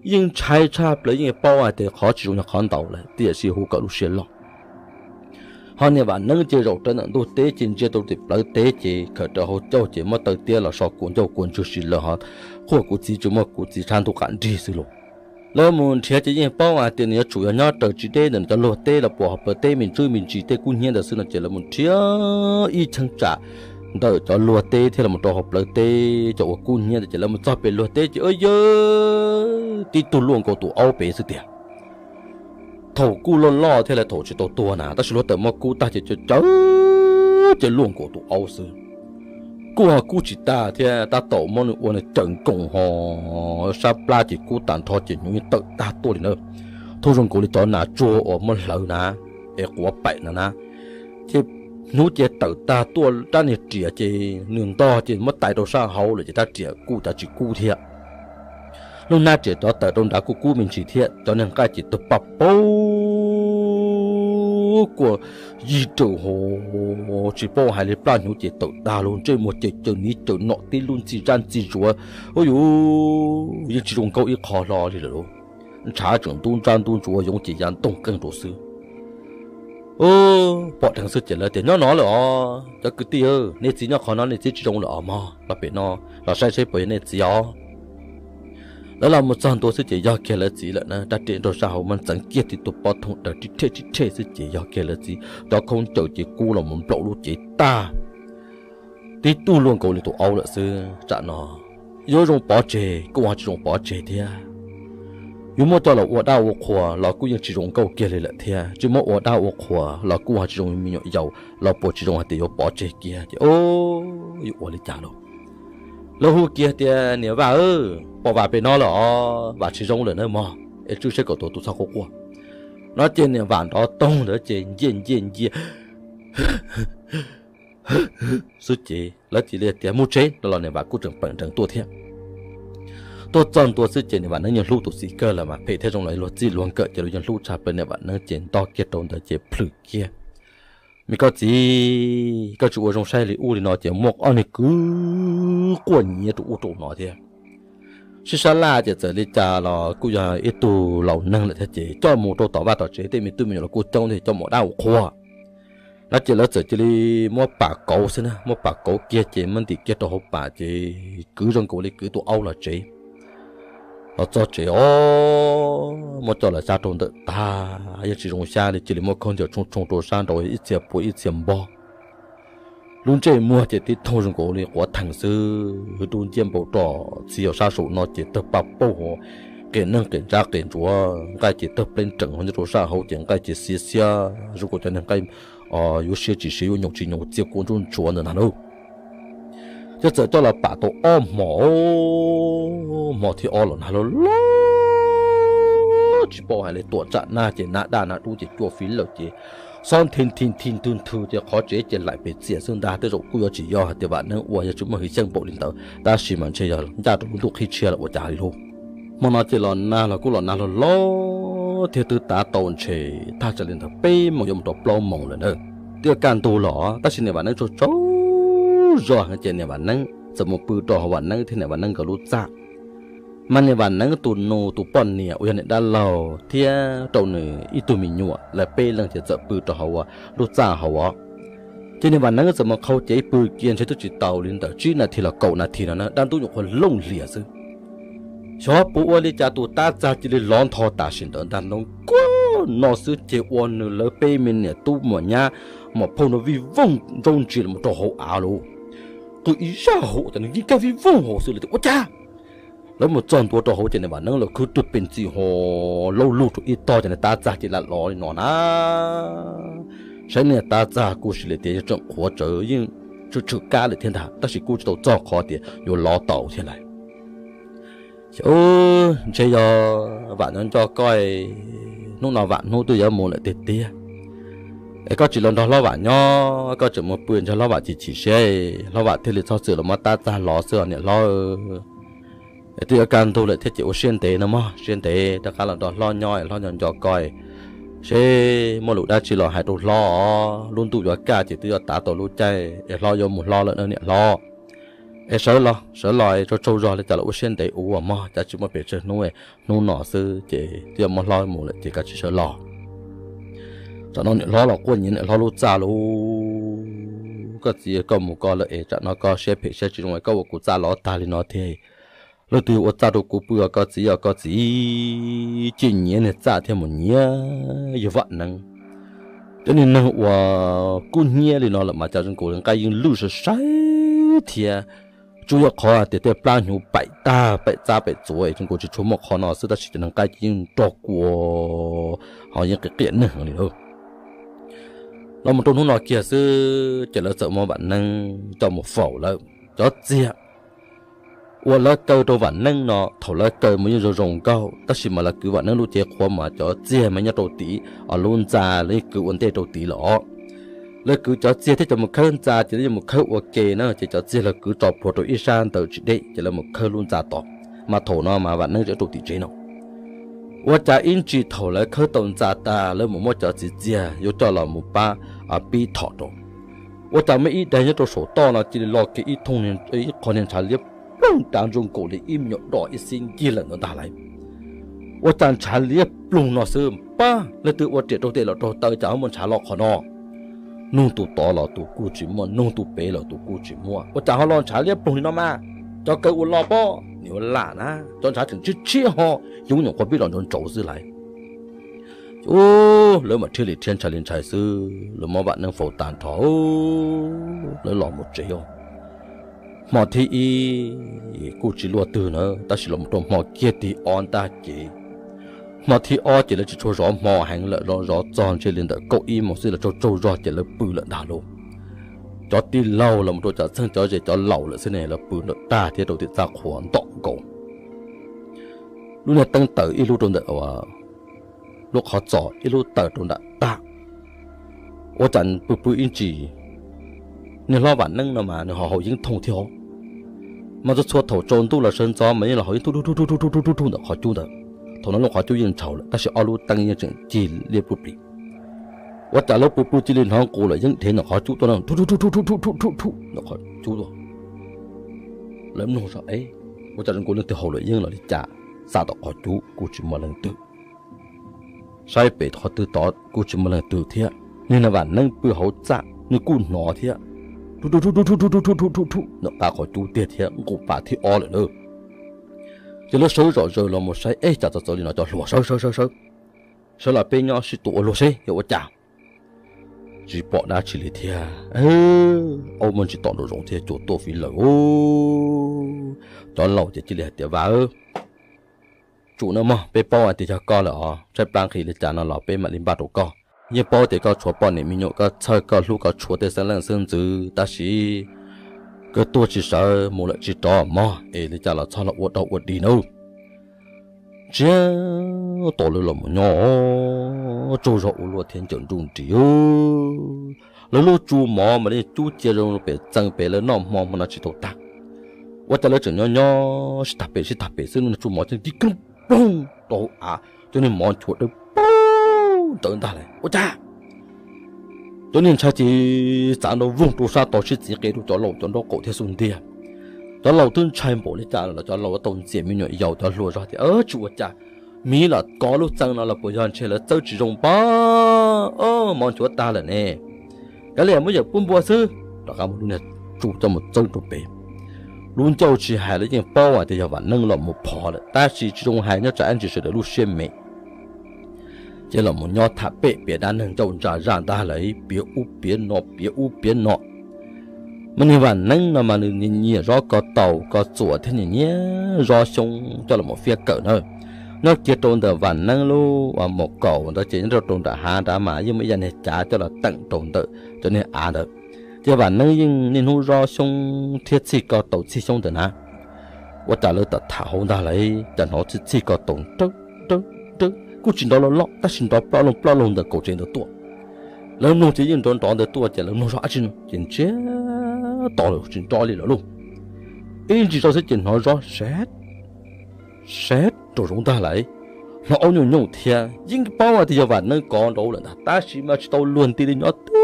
Yeej ntshai tshaj plaws, yeej paub hais tias qhov tsis zoo yog qhov ntawd lawm tiam sis hu kom lub siab loj. Ho niam Vam Neeb ces zaum rawv ntawm ntug teb ces ntsia rau tim plawv teb ces khaws rawv hauv caug ces muab taw tiab los so kua ncauj kua ntswg si lawm ho quaj kuv txiv tsis muaj kuv txiv tshab ntuj qam nrig xwb lauj. Lawv mus nrhiav ces yeej paub hais tias nws yuav tsum yog nyob raws tsis deb ntawm cov luag teb los puas hauv plawv teb me ntsis me ntsis tej kub hnyiab ntawd xwb no ces lawv mus nrhiav ib cheeb tsam ntawm cov luag teb thiab los rau hauv plawv teb cov uas kub hnyiab ntawd ces lawv mus txog pem luag teb ces yawg tib tug luaj nkaus tus aub pem xwb tiag. Thaum kuj loj loj thiab lawv thaum tsis tau tuag na tab sis luag tawm muab kub tag ces cov caw ces luaj nkaus tus aub xwb. Kub ho kub tsis tag thiab tab tom muab nws ua nws cawm nkoos ho sab plab ces kub tag nrho ces hnyuv tawm tag tuaj li na. Thooj zoo nkaus li cov nas tsuag uas muab hlawv na, es quav paim no na. Ces hnyuv ces tawm tag tuaj rab niag riam ces nws ntog ces muab tais rau sab hauv lawm ces rab riam kuj cas tsis kub thiab. Lub hnab riam cov tawm rau nrad kuj kub me ntsis thiab, cov niag nqaij ces tawg paj paug kuj yig raws hauv, tsis paub hais li plab hnyuv ces tawm tag lug ntsej muag ces caws niv caws nom tib lub ntxi zab ntxi zuav. Ub yuv, yeej tsis zoo nkauj ib qho hlo li lawm lauj. Ntshav tseem ntub ntsab ntub ntsuav yoov ces ya ntooj qeej rau xwb. Pom dheev xwb ces lawv tias nyob no lawm os cov kwv tij, nej txiv nyob qhov no nej txiv tsis zoo lawm os mog, los pem no los saib saib puas yog nej txiv os. Lawv los mus txog ntua xwb ces yog kiag lawv txiv lawm na, rab riam nrog sab hauv mas ntxeev kiag tib tug pob thooj daws rib rhej rib rhej xwb ces yog kiag lawv txiv, cov khaub ncaws ces kub los mus nplaum lub cev tag. Tib tug luaj nkaus li tus aub lawm xwb. Tsam no yuav zoo pov tseg kuj ho tsis zoo pov tseg thiab. Yuav muab coj los ua dab ua qhua los kuj yeej tsis zoo nkauj kiag li lawm thiab, tsis muab ua dab ua qhua los kuj ho tsis zoo me nyuam yaus los puas tsis zoo hais tias yuav pov tseg kiag ces yuav ua li cas lauj. Lawv hu kiag tias niam Vam, pom Vam pem no lawm os, Vam tsis zoo lawm nawb mog, es tswj saib kom tus tus txhob quaj quaj. No ces niam Vam nrov toog ntawd ces ncia ncia ncia xwb ces lawv cia li tias mus tsev no los niam Vam kuj tseem peem nrees tuaj thiab. Tuaj txog ntua xwb ces niam Vam Neeb yeej hlub tus txiv kawg lawm mas phem thiab zoo los luag txij luag nkawm ces luag yeej hlub tshaj plaws. Niam Vam Neeb ces nto kiag rau ntawd ces plhws kiag, me koj txiv, koj tsis ua zoo saib li ub li no ces muaj ob niag kwv quaj nyiav rau ub rau no thiab. Sib sab laj ces txawm li cas los kuj yog ib tug laus neeg lawm thiab ces coj mus rau tom vaj tom tsev, tej me tub me nyuam los kuj coob thiab, coj mus ua dab ua qhua. No ces lawv txawm cia li muab pam kauv xwb na, muab pam kauv kiag ces muab ntim kiag rau hauv pam ces kwv zoo nkaus li kwv tus aub los tsev. Los txog tsev os, muab coj los xyab rau ntawm tag yeej tsis zoo xyab li, cia li muab khaub ncaws tshooj tshooj rau sab nraud ib txhia pua ib txhia npog. Lub ntsej muag ces tib thooj zoo nkaus li quav theem xwb, dub nciab npau roj, txiv yog sab saum no ces tawg paj paug, qia neeg qia ntsab qia ntsuav, nqaij ces tawg pleeb reem, nyob rau sab hauv ces nqaij ces xiav xiab zoo nkaus cov niag nqaij yuav siav tsis siav, yuav nyoos tsis nyoos, txia kua ntsuab ntsuav ntawd ntag lauj. Ces txawm coj los pam tau ob hmos, hmo thib ob los nag loj loj tsis paub hais li, tuam tsam nag ces nag daj nag dub ces cua fiv lawm ces xob nthi nthi nthi nthwv nthwv ces qhov tsev ces laim pes txias xwb ntag. Tej zaum kuj yuav tsis yog hais tias Vam Neeb ua, yog tsis muaj hwj xyeej npaum li ntawd tab sis mas ntshe yog ncaj rau lub ntuj qhib tshiab los ua cas li lauj. Hmo no ces los nag los kuj los nag loj loj thiab twb tav tau ntshe tag tsam li ntawd peb moos yuav mus rau plaub moos lawm na. Twb kaj ntug los tab sis niam Vam Neeb tsaug tsaug zog heev ces niam Vam Neeb txawm mus pw rau hauv Vam Neeb thiab niam Vam Neeb nkawd lub txaj. Mas niam Vam Neeb tus nus tus poj niam uas yog niam dab laug thiab rau nws ib tug me nyuam lawv peb leeg ces txawm pw rau hauv lub txaj hauv os. Ces niam Vam Neeb txawm mus qhau cev pw cia ntshe twb tsis tau li ntawm tsib nas this los kaum nas this no na dab ntub nyuam qhuav looj hlias xwb. Xyov puas ua li cas tus tab txag cia li lov ntho tam sim ntawd ntag nroo kuag no xwb ces ua nws lawv peb me niam tub muam nyab mos phauj no vij voog ntsaub ntsia los rau hauv av lauj. Qw ib zaj hauv tas nws vij kab vij voog hauv xwb lawv tias ua cas. Lawv mus txog ntua rau hauv ces niam Vam Neeb los khwb rwg pes ntxi ho laub lug rau ib tog ces niag tab txag cia li lov li no na. Saib niag tab txag kuj sim li tias yog tseem qhuav tsawv yeej tshwm tshwm kab lawm thiab ntag tab sis kuj tsis tau txog qhov tias yuav lov tau thiab lawm. Ntshe yog Vam nyob nco koj, hnub no Vam hnub twb yuav mus lawm tiag tiag. Es koj tsis los nrog hlob Vam nyob, koj tseem mus pw ntshe hlob Vam chim chim siab, hlob Vam thiaj li txhob txwm los muab tab txag lov xwb os niam hlob. Es twb yuav kaj ntug lawm thiab ces ua siab ntev no mog, siab ntev rov qab los nrog hlob nyob es hlob nco nco koj, seb muaj lus dab tsi los hais rau hlob os. Lub ntuj yuav kaj ces twb yuav tav tau lub caij es hlob yuav mus hlob lawm na niam hlob. Es sawv los sawv los tsaug tsaug zog li cas los ua siab ntev ua mog, cas tsis muaj pes tsawg hnub, hnub no xwb ces twb yuav muab hlob mus lawm ces koj tsis sawv los. Tsam no niam hlob los quaj nyiav niam hlob lub txaj lauj. Koj txiv, koj mus koj lawm es tsam no koj siab phem siab tsis zoo es koj ua kuv txaj lov tag li no thiab. Leej twg ua txaj rau kuv pw os koj txiv, os koj txiv. Cia nyiav niag txaj thiab mus nyiav yawg Vam Neeb. Cov niag neeg uas kub hnyiab li no lawm mas cas zoo nkaus li nqaij yeej lwj sai sai thiab. Tsuas yog qhov tias tej plab hnyuv paim tag paim txab paim txuav es zoo nkaus tsis tshua muaj qhov no xwb tab sis cov neeg nqaij ces yeej nrog kua ho yeej qias qias neeg li lawm. Los mus rau hnub no kiag xwb ces lawv txawm muab Vam Neeb coj mus faus lawm. Cov txiag uas lawv kaw rau Vam Neeb no thaum lawv kaw mas yeej zoo zoo nkauj tab sis mas lawv kwv Vam Neeb lub cev qhuav mas cov txiag mas nyob rau tid, lub ntxa lawv yeej kwv ua ntej rau tid lawm os. Lawv kwv cov txiag thiab cov mus khawb ntxa ces lawv yeej mus khawb ua ke na ces cov txiag lawv kwv tso plhuav rau ib sab ntawd tsis deb ces lawv mus khawb lub ntxa tod. Mas thaum no mas Vam Neeb tseem rau tim tsev no. Ua cas ib ntsis thaum lawv khawb tau ntxa tag lawv mus muab cov txiv txiag yuav coj los mus pab pib thom rau. Ua cas muaj ib daim nyob rau saum toj no cia li lo kiag ib thooj, ib qho niag ntshav liab ploog dav zoo nkaus li ib me nyuam doj ib xib nkig lawm ntawd ntag lauj. Ua cas ntshav liab ploog no xwb pab leej twg ua riam rau tes los raug taw cas ho muaj ntshav lo qhov no. Nug tus tod los tus kuj tsis muaj, nug tus pem los tus kuj tsis muaj, ua cas ho lo ntshav liab ploog li no mas. Cov kaw ua lo pob nws ua lam na, cov ntshav tseem tshiab tshiab ho, yus nyuam qhuav pib los ntsauv ntsauv xwb lauj. Lawv mam rhiab li rhiab ntshai li ntshai xwb, lawv muab Vam Neeb faus tag nrho, lawv los mus tsev os. Hmo thib ib kuj tsis luaj twg na, tab sis los mus rau hmo kiag thib ob ntag ces, hmo thib ob ces lawv tsis tshua zov hmo heev lawm, zov zov txog ntshe li ntawm kaum ib moos xwb lawv tsaug tsaug zog ces lawv pw lawm ntag lauj. Cov tij laug los mus rau cov txheej cov ze cov laus lawm xwb ne lawv pw nram tag thiab rau tim txaj qhua ntom nkaus. Lub niag teeb taws ib lub rau ntawm lub qhov txos ib lub taws rau nram tag. Ua cas pw pw ib ntsis, niag hlob Vam Neeb no mas nws ho haus yeeb thooj thiab os. Mas txhua txhua thaum tsaus ntuj los sawv ntxov mas yeej los haus yeeb thuj thuj thuj thuj thuj thuj thuj thuj ntawm qhov cub ntawd. Thaum no lub qhov cub yeej ntshauv lawm tab sis ob lub teeb yeej tseem cig liab pluj plig. Ua cas lawv pw pw cia li hnov nqus lawm yeeb dhev ntawm qhov cub tuaj na, thuj thuj thuj thuj thuj thuj thuj thuj ntawm qhov cub tuaj. Lawv mloog zog es, ua cas zoo nkaus leej twg haus lawm yeeb los li cas, xa tom qhov cub kuj tsis muaj leej twg. Saib pem qhov twg tod kuj tsis muaj leej twg thiab, niag na Vam Neeb pw hauv txaj nws kuj hnov thiab. Thuj thuj thuj thuj thuj thuj thuj thuj thuj thuj ntawm qab qhov cub tiag thiab nqus pas thib ob lawm na. Ces lawv sawv zom zaws los mus saib es cas txawv txawv li no cov hluas, sawv sawv sawv sawv, sawv los peb nyob sib tua ua luag seb yog ua cas. Tsis pom dab tsi li thiab, aub muaj ntsis tom nraum zoov thiab cua tuaj fiv lawm. Cov laus ces cia li hais tias Vam, tsum nawb mog, peb paub hais tias yog koj lawm os, tshaib plab nqhis li cas no los peb mam li npaj rau koj. Yeej paub tias koj tshuav poj niam me nyuam, koj txhawj koj hlub koj tshuav tej xeeb leej xeeb ntxwv tab sis koj tuag tsis sawv mus lawm tsis rov mog, es li cas los txhob los ua dog ua dig nawb. Tsiab tom lawv los mus nyob tsaug zog ua luaj thiab ncaws nruj nris. Lawv lub tsu mov mas li cub cia zoo pem txee pem lawv noj hmo hmo no tsis tau tag. Ua cas lawv tseem nyob nyob sib tag pem sib tag pem xwb, lub tsu mov cia li kib keeb ploog rau hauv av, cov niag mov nchuav dawb rawv ntag lawm. Ua cas cov niag ntshai ces txav nroo voog rau sab tod sib txiv qe rau cov laus cov nraub qaum thiab xub ntiag. Cov laus twb ntshai npaum li cas los cov laus tau ntxias me nyuam yaus cov hluas zog tias, Tsis ua cas, miv los kov lub txee no los puas yog ntshe lawv txawb tsis zoo pob, mov nchuav tag lawm ne. Kav liam, muab yawm pub npua xwb, rov qab muab lub niag tsu coj mus txawb rau pem. Lub ncauj tsis hais los yeej paub hais tias yog Vam Neeb los mus phov lawm, tab sis tsis zoo hais nyob tsam ib ntsis sawv daws lub siab me. Ces los mus nyob tham pem piav dab neeg ncauj ntsa zaj ntag lawm, piav ub piav no piav ub piav no. Mas niag Vam Neeb no mas nws nyiam zov ko taus ko txuas thiab nyiam nyiam zov xyoob coj los mus fiab kawm na. Nyob kiag rau ntawm Vam Neeb lub uas maum kaum ntawd ces nyob rau nram hav nrad mas yeej muaj ib yam niag cav coj los teem rau ntawm cov niag av ntawd. Ces Vam Neeb yeej niaj hnub zov xyoob thiab txhij ko taus txhij xyoob ntawm na. Ua cas lawv tham tham hauv ntag lawm, cas hnov txhij txhij ko taus nrawb nrawb nrawb, kuj tsis nrov loj loj tab sis nrov ploj loog ploj loog ntawm kaum tsev ntawd tuaj. Lawv mloog ces yeej nrov nrov ntawd tuaj ces lawv mloog zoj dab tsi no ces ntsiag to lawm tsis nrov li lawm lauj. Ib ntsis zoj xwb ces hnov zoj sab sab rau zoov ntag lawm. Hnov aub nyooj nyooj thiab yeej paub hais tias yog Vam Neeb kov nraud lawm ntag tab sis mas tsis tau luag nti li, nyob twb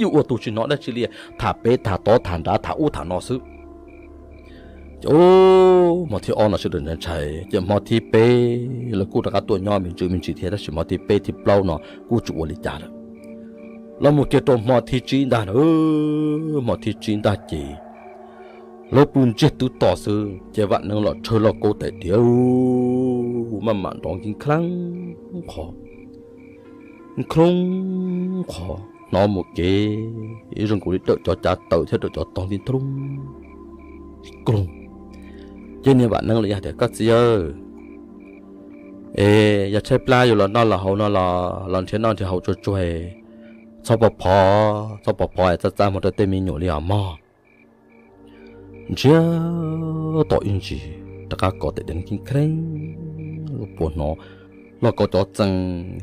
yuav ua tus tsis hnov dab tsi li, tham pem tham tod tham nrad tham ub tham no xwb. Ces hmo thib ob no sawv daws ntshai ntshai ces hmo thib peb lawv kuj rov qab tuaj nyob me ntsis me ntsis thiab tab sis hmo thib peb thib plaub no kuj tsis ua li cas lawm. Los mus kiag rau hmo thib tsib ntag na, hmo thib tsib ntag ces lawv pw ntsiag twb to xwb ces Vam Neeb los tshawb lauj kaub tais diav maj mam nrov nkig kheeb qhov nkloog qhov hnov mus kev zoo nkaus li dawm cov cav taws thiab dawm cov tog nti nthlooj kloog. Ces niag Vam Neeb los hais tias, Koj txiv aw, es yog tshaib plab yuav los noj los haus no los los nrhiav noj nrhiav haus tsuag tsuag, txhob pov phov, txhob pov phov es txaj txaj muag rau tej me nyuam li os mog. Ntsiag to ib ntsis rov qab kov tais diav nkig kheeb, puas hnov lauj kaub cov txee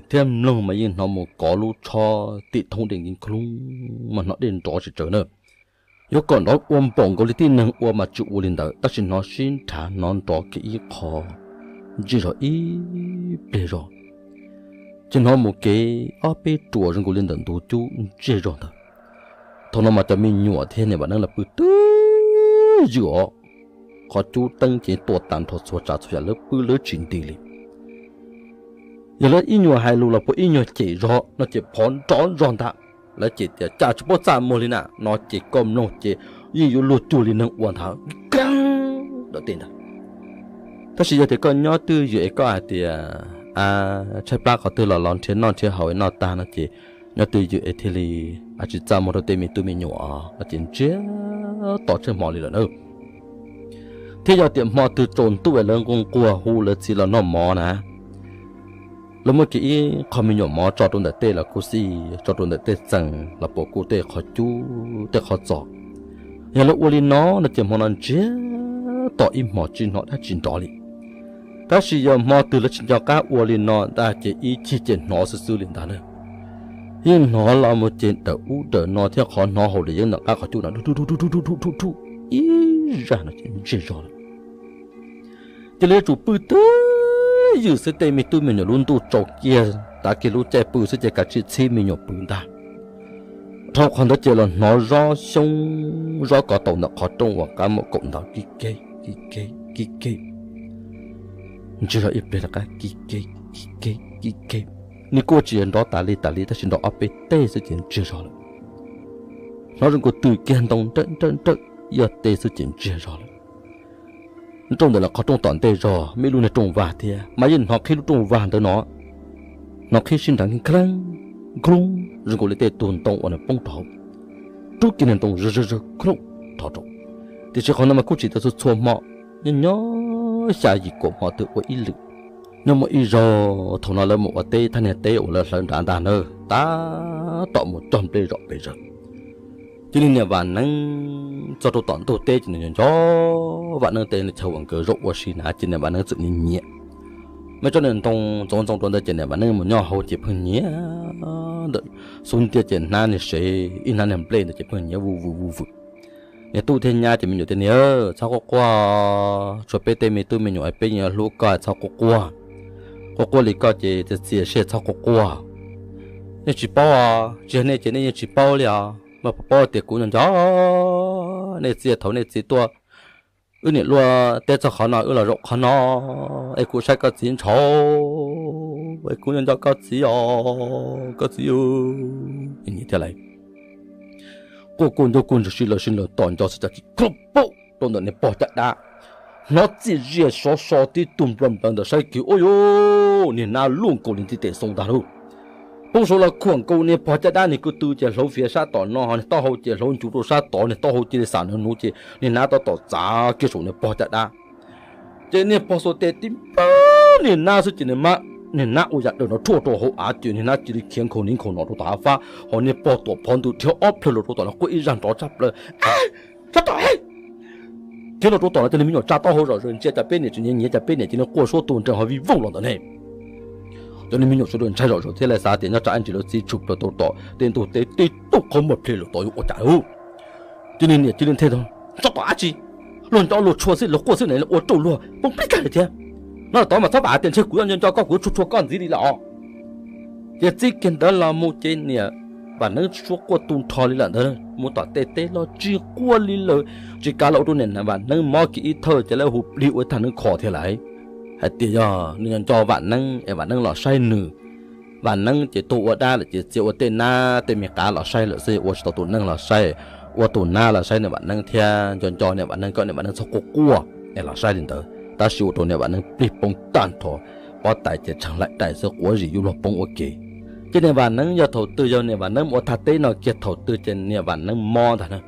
thiab mloog mas yeej hnov mus kov lub tshob tim thoob dej nkig kloog mas hnov dej nrov tsis tsawv na. Yuav kom nrov ua npaum nkaus li tib neeg ua mas tsis ua li ntawd tab sis hnov sib nrhav hnov nrov kiag ib qho ntsiag zog ib pliag zog, ces hnov mus kev ob peb ruam zoo nkaus li ntawm ntug cub ntsiag zog ntawd. Thaum no mas cov me nyuam thiab niam Vam Neeb lawv pw twb ywm os, qhov cub teeb ces tua tag nrho txhua tsav txhua yam lawv pw lawv tsis nti li. Yog lawv ib nyuag hais lus los puas ib nyuag cem zog no ces phov nrov zog ntag. Lawv cem tias cas tsis paub txaj muag li na no ces koj mloog ces yeej yuav luag cuag li neeg ua ntawd dawm tej ntawd. Tab sis yog tias koj nyob twj ywm es koj hais tias tshaib plab qhov twg los los nrhiav noj nrhiav haus noj tag no ces nyob twj ywm es thiaj li tsis txaj muag rau tej me tub me nyuam no ces ntsiag to tsheej hmo li lawm na. Thiab yog tias hmo twg tsaus ntuj es lawv nquag nquag hu lawv txiv los noj mov na, lawv muab kiag ib qho me nyuam mov tso rau ntawm tej los kuj xij, tso rau ntawm tej txee los puas kuj tej qhov cub tej qhov txos. Yog lawv ua li no no ces hmo no ntsiag to ib hmos tsis hnov dab tsi nrov li. Tab sis yog hmo twg lawv tsis nco qab ua li no ntag ces ib chim ces hnov xwb xwb li ntag na. Yeej hnov los mus ces dawm ub dawm no thiab qhov hnov haus li yeeb ntawm qab qhov cub no ib zaj no ces ntsiag zog lawm. Ces lawv yuav tsum pw twj ywm xwb, tej me tub me nyuam lub ntuj tsaus kiag tav kiag lub caij pw xwb ces kav tsij txhib me nyuam pw ntag. Dhau qhov ntawd ces los hnov zob xyoob zob ko taus ntawm qhov rooj uas qab maum kaum ntawd kib keb kib keb kib keb. Ntsiag zog ib pliag rov qab kib keb kib keb kib keb. Nws kuj tsis yog nrov tas li tas li tab sis nrov ob peb teg xwb ces ntsiag zog lawm. Hnov zoo nkaus twm kiag ntoo nrawm nrawm nrawm ib ob teg xwb ces ntsiag zog lawm. Rooj ntawm lawv qhov rooj tom ntej zog muaj ib lub niag rooj vag thiab mas yeej hnov qhib lub rooj vag ntawd no, hnov qhib sib nrhav nkheej nkloog zoo nkaus li tej tug ntoo uas nws poob rau hauv, rub kiag niag ntoo zawg zawg zawg klooj rho rau. Tiam sis qhov no mas kuj tsis tau txhua txhua hmo, nyob nyob xya yim kaum hmo twg ua ib lwm. Nyob muaj ib zaug thaum no lawv mus ua teb thaj niag teb uas lawv hlawv nrad ntag na, tab tom mus cog nplej zom pes zaws. Cia li niam Vam Neeb txog rau tom ntug teb ces nws nco nco Vam Neeb tej chaw uas nkawd zaum ua si na ces niam Vam Neeb txawm nyiam nyiam. Muab tsob niag ntoo ntxoov ntxoo rau ntawd ces niam Vam Neeb mus nyob hauv ces pheej nyiam ntawm xub ntiag ces hnab niag sev ib hnab niag nplej ntawd ces pheej nyiam vuj vwm vuj vwm. Niag tub thiab nyab ces me nyuam tias, Niam, txhob quaj quaj, tshuav peb tej me tub me nyuam peb yeej yuav hlub koj, txhob quaj quaj. Quaj quaj li koj ces txias txias siab, txhob quaj quaj. Nej tsis paub os, tsis yog nej ces nej yeej tsis paub li os. Mas puas paub tias kuv nco nco nej txiv, thaum nej txiv tuaj, wb niam luaj teb txog qhov no, wb los zaum qhov no, es kuv saib koj txiv ntshauv, es kuv nco nco koj txiv os, koj txiv. Thiaj li quaj kuj ncuj kuj ntsws sib laws sib laws tom nco xwb, cas tib khub poob rau ntawm niag pog caj dab. Hnov txiaj ziaj sov so tib tug nplawm nplawv ntawm saib kiag, ua yuj, niag nab luaj nkaus li ntiv tes xoo ntag lauj. Poob saud los khuam nkaus niag pog caj dab niag ko tw, ces hlauv fiav sab tom no, niag taub hau ces hlauv ncuv rau sab tod, niag taub hau cia li xam nws nuv, ces niag nab tab tom txav kiag saum niag pog caj dab. Ces niag pog xuas tes tib nplawm niag nab xwb ces niag nab ua yam dawm nrov rhuaj rau hauv av, ces niag nab cia li khiav nkhaus niv nkhaus no rau tom hav fab, ho niag pog tuam phov ntws dhia ob plhaw los rau tom no quaj ib zaj nrov tshaj plaws, Tso tom, khiav los rau tom no, cov niag me nyuam tsa taub hau zom zaws ntsia cas peb niam tsis nyiav nyiav, cas peb niam cia li quaj suab tu nrees ho vij voog los ntawm ne. Cov niag me nyuam sawv daws ntshai zom zaws thiaj li xav tias nyob tsam ib ntsis lawv txiv tshwm plaws tau tom tej ntug teb tib tug qhov muag ple lawm tod yuav ua cas lauj. Ces niag niam cia li nthe, Tso tom dab tsi? Luag nco luag tshua xwb, luag quaj xwb ne, ua rau luag poob plib kag li thiab. No tod mas txhob vam tias ntshe kuv nco nco koj, kuv tshua tshua koj ntxiv li lawm os. Ces txij kiag ntawd los mus ces niam Vam Neeb suab quaj tu nrho li lawm ntawd, mus tom tej teb los tsis quaj li lawm. Tsis kav los ua rau niam Vam Neeb mob kiag ib thawj ces lawv hu plig ua ib thaj neeb kho thiab lawm, hais tias yog nws nco Vam Neeb es Vam Neeb los saib nws. Vam Neeb ces tuag ua dab lawm ces txia ua tej nab tej me qav los saib lawm xwb, ua tsis tau tus neeg los saib, ua tus nab los saib niam Vam Neeb thiab nco nco niam Vam Neeb kom niam Vam Neeb txhob quaj quaj es los saib li ntawd, tab sis ua rau niam Vam Neeb plig poob tag nrho, pob tais ces tshee laim daim xwb, quav zim yuav luag poob ua ke. Ces niam Vam Neeb yog thaum twg yog niam Vam Neeb mus ua thaj teb no kiag thaum twg ces niam Vam Neeb mob ntag na.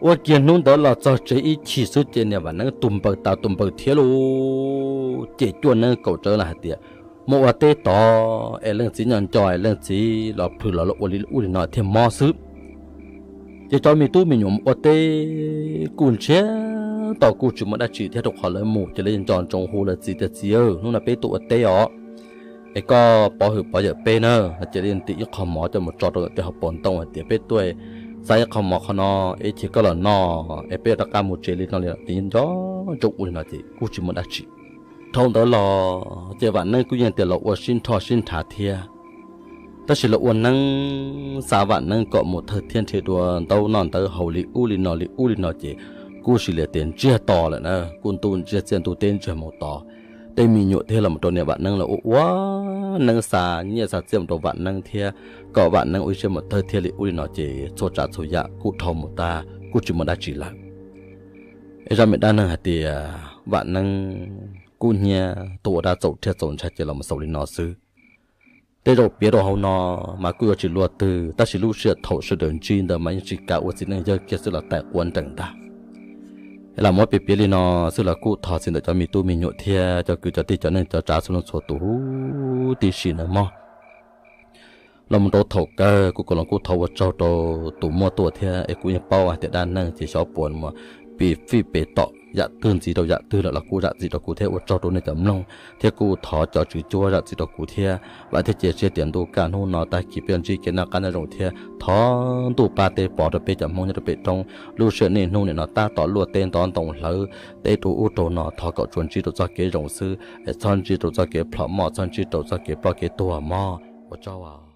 Ua kiag hnub ntawd los txog tsev ib chim xwb ces niam Vam Neeb tus npaws tas tus npaws thiab lauj, ces cuaj neeb kaum tsawv los hais tias, Mus ua teb tod es leej txiv nco nco es leej txiv los plhws los ua li ub li no thiaj mob xwb. Ces cov me tub me nyuam mus ua teb kuj ntsiag to kuj tsis muaj dab tsi thiab, rau qhov lawv mus ces lawv nco ntsoov hu lawv txiv tias, Txiv, hnub no peb tuaj ua teb os, es koj pov hwm pov yawm peb na. Ces lawv ntim ib qho mov coj mus tso rau tej hauv paus ntoo hais tias, Peb tuaj xa ib qho mov qhov no, ib chim koj los noj es peb yuav rov qab mus tsev li no li. Ces nco ntsoov ua li no ces kuj tsis muaj dab tsi. Dhau ntawd los ces Vam Neeb kuj yeej tias los ua sib nrho sib nrhav thiab, tab sis lawv ua neeb xa Vam Neeb kom mus thawj thiab nrhiav dua ntaub noj ntawv haus li ub li no li ub li no ces kuj sis li tias ntsiag to lawm na, kuj ntuj ntsiag txiaj ntuj teb ntsiag mus tod. Tej me nyuam thiab los rau niam Vam Neeb los ua ua neeb xa nyiaj xa txiaj mus rau Vam Neeb thiab kom Vam Neeb ua ib siab mus thawj thiab li ub li no ces txhua tsav txhua yam kuj dhau mus tag kuj tsis muaj dab tsi lawm. Es zaj me dab neeg hais tias Vam Neeb kuj hnyiab tuag ua dab txaus rhiaj txaus ntshai ces los mus xaus li no xwb. Tej zaum piav rau hauv no mas kuj yuav tsis luaj twg, tab sis lub sij hawm thaum sawv daws ntsib ntawd mas yeej tsis kav ua txiv neej yawg kiag xwb los tais quav nrees ntag. Es los muab piav piav li no xwb los kuj thov txim ntawm cov me tub me nyuam thiab cov kwv cov tij cov neej cov tsav txhua leej txhua tus huv tib si nawb mog. Los mus rau thaum kawg kuv kuj los kuj thov ua tsaug rau tus muaj tuaj thiab, es kuv yeej paub hais tias dab neeg ces xyov puas mus pib fij pem tom yam twg ntxiv rau yam twg lawm los kuj zam txim rau kuv thiab, ua tsaug rau nej cov mloog thiab kuj thov cov tswv cuab zam txim rau kuv thiab. Vam thiab cia siab tias ntuj kaj hnub no tag kis peb yuav ntsib kev noj qab nyob zoo thiab thov ntuj pab teb pov rau peb cov Hmoob nyob rau pem roob. Lub sij hawm niaj hnub nim no tab tom luaj teb ntov ntoo hlawv teb rau ub rau no, thov kom tsuas ntsib rau txoj kev zoo xwb es txhob ntsib rau txoj kev plhom moj, txhob ntsib rau txoj kev ploj kev tuag mog. Ua tsaug.